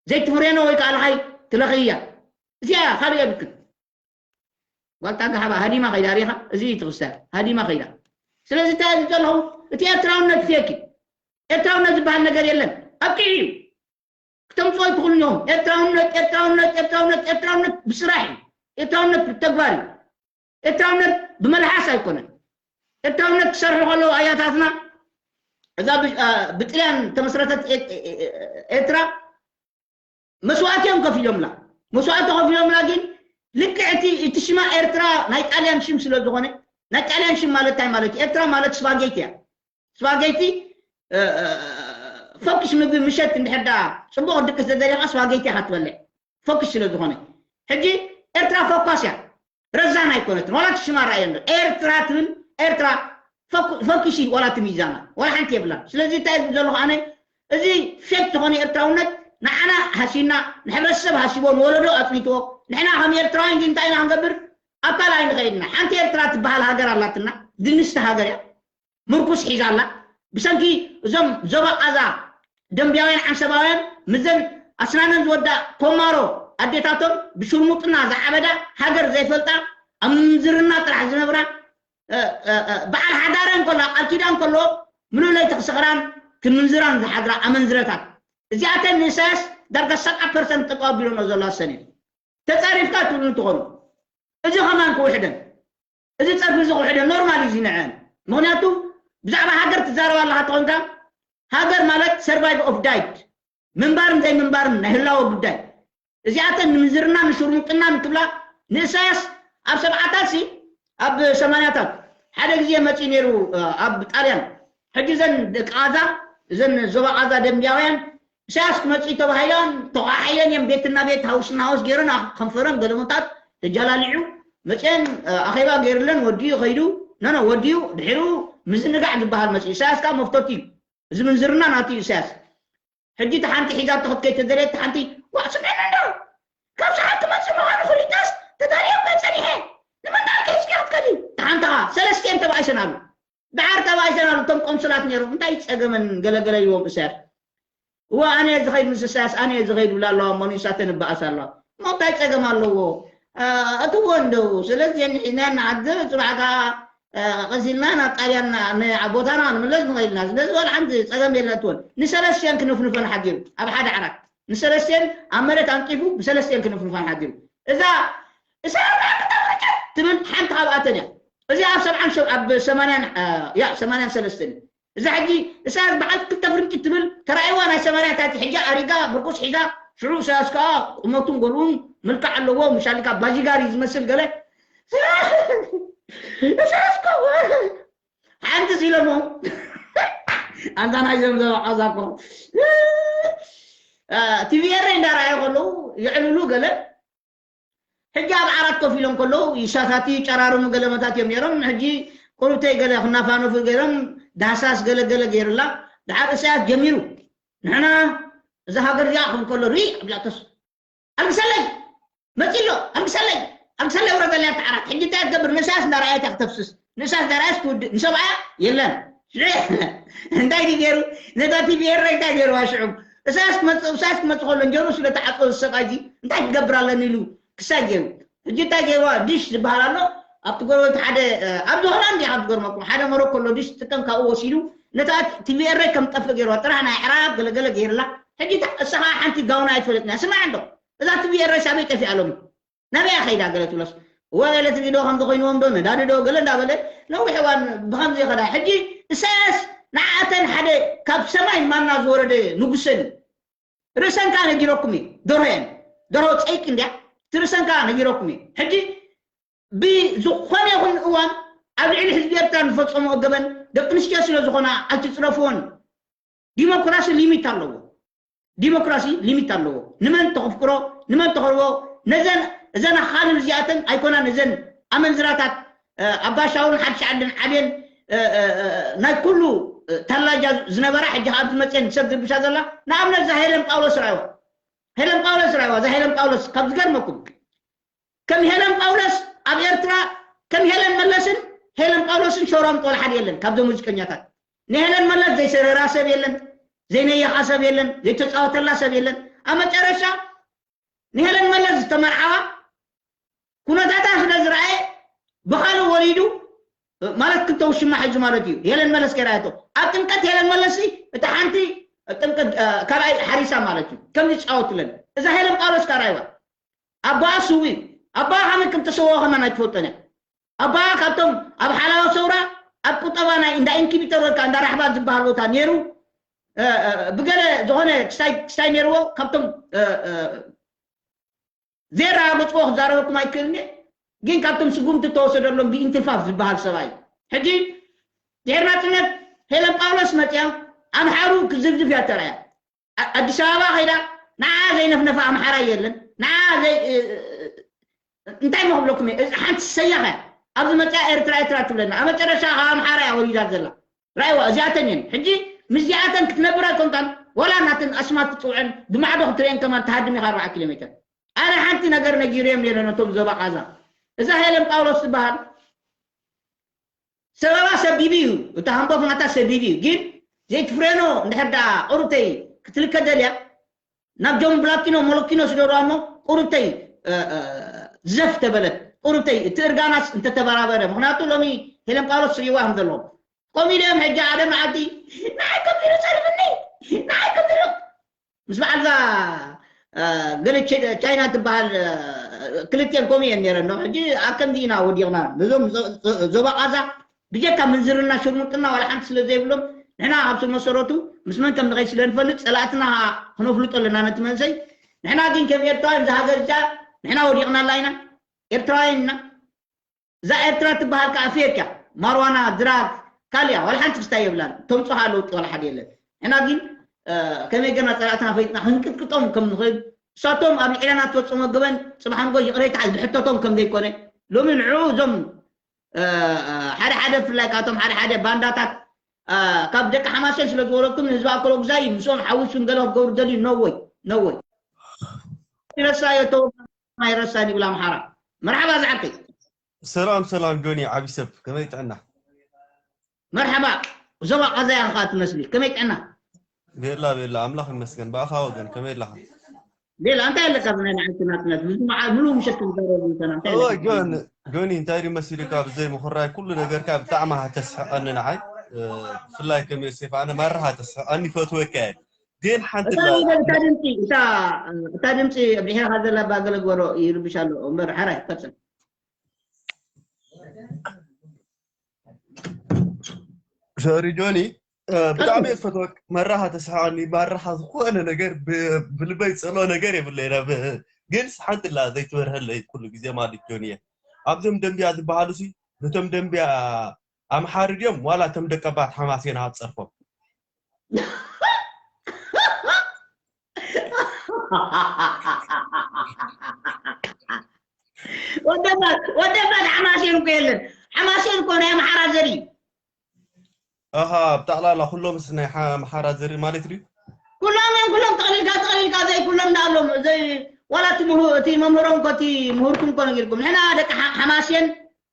ዘይትፍሬኖ ወይ ከዓ ልኻይ ትለኽያ እዚኣ ካልእ የብልክን ጓልታ ጋሓባ ሃዲማ ከይዳ ሪኻ እዚ እዩ ትኽሰር ሃዲማ ከይዳ ስለዚ እንታይ ዘለኹ እቲ ኤርትራውነት ፌክ እዩ ኤርትራውነት ዝበሃል ነገር የለን ኣብቂዑ እዩ ክተምፅኦ ይትኽእሉ እዮም ኤርትራውነት ኤርትራውነት ኤርትራውነት ኤርትራውነት ብስራሕ እዩ ኤርትራውነት ብተግባር እዩ ኤርትራውነት ብመልሓስ ኣይኮነን ኤርትራውነት ክሰርሑ ከለዉ ኣያታትና እዛ ብጥልያን ተመስረተት ኤርትራ መስዋእቲ እዮም ከፊሎምላ መስዋእቲ ከፊሎምላ ግን ልክዕ እቲ እቲ ሽማ ኤርትራ ናይ ጣልያን ሽም ስለ ዝኾነ ናይ ጣልያን ሽም ማለት እንታይ ማለት እዩ ኤርትራ ማለት ስፓጌቲ እያ ስፓጌቲ ፈኩስ ምግቢ ምሸት እንድሕር ዳ ፅቡቅ ድቅስ ዘደሊካ ስፓጌቲ ኢካ ትበልዕ ፈኩስ ስለ ዝኾነ ሕጂ ኤርትራ ፈኳስ እያ ረዛን ኣይኮነትን ዋላ ትሽማ ረኣየ እንዶ ኤርትራ ትብል ኤርትራ ፈኩሲ ዋላ ትሚዛና ዋላ ሓንቲ የብላን ስለዚ እንታይ ዘለኹ ኣነ እዚ ፌክ ዝኾነ ኤርትራውነት ንዓና ሃሲና ንሕብረተሰብ ሃሲቦ ንወለዶ ኣፅኒትዎ ንሕና ከም ኤርትራውያን ግን እንታይ ኢና ክንገብር ኣብ ካልእ ኣይንኸይድና ሓንቲ ኤርትራ ትበሃል ሃገር ኣላትና ድንስቲ ሃገር እያ ምርኩስ ሒዛ ኣላ ብሰንኪ እዞም ዞባ ቃዛ ደንብያውያን ዓንሰባውያን ምዘን ኣስናነን ዝወዳ ኮማሮ ኣዴታቶም ብሽርሙጥና ዝዓበዳ ሃገር ዘይፈልጣ ኣብ ምንዝርና ጥራሕ ዝነብራ በዓል ሓዳረን ከሎ ቃል ኪዳን ከሎ ምሉእ ለይቲ ክስኽራን ክምንዝራን ዝሓድራ ኣመንዝረታት እዚኣተን ንኢሳያስ ዳርጋ ሰብዓ ፐርሰንት ጠጠው ኣቢሎኖ ዘሎ ኣሰን እዩ ተጻሪፍካ ትብሉ እንትኾኑ እዚ ከማን ክውሕደን እዚ ጸርፊ እዚ ክውሕደን ኖርማል እዩ ንዐን ምኽንያቱ ብዛዕባ ሃገር ትዛረብ ኣለኻ ተኾንካ ሃገር ማለት survive of died ምንባርን ዘይምንባርን ናይ ህላወ ጉዳይ እዚኣተን ንምንዝርና ንሽርሙጥና ንክብላ ንእሳያስ ኣብ ሰብዓታት ሲ ኣብ ሰማንያታት ሓደ ግዜ መፂኡ ነይሩ ኣብ ጣልያን ሕጂ ዘን ደቂ ቃዛ እዘን ዞባ ቃዛ ደንብያውያን ኢሳያስ ክመፅእ ተባሂለን ተኳሓሒለን እየን ቤትና ቤት ሃውስና ሃውስ ገይረን ከንፈረን ገለመታት ተጃላሊዑ መፅአን ኣኼባ ገይርለን ወዲኡ ከይዱ ነነ ወዲኡ ድሕሩ ምዝንጋዕ ዝበሃል መፅኡ ኢሳያስ ከዓ መፍቶት እዩ እዚ ምንዝርና ናቱ እዩ ኢሳያስ ሕጂ እቲ ሓንቲ ሒዛቶ ክትከይድ ተደለየት እቲ ሓንቲ ዋዕ ስምዕኒ እንዶ ካብ ሰዓት ክመፅእ ምዃኑ ክሪታስ ተዳልዮም ከይፀኒሐ ንመን ዳር ከይዝኪ ክትከዲ እቲ ሓንትኻ ሰለስቲኤን ተባኢሰን ኣሉ ደሓር ተባኢሰን ኣሉ እቶም ቆንስላት ነይሮም እንታይ ፀገመን ገለገለ ኢልዎም እሳያስ እዋ ኣነ ዝኸይድ ምስ እሳያስ ኣነ ዝኸይድ ብላ ኣለዋ እሞ ንሳተን እበኣስ ኣለዋ እሞ እንታይ ፀገም ኣለዎ እትዎ እንደው ስለዚ ንሒዝና ንዓድር ፅባሕ ከዓ ቀሲልና ናብ ጣልያን ቦታና ክንምለስ ንኽእል ኢና ስለዚ ዋላ ሓንቲ ፀገም የለን እትወን ንሰለስቲኤን ክንፍንፈን ሓዲሩ ኣብ ሓደ ዓራት ንሰለስቲኤን ኣብ መሬት ኣንቂፉ ብሰለስቲኤን ክንፍንፈን ሓዲሩ እዛ እሰራውራ ክትብል ሓንቲ ካብኣተን እያ እዚ ኣብ ሰብዓን ኣብ ሰማንያን ያ ሰማንያን ሰለስተን እዩ እዛ ሕጂ እሳያስ በዓል ክልተ ፍርቂ ትብል ተራእይዋ ናይ ሰማንያታት ሕጂ ኣሪጋ ብርቁስ ሒዛ ሽዑ እሳያስ ከዓ ቁመቱን ጎልኡን ምልክዕ ኣለዎ ምሻሊካ ባጂጋሪ ዝመስል ገለ እሳያስ ከዓ ሓንቲ ሲለሞ ኣንታ ናይ ዘምዘም ዓዛ እኮ ቲቪ ኤረ እንዳረኣየ ከለዉ ይዕልሉ ገለ ሕጂ ኣብ ዓራት ኮፍ ኢሎም ከለዉ ይሻታቲ ጨራርሙ ገለመታት እዮም ነይሮም ሕጂ ቁሩብተይ ገለ ክናፋነፉ ገይሮም ዳህሳስ ገለገለ ገይሩላ ድሓር እሳያስ ጀሚሩ ንሕና እዛ ሃገር እዚኣ ክብል ከሎ ርኢ ኣብላቶስ ኣልግሰለይ መፂሎ ኣልግሰለይ ኣልግሰለይ ውረደለያ ተዓራት ሕጂ እንታይ ትገብር ንእሳያስ እንዳረኣየት እያ ክተፍስስ ንእሳያስ እንዳረኣየስ ትውድእ ንሰብኣያ የለን እንታይ ድዩ ገይሩ ነታ ቲቪ ኤረ እንታይ ገይርዋ ሽዑ እሳያስ ክመፅእ እሳያስ ክመፅእ ከሎ እንጀሩ ስለ ተዓፀወ ዝሰብኣይዚ እንታይ ክገብር ኣለኒ ኢሉ ክሳይ ገይሩ ሕጂ እንታይ ገይርዋ ድሽ ዝበሃል ኣሎ ኣብቲ ጎረቤት ሓደ ኣብዚ ሆላንድ እያ ካብ ዝገርመኩም ሓደ መረብ ከሎ ድሽ ትጥቀም ካብኡ ወሲዱ ነታ ቲቪ ኤረ ከም ጠፍእ ገይርዋ ጥራሕ ናይ ዕራብ ገለገለ ገይርላ ሕጂ እሳ ከዓ ሓንቲ ጋውና ኣይትፈለጥን እያ ስማዕ እንዶ እዛ ቲቪ ኤረ ሳበይ ጠፊኣ ሎሚ ናበይ ከይዳ ገለ ትብሎስ እወ ገለ ትሪዶ ከም ዝኾይንዎም ዶ ነዳዲ ዶ ገለ እንዳበለ ነዊሕ እዋን ብከምዚ ይኸዳ ሕጂ እሳያስ ንዓተን ሓደ ካብ ሰማይ ማና ዝወረደ ንጉሰን እዩ ርእሰን ከዓ ነጊረኩም እዩ ደርሆ እየን ደርሆ ፀይቂ እንድያ እቲ ርእሰን ከዓ ነጊረኩም እዩ ሕጂ ብዝኾነ ይኹን እዋን ኣብ ልዕሊ ህዝቢ ኤርትራ ዝፈፀሞ ገበን ደቂ ኣንስትዮ ስለ ዝኾና ኣይትፅረፍዎን ዲሞክራሲ ሊሚት ኣለዎ ዲሞክራሲ ሊሚት ኣለዎ ንመን ተኽፍቅሮ ንመን ተኽርቦ ነዘን እዘን ኣኻልብ እዚኣተን ኣይኮናን እዘን ኣመንዝራታት ኣብ ጋሻውን ሓድሽ ዓድን ዓብየን ናይ ኩሉ ታላጃ ዝነበራ ሕጂ ካብ ዝመፅአን ሰብ ዝርብሻ ዘላ ንኣብነት እዛ ሄለን ጳውሎስ ራእይዋ ሄለን ጳውሎስ ራይዋ እዛ ሄለን ጳውሎስ ካብ ዝገርመኩም ከም ሄለን ጳውሎስ ኣብ ኤርትራ ከም ሄለን መለስን ሄለን ጳውሎስን ሸሮም ቆል ሓደ የለን ካብዞም ሙዚቀኛታት ንሄለን መለስ ዘይሰረራ ሰብ የለን ዘይነየኻ ሰብ የለን ዘይተፃወተላ ሰብ የለን ኣብ መጨረሻ ንሄለን መለስ ዝተመርዓዋ ኩነታታ ስለ ዝረኣየ ብኻልእ ወሊዱ ማለት ክልተ ውሽማ ሒዙ ማለት እዩ ሄለን መለስ ከይረኣየቶ ኣብ ጥምቀት ሄለን መለስ እታ ሓንቲ ጥምቀት ካልኣይ ሓሪሳ ማለት እዩ ከምዚ ይፃወትለን እዛ ሄለን ጳውሎስ ካራይዋ ኣቦኣ ስዊ ኣቦኣ ከመይ ከም ተሰወ ከማን ኣይትፈልጦን እያ ኣቦኣ ካብቶም ኣብ ሓላዋ ሰውራ ኣብ ቁጠባ ናይ እንዳ ኢንኪቢተር ወይ ከዓ እንዳ ራሕባ ዝበሃል ቦታ ነይሩ ብገለ ዝኾነ ክስታይ ነይርዎ ካብቶም ዘይረጋገፅዎ ክዛረበኩም ኣይክእልን ግን ካብቶም ስጉምቲ ተወሰደሎም ብኢንትልፋፍ ዝበሃል ሰብኣይ ሕጂ ድሕሪ ናፅነት ሄለን ጳውሎስ መፅያ ኣምሓሩ ክዝብዝብ እያ ተረያ ኣዲስ ኣበባ ከይዳ ንዓ ዘይነፍነፈ ኣምሓራ የለን ንዓ እንታይ መክብለኩም እየ ሓንቲ ሰያኸ ኣብዚ መፅያ ኤርትራ ኤርትራ ትብለና ኣብ መጨረሻ ካብ ኣምሓራ እያ ወሪዳ ዘላ ራይዋ እዚኣተን እየን ሕጂ ምስዚኣተን ክትነብር ኣይኮንካን ወላ ናተን ኣስማት ትፅውዐን ብማዕዶ ክትርእየን ከማን ትሃድም ኢኻ ኣርባዓ ኪሎ ሜትር ኣነ ሓንቲ ነገር ነጊረዮም ነይረ ነቶም ዞባ ቃዛ እዛ ሄለን ጳውሎስ ትበሃል ሰበባ ሰቢቡ እዩ እታ ሃምቦፍ ናታ ሰቢቡ እዩ ግን ዘይትፍሬኖ እንድሕር ደኣ ቁሩብተይ ክትልከ ደልያ ናብ ጆን ብላኪኖ ሞለኪኖ ስደሩ እሞ ቁሩብተይ ዘፍ ተበለት ቁሩብተይ እቲ እርጋናስ እንተተበራበረ ምክንያቱ ሎሚ ሄለን ጳውሎስ ስዒዋ ከም ዘለዎም ከምኡ ኢለ እዮም ሕጂ ሓደ መዓልቲ ንዓይ ከምዚ ኢሉ ጸሪፍኒ ንዓይ ከምዚ ኢሉ ምስ በዓልዛ ገለ ቻይና ትበሃል ክልቲኤን ከምኡ እየን ነይረን ሕጂ ኣብ ከምዚ ኢና ወዲቕና ነዞም ዞባ ቃዛ ብጀካ ምንዝርና ሽርሙጥና ዋላ ሓንቲ ስለ ዘይብሎም ንሕና ካብ ስር መሰረቱ ምስ መን ከም ንኸይ ስለ ንፈልጥ ጸላእትና ከነፍልጦ ኣለና ነቲ መንሰይ ንሕና ግን ከም ኤርትራውያን እዛ ሃገር እዚኣ ንሕና ወዲቕናላ ኢና ኤርትራውያን ኢና እዛ ኤርትራ ትበሃል ከዓ ፌክ እያ ማርዋና ድራግ ካልያ ዋላ ሓንቲ ክስታይ የብላን ተምፅኦ ከዓ ለውጢ ዋላ ሓደ የለን ንሕና ግን ከመይ ገርና ፀላእትና ፈይጥና ክንቅጥቅጦም ከም ንኽእል እሳቶም ኣብ ልዕለና ትፈፅሞ ገበን ፅባሕ ንጎ ይቕሬታ ዝሕተቶም ከም ዘይኮነ ሎሚ ንዑ እዞም ሓደ ሓደ ብፍላይ ካብቶም ሓደ ሓደ ባንዳታት ካብ ደቂ ሓማሴን ስለ ዝወረድኩም ንህዝቢ ኣኮሎጉዛይ ምስኦም ሓዊስኩም ገለ ክገብሩ ደልዩ ነወይ ነወይ ይረሳ የተወ ኣይረሳን ይብል ኣምሓራ መርሓባ ዝዓርከይ ሰላም ሰላም ጆኒ ዓቢ ሰብ ከመይ ጥዕና መርሓባ እዞም ኣቃዛያ ከዓ ትመስሊ ከመይ ጥዕና ቤላ ቤላ ኣምላኽ ይመስገን ብኣኻ ወገን ከመይ ኣለኻ ቤላ እንታይ ኣለካ ብናይ ንዓይቲ ናጽነት ብዙ መዓ ሙሉ ምሸት ክንዛረብ እንተና እንታይ እወ ኣለካ? ጆን ጆኒ እንታይ ድዩ መሲሉካ ብዘይ ምኹራይ ኩሉ ነገርካ ብጣዕሚ ሃተስሕቐኒ ንዓይ እ፣ ብፍላይ ከም ዮሴፍ ኣነ ማራ ሃተስሕቐኒ ይፈትወካ እየ ግን ሓንቲ እታ ላ- ነገር እታ ድምፂ እታ እታ ድምፂ ብሒርካ ዘላ ባገለ ግበሮ ይርብሽ ኣሎ እምበር ሓራይ ቀፅል ሶሪ ጆኒ እ፣ ብጣዕሚ እየ ዝፈትወክ መራኻ ተስሓቀኒ ማራኻ ዝኾነ ነገር ብ- ብልበይ ዝፀልኦ ነገር የብለይ ናብ ግን ሓንቲ ላ ዘይትበርሀለይ ኩሉ ግዜ ማለት ጆኒ እየ ኣብዞም ደንብያ ዝበሃሉ ሲ ነቶም ደንብያ ኣምሓሩ ድዮም ዋላ እቶም ደቀባት ሓማሴን ኣብ ፀርፎም ወደባት ወደባት ሓማሴን እኮ የለን ሓማሴን እኮ ናይ ኣምሓራ ዘር እዩ ኣሃ ብጠቕላላ ኩሎምስ ናይ ሓ- ኣምሓራ ዘር ማለት ድዩ ኩሎም እዮም ኩሎም ጠቕሊልካ ጠቕሊልካ ዘይ ኩሎም እንዳኣሎም ዘይ ዋላ እቲ ምሁ- እቲ መምህሮም እኮ እቲ ምሁርኩም እኮ ነጊርኩም ንሕና ደቂ ሓ- ሓማሴን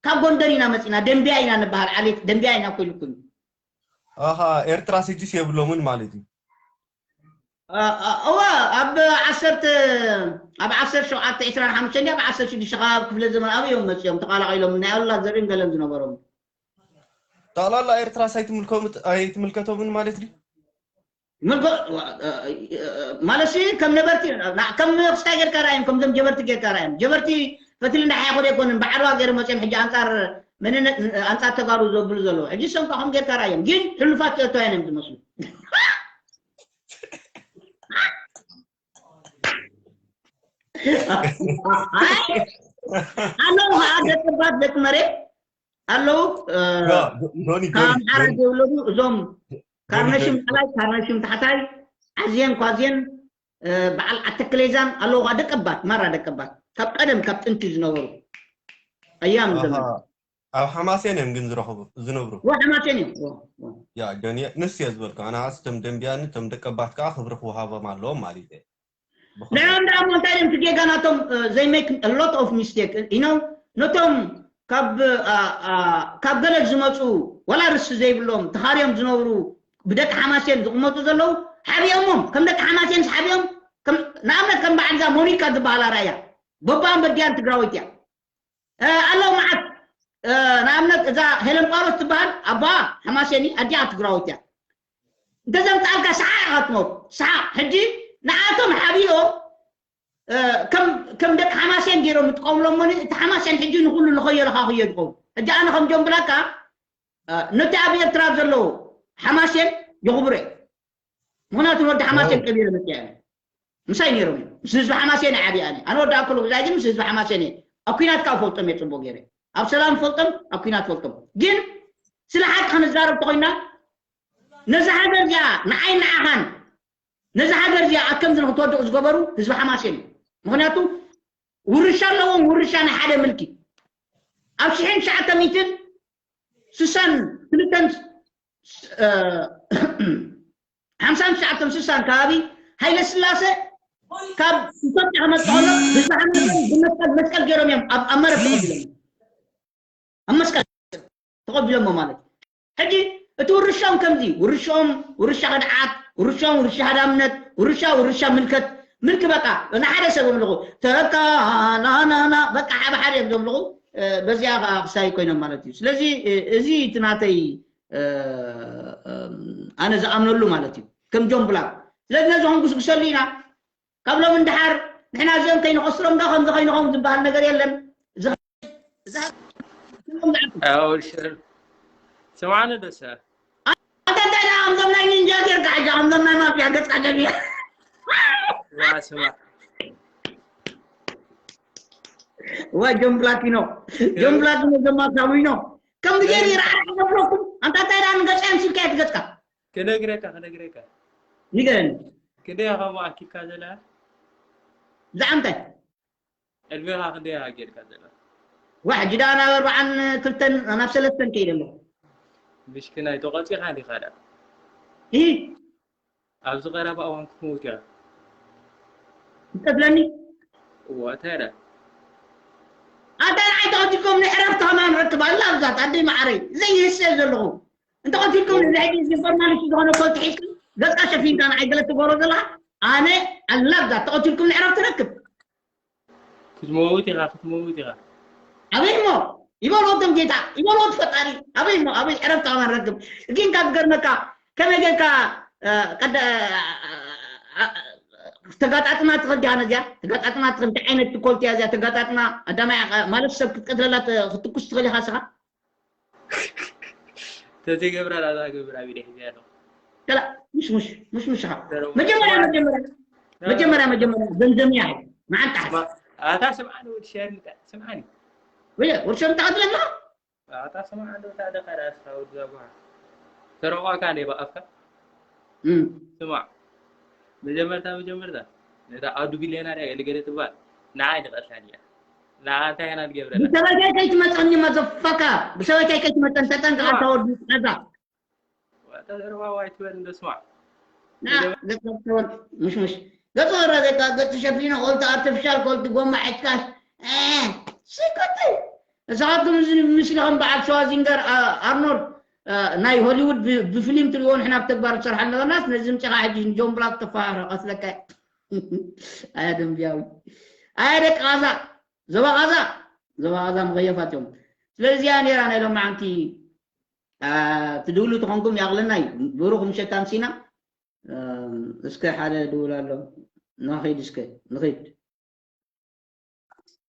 ካብ ጎንደር ኢና መፂና ደንቢያ ኢና ንበሃል ዓሌት ደንቢያ ኢና እኮ ኢልኩም ኣሃ ኤርትራ ስጅስ የብሎምን ማለት እዩ እወ ኣብ ዓሰርተ ኣብ ዓሰርተ ሸውዓተ ዕስራን ሓሙሽተን ኣብ ዓሰርተ ሽዱሽተ ከባቢ ክፍለ ዘመን ኣበይ እዮም መፅኦም ተቃላቂሎም ናይ ኣሉላ ዘርእን ገለን ዝነበሮም ጠቕላላ ኤርትራስ ኣይትምልከቶምን ማለት ድዩ ማለት ከም ነበርቲ ከም ክስታይ ጌርካ ራእዮም ከምዞም ጀበርቲ ጌርካ ራእዮም ጀበርቲ ፈትሊ እንዳሓ ይኮደ ኣይኮንን ብዓድዋ ገይሩ መፅኦም ሕጂ ኣንፃር መንነት ኣንፃር ተጋሩ ዘብሉ ዘለዉ ሕጂ ሰምካ ከም ጌርካ ራእዮም ግን ሕሉፋት ኤርትራውያን እዮም ዝመስሉ ኣለዉ ከዓ ደቂ ባት ደቂ መሬት ኣለዉ ካብ ኣምሓራ ዝውለዱ እዞም ካርነሽም ላዕላይ ካርነሽም ታሕታይ ዓዝየን ኳዝየን በዓል ዓተክሌዛን ኣለዉ ከዓ ደቀባት ማራ ደቀባት ካብ ቀደም ካብ ጥንቲ ዝነበሩ ኣያም ዘመን ኣብ ሓማሴን እዮም ግን ዝረኽቡ ዝነብሩ ወ ሓማሴን እዮም ያ ጆንየ ንስ እየ ዝበልኩ ኣነ ኣስቶም ደንቢያን እቶም ደቀባት ከዓ ክብሪ ክወሃቦም ኣለዎም ማለት እየ ንዕኦም ደኣ እሞ እንታይ እዮም እቲ ጌጋ ናቶም? They make a lot of mistake, you know። ነቶም ካብ ካብ ገለል ዝመፁ፣ ዋላ ርስቲ ዘይብሎም፣ ተኻርዮም ዝነብሩ፣ ብደቂ ሓማሴን ዝቕመጡ ዘለዉ፣ ሓቢኦሞም። ከም ደቂ ሓማሴንስ ሓቢኦም፣ ንኣብነት ከም በዓል እዛ ሞኒካ ዝበሃላ ራያ፣ በባኣን በዲያን ትግራወይቲ እያ። ኣለዉ መዓት። ንኣብነት እዛ ሄለን ጳውሎስ ትበሃል፣ ኣቦኣ ሓማሴን እዩ፣ ኣዲኣ ትግራወይቲ እያ። እንተዘምፃልካ ሰሓቕ ኢኻ ትመውት፣ ሰሓቕ። ሕጂ ንዓቶም ሓቢኦም ከም ደቂ ሓማሴን ገይሮም ይጥቀምሎም እሞ፣ እቲ ሓማሴን ሕጂ ንኹሉ ንኸዮ ለኻኽዮ ዝኸውን። ሕጂ ኣነ ከም ጆን ብላካ፣ ነቲ ኣብ ኤርትራ ዘሎ ሓማሴን የኽብሮ እየ። ምኽንያቱ ንወዲ ሓማሴን ቀቢረ መፅያ እየ። ምሳይ ነይሮም እዮም። ምስ ህዝቢ ሓማሴን እየ ዓብየ ኣነ። ኣነ ወዲ ኣክሉ ግዛይ ግን ምስ ህዝቢ ሓማሴን እየ። ኣብ ኲናት ካብ ፈልጦም እየ ፅቡቅ ገይረ። ኣብ ሰላም ፈልጦም፣ ኣብ ኲናት ፈልጦም። ግን ስለ ሓቂ ክንዛረብ ተኾይና፣ ነዛ ሃገር እዚኣ ንዓይ ንዓኻን ነዛ ሃገር እዚኣ ኣብ ከምዚ ንክትወድቕ ዝገበሩ ህዝቢ ሓማሴን እዩ። ምኽንያቱ ውርሻ ኣለዎም፣ ውርሻ ናይ ሓደ ምልኪ። ኣብ ሽሕን ትሽዓተ ሚእትን ስሳን ክልተን ሓምሳን ትሽዓተን ስሳን ከባቢ ሃይለ ስላሴ ካብ ኢትዮጵያ ክመፅእ ከሎ ህዝቢ ሓማሴን ብመስቀል መስቀል ገይሮም እዮም ኣብ ኣብ መረብ ተቐቢሎም። ኣብ መስቀል ተቐቢሎሞ ማለት እዩ። ሕጂ እቲ ውርሻኦም ከምዚ ውርሻኦም ውርሻ ከድዓት፣ ውርሻኦም ውርሻ ሃዳምነት፣ ውርሻ ውርሻ ምልከት። ምልኪ በቃ ንሓደ ሰብ ምልኹ ተካ ናናና በቃ ሓደ ሓደ እዮም ዘምልኹ። በዚኣ ከዓ ክሳይ ኮይኖም ማለት እዩ። ስለዚ እዚ እቲ ናተይ ኣነ ዝኣምነሉ ማለት እዩ፣ ከም ጆን ብላክ። ስለዚ ነዚ ክንጉስጉሰሉ ኢና። ካብ ሎም እንድሓር ንሕና እዚኦም ከይንኸስሮም ዶ ከምዚ ከይንኸውን ዝበሃል ነገር የለን። ስምዓኒ ዶ ሰብ? ኣንታ እንታይ ደኣ ከምዞም ናይ ኒንጃ ጌርካ ሕጂ ከምዞም ናይ ማፍያ ገጽካ ገቢያ። ዋ ስማ። ዋ ጆን ብላኪኖ፣ ጆን ብላኪኖ ጀማታዊኖ ከምዚ ገይሩ ይርዓርዕ ዘብለኩም። ኣንታ እንታይ ደኣ ንገጽ ኣምሲልካ እየ ትገጽካ። ክነግረካ ክነግረካ። ንገረኒ። ክንደይ ኢኻ ከምኡ ኣኪብካ ዘላ? ብዛዕባ እንታይ? ዕድሜኻ ክንደይ ኢኻ ጌርካ ዘላ? ዋ ሕጂ ደኣ ናብ ኣርባዓን ክልተን ናብ ሰለስተን ከይደ ኣለኹ። ምሽክናይ ተቖጺኻ ዲኻ ደኣ? እ ኣብዚ ቀረባ እዋን ክትመውት ኢኻ። ትቀትለኒ? እዋ እንታይ ደኣ? ኣታ ንዓይ ተቐቲልኩም ንዕረፍቲ ከማን ረክብ ኣላ ኣብዛት ኣደይ መዓረይ ዘይህሰ ዘለኹ። እንተቐቲልኩም ንሕጂ እዚ ፎርማሊቲ ዝኾነ ኮልቲ ሒዝኩም ገጽካ ሸፊንካ ንዓይ ገለ ትገብሮ ዘለኻ ኣነ ኣላብዛ ተቐቲልኩም ንዕረፍቲ ረክብ። ክትመውት ኢኻ ክትመውት ኢኻ። ኣበይ እሞ ይበልዎ እቶም ጌታ ይበልዎ እቲ ፈጣሪ። ኣበይ እሞ ኣበይ ዕረፍቲ ኣማን ረክብ። ግን ካብ ገርመካ ከመይ ጌርካ ተጋጣጥማ ትኽእል ዲኻ ነዚኣ? ተጋጣጥማ ትኽእል እንታይ ዓይነት ኮልቲ እያ እዚኣ? ተጋጣጥማ ኣዳማይ ማለት ሰብ ክትቀትለላ ክትኩስ ትኽእል ኢኻ ስኻ? ተዘይገብራ ላዛ ገብር ኣብ ኢደ ሒዘ ኣለኹ። ከላ ምሽ ምሽ ምሽ ምሽ ኻ መጀመርያ መጀመርያ መጀመርያ መጀመርያ ዘምዘምያ መዓንጣ ሓስ ኣታ ስምዓኒ ወዲ ሸር ምጣ ስምዓኒ ወይ ወዲ ሸር ምጣ ትለና ኣታ ስምዓ እንዶ ታደ ካዳ ስኻ ወዲ ዛጓ ተረቋካ እንደ ባኣፍካ ስማዕ መጀመርታ መጀመርታ ነታ ኣዱ ቢልዮና ዲያ ገለገለ ትባል ንዓይ ንቐትላ ዲያ ንዓ እንታይ ኢና ንገብረላ ብሰበይታይ ከይትመፀኒ መዘፈካ ብሰበይታይ ከይትመፀን ተጠንቀቕ ኣታ ወዲ ፃዛ ተዘረባዋ ኣይትበል እንዶ ስማዕ ምሽምሽ ገፁ ወረ ዘቃ ገፁ ሸፊኑ ኮልቲ ኣርቲፊሻል ኮልቲ ጎማ ዕጭቃሽ ስኮቲ ንስኻትኩም እዚ ምስሊ ከም በዓል ሸዋዚንገር ኣርኖልድ ናይ ሆሊውድ ብፊልም ትሪእዎ ንሕና ብተግባር ንሰርሓ ኣለናስ ነዚ ምፅኻ ሕጂ ንጆን ብላክ ተፈራረቕ ኣስለካ ኣያ ደንብያዊ ኣያ ደቂ ቃዛ ዞባ ቃዛ ዞባ ቃዛ መኸየፋት እዮም ስለዚ እዚኣ ነይራ ናይ ሎማዓንቲ ትድውሉ ተኾንኩም ያቕለና እዩ ብሩኽ ምሸት ኣምሲና እስከ ሓደ ድውል ኣሎ ንኸይድ እስከ ንኸይድ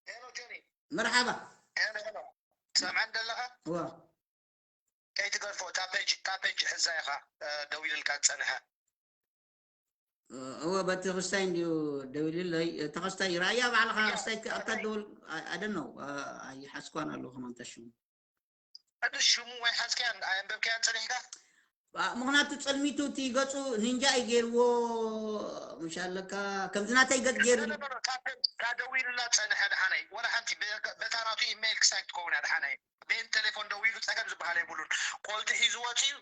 ሄሎ ጆኒ መርሓባ ሄሎ ሄሎ ትሰምዐን ዘለኻ እዋ ከይትገድፎ እታ ፔጅ እታ ፔጅ ሕዛ ኢኻ ደዊልልካ ዝጸንሐ እወ በቲ ክስታይ እንዲዩ ደዊልለይ እታ ክስታይ ራያ ባዕልኻ ክስታይ ኣብታ ደወል ኣደነው ኣይሓስኳን ኣለኹ ከማንታ ሽሙ ሽሙ ወይ ሓዝካያን ኣየንበብካያን ጸኒሕካ ምኽንያቱ ጸልሚቱ እቲ ገጹ ኒንጃ እዩ ገይርዎ ምሽ ኣለካ ከምዚ ናተይ ገጽ ገይሩ ታደዊሉላ ጸንሐ ድሓነይ ወላ ሓንቲ በታ ናቱ ኢሜይል ክሳይ ትከውን እያ ድሓነይ ቤን ቴሌፎን ደዊሉ ጸገም ዝበሃል የብሉን ቆልቲ ሒዙ ወፂኡ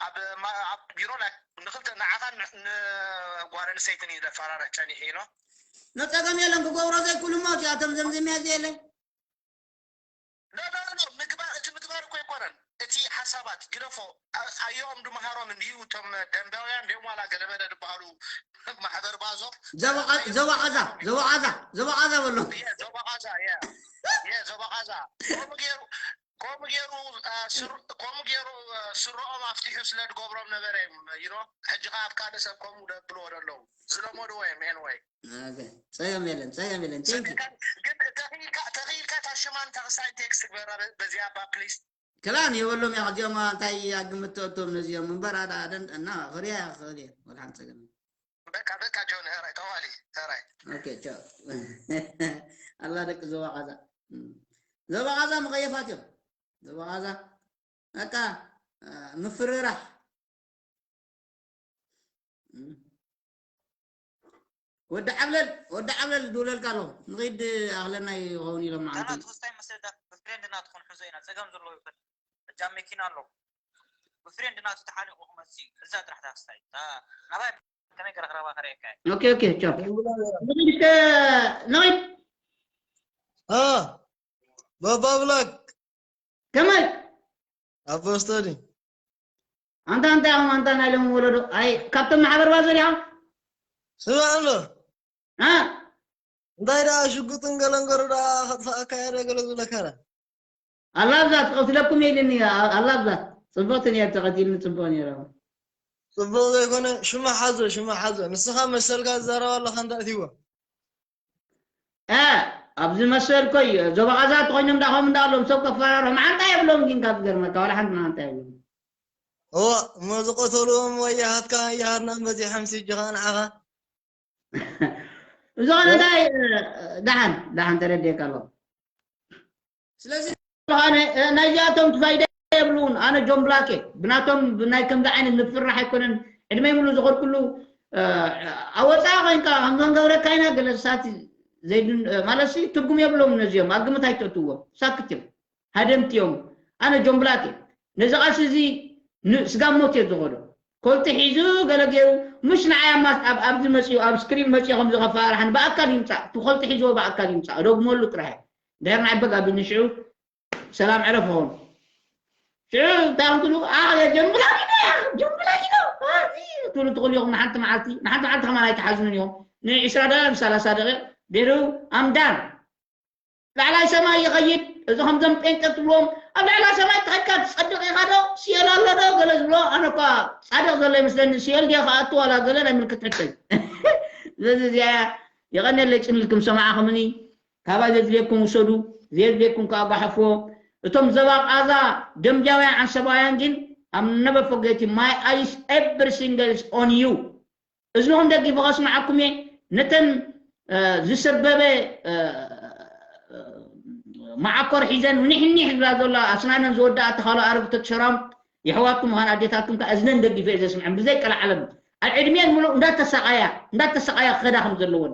ኣብ ቢሮ ንክልተ ንዓኻን ኣንስተይትን እዩ ዘፈራርሕ ጸኒሑ ኢሎ። ነጸገም የለን ክገብሮ ዘይክእሉ እሞ እዚኣቶም ዘምዘምያ እዚ የለን። ኖ ኖ ኖ ምግባር፣ እቲ ምግባር እኮ ኣይኮነን። እቲ ሓሳባት ግደፎ። ኣዮኦም ድመሃሮም እንዲዩ እቶም ደንባውያን ደም ዋላ ገለመለ ዝበሃሉ ማሕበር ባዞ። ዘባቓዛ ዘባቓዛ ዘባቓዛ በሎ። ዘባቓዛ የ ዘባቓዛ። ከምኡ ገይሩ ከምኡ ገይሩ ስርኦም ኣፍቲሑ ስለ ድገብሮም ነበረ። ሕጂ ከ ኣብ ካልእ ሰብ ከምኡ ደብልዎ ደለዉ ዝለመድዎ እዮም። ኤንወይ ጸገም የለን፣ ጸገም የለን። ቴንክ ዩ። ግን ተኺኢልካ፣ ተኺኢልካ እታ ሽማን ተኽስታይን ቴክስት ግበራ በዚኣ ኣባ ፕሊስ። ክላን የበሎም እያ። ሕዚኦም እንታይ ኣግምት ተእቶም ነዚኦም እምበር ኣዳ ኣደን እና ኽርያ እያ ክኽእል እየ። ወላ ሓንቲ ጸገም የለን። በቃ፣ በቃ ጆን፣ ሄራይ፣ ጠዋሊ፣ ሄራይ። ኦኬ፣ ቻው። ኣላ ደቂ ዞባ ቓዛ። እም። ዞባ ቓዛ መቐየፋት እዮም። ዞባ ቓዛ በቃ፣ እ፣ ምፍርራሕ። እም። ወዲ ዓብለል፣ ወዲ ዓብለል ድውለልካ ኣለኹ። ንኺድ ኣኽለና ይኸውን ኢሎም መዓልቲ። ናቱ ክስታይ መሰዳ ብፍሬንድ ናትኹን ሕዞ ኢና። ጸገም ዘለዎ ይፈል። እጃ መኪና ኣለዎ። ብፍሬንድ ናቱ ተሓኒቑ ክመጽእ እዩ። እዛ ጥራሕ እታ ክስታይ። እታ ናባይ ከመይ ገረ ክረባ ከርእየካ እየ። ኦኬ፣ ኦኬ፣ ቻው። ንኺድ፣ ንኺድ። አ፣ ባባ ብላክ። ከመይ? ኣቦ ስቶዲ። ኣንታ እንታይ ኢኹም ኣንታ ናይ ሎሚ ወለዶ? ኣይ፣ ካብቶም ማሕበር ባዘር ኢኻ? ስማዕ ኣሎ። አ? እንታይ ደኣ ሽጉጥን ገለንገሩ ደኣ ከጥፍኣካ እየ ዶ ገለ ዝብለካ ደኣ? ኣላ ኣብዛ ትቐትለኩም ኢልኒ፣ ኣ-፣ ኣላ ኣብዛ። ጽቡቕቲ ነይር ተቐቲልኒ ጽቡቕ ነይረ። ጽቡቕ ዘይኮነ፣ ሽማ ሓዞ፣ ሽማ ሓዞ። ንስኻ መሰልካ ትዛረብ ኣለኻ እንታይ እትይዎ? እ፣ ኣብዚ መሰል እኮ እዩ። ዞባ ቓዛ ተኾይኖም ዳኸም እንዳሎም ሰብ ከፈራርሖም መዓንጣ የብሎም ግን ካብ ዝገርመካ ዋላ ሓንቲ መዓንጣ የብሎም። እዋ፣ እሞ ዝቐተልዎም ወያሃትካ ወያሃትና በዚሖም ሲጅኻ ንዓኻ። ዝኾነ እንታይ፣ እ፣ ደሓን፣ ደሓን ተረዲኤካ ኣለኹ። ስለዚ ኣነ፣ እ፣ ናይዚኣቶም ፋይዳ የብሉን። ኣነ ጆን ብላክ እየ። ብናቶም ብናይ ከምዚ ዓይነት ንፍራሕ ኣይኮነን። ዕድመይ ሙሉ ዝኸድኩሉ፣ እ፣ ኣብ ወፃኢ ኮይንካ ከም ክንገብረካ ኢና ገለ ሳት ዘይድን፣ እ፣ ማለት ሲ ትርጉም የብሎም ነዚኦም። ኣብ ግምት ኣይተእትዎም። ሳክት እዮም። ሃደምቲ እዮም። ኣነ ጆን ብላክ እየ። ነዚ ቃልሲ እዚ ን-፣ ስጋብ ሞት እየ ዝኸዶ። ኮልቲ ሒዙ ገለ ገይሩ፣ ምሽ ንዓይ ኣብ ማስ-፣ ኣብ፣ ኣብዚ መፅዩ፣ ኣብ ስክሪን መፅዩ ከምዚ ከፈራርሓኒ ብኣካል ይምፃእ። እቲ ኮልቲ ሒዝዎ ብኣካል ይምፃእ። እደግመሉ ጥራሕ እየ። ድሕሪ ናይ በግ ኣቢኒ ሽዑ ሰላም ዕረፍ ኸውን። ሽዑ እንታይ ክትብሉ? ኣህ፣ ጀምብላኪ ዶ፣ ጀምብላኪ ዶ፣ ኣህ፣ ትብሉ ትኽእሉ ኢኹም ንሓንቲ መዓልቲ፣ ንሓንቲ መዓልቲ ከማን ኣይትሓዝኑን ኢኹም። ንዒስራ ደቂቕ፣ ንሰላሳ ደቂቕ፣ ድሕሪኡ ኣም ዳን። ላዕላይ ሰማይ ይኸይድ፣ እዚ ከምዞም ጴንጠ ትብልዎም፣ ኣብ ላዕላይ ሰማይ ተኸድካ ትጸድቕ ኢኻ ዶ? ሲኦል ኣሎ ዶ? ገለ ዝብሎ፣ ኣነ እኳ ጻድቕ ዘሎ ይመስለኒ፣ ሲኦል ድየ ክኣቱ ዋላ ገለ ናይ ምልክት ሕቶይ። ስለዚ እዚኣ እያ። የቐንየለይ ጽንልኩም ሰማዕኹምኒ። ካባይ ዘድልየኩም ውሰዱ፣ ዘየድልየኩም ከኣ ጓሓፍዎ። እቶም ዘባቓዛ ደምጃውያን ዓንሰባውያን ግን፣ I'm never forget you. My eyes every single is on you. እዝንኹም ደጊፈ ከስምዓኩም እየ። ነተን፣ እ፣ ዝሰበበ፣ እ፣ መዓኮር ሒዘን ኒሕ ኒሕ ዝብላ ዘሎ ኣስናነን ዝወደኣ ተኻሎ ኣረግቶት ሸራሙጥ የሕዋትኩም ምዃን ኣዴታትኩም ከኣ እዝነን ደጊፈ እየ ዘስምዐን ብዘይ ቀልዓለም። ኣብ ዕድሜን ምሉእ እንዳተሳቐያ፣ እንዳተሳቐያ ክኸዳ ከም ዘለወን።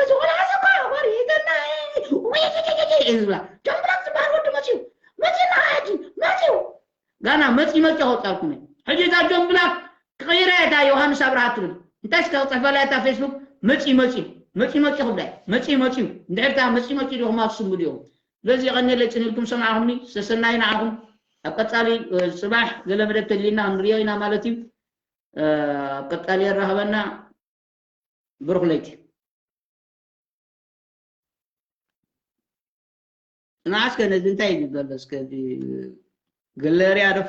እዚ ቆልዓ እዚ እኮ ወሪደና እዩ፣ ውይይይይይ እየን ዝብላ። ጆን ብላክ ዝበሃል ወዲ መፅዩ፣ መፅዩና ሕጂ፣ መፅዩ። ጋና መፅዩ መፅዩ ከውፃልኩም እየ። ሕጂ እዛ ጆን ብላክ ክቕይራ እየ እታ ዮሃንስ ኣብርሃ ትብል። እንታይ እስከ ክፅሕፈላ እታ ፌስቡክ? መፅዩ መፅዩ፣ መፅዩ መፅዩ ክብላ እየ። መፅዩ መፅዩ። እንድሕር እታ መፅዩ መፅዩ ዲኹም ኣትስንብዱ ኢኹም። ስለዚ የቐንየለይ ፅን ኢልኩም ሰማዕኹምኒ፣ ሰሰናዩ ንዓኹም። ኣብ ቀፃሊ፣ እ፣ ፅባሕ ገለ መደብ ተድልዩና ክንሪኦ ኢና ማለት እዩ። እ፣ ኣብ ቀፃሊ የራኽበና። ብሩኽ ለይቲ። ንዓስከ ነዚ እንታይ እዩ ዘሎ? እስከ እዚ ገለ ሪኣ ዶ?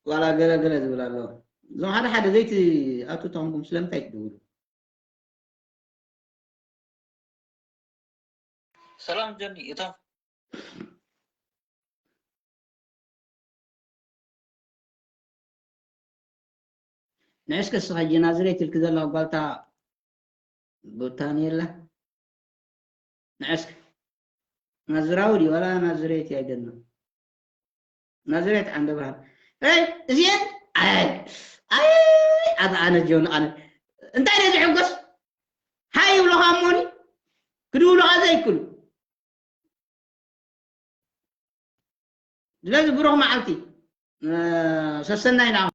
ዋላ ገለ ገለ ዝብል ኣሎ። እዞም ሓደ ሓደ ዘይትኣቱ ተኾንኩም ስለምንታይ ትድውሉ? ሰላም ጆኒ፣ እታ ንዕስከ እስኻ ጂ ናዝሬት ኢልክ ዘለኻ ጓልታ ቦታኒ የላ? ንዕስከ ናዝራዊ ድዩ ዋላ ናዝሬት እያ ገና? ናዝሬት ዓንደ ብርሃን። ኤይ፣ እዚኤን? ኣይ፣ ኣይ፣ ኣነ፣ ኣነ ጆን፣ ኣነ እንታይ ደይ ዝሕጎስ? ሃይ ይብሉኻ እሞኒ ክድውሉኻ ዘይክሉ። ስለዚ ብሩኽ መዓልቲ፣ እ፣ ሰሰናይ ንዓኹም።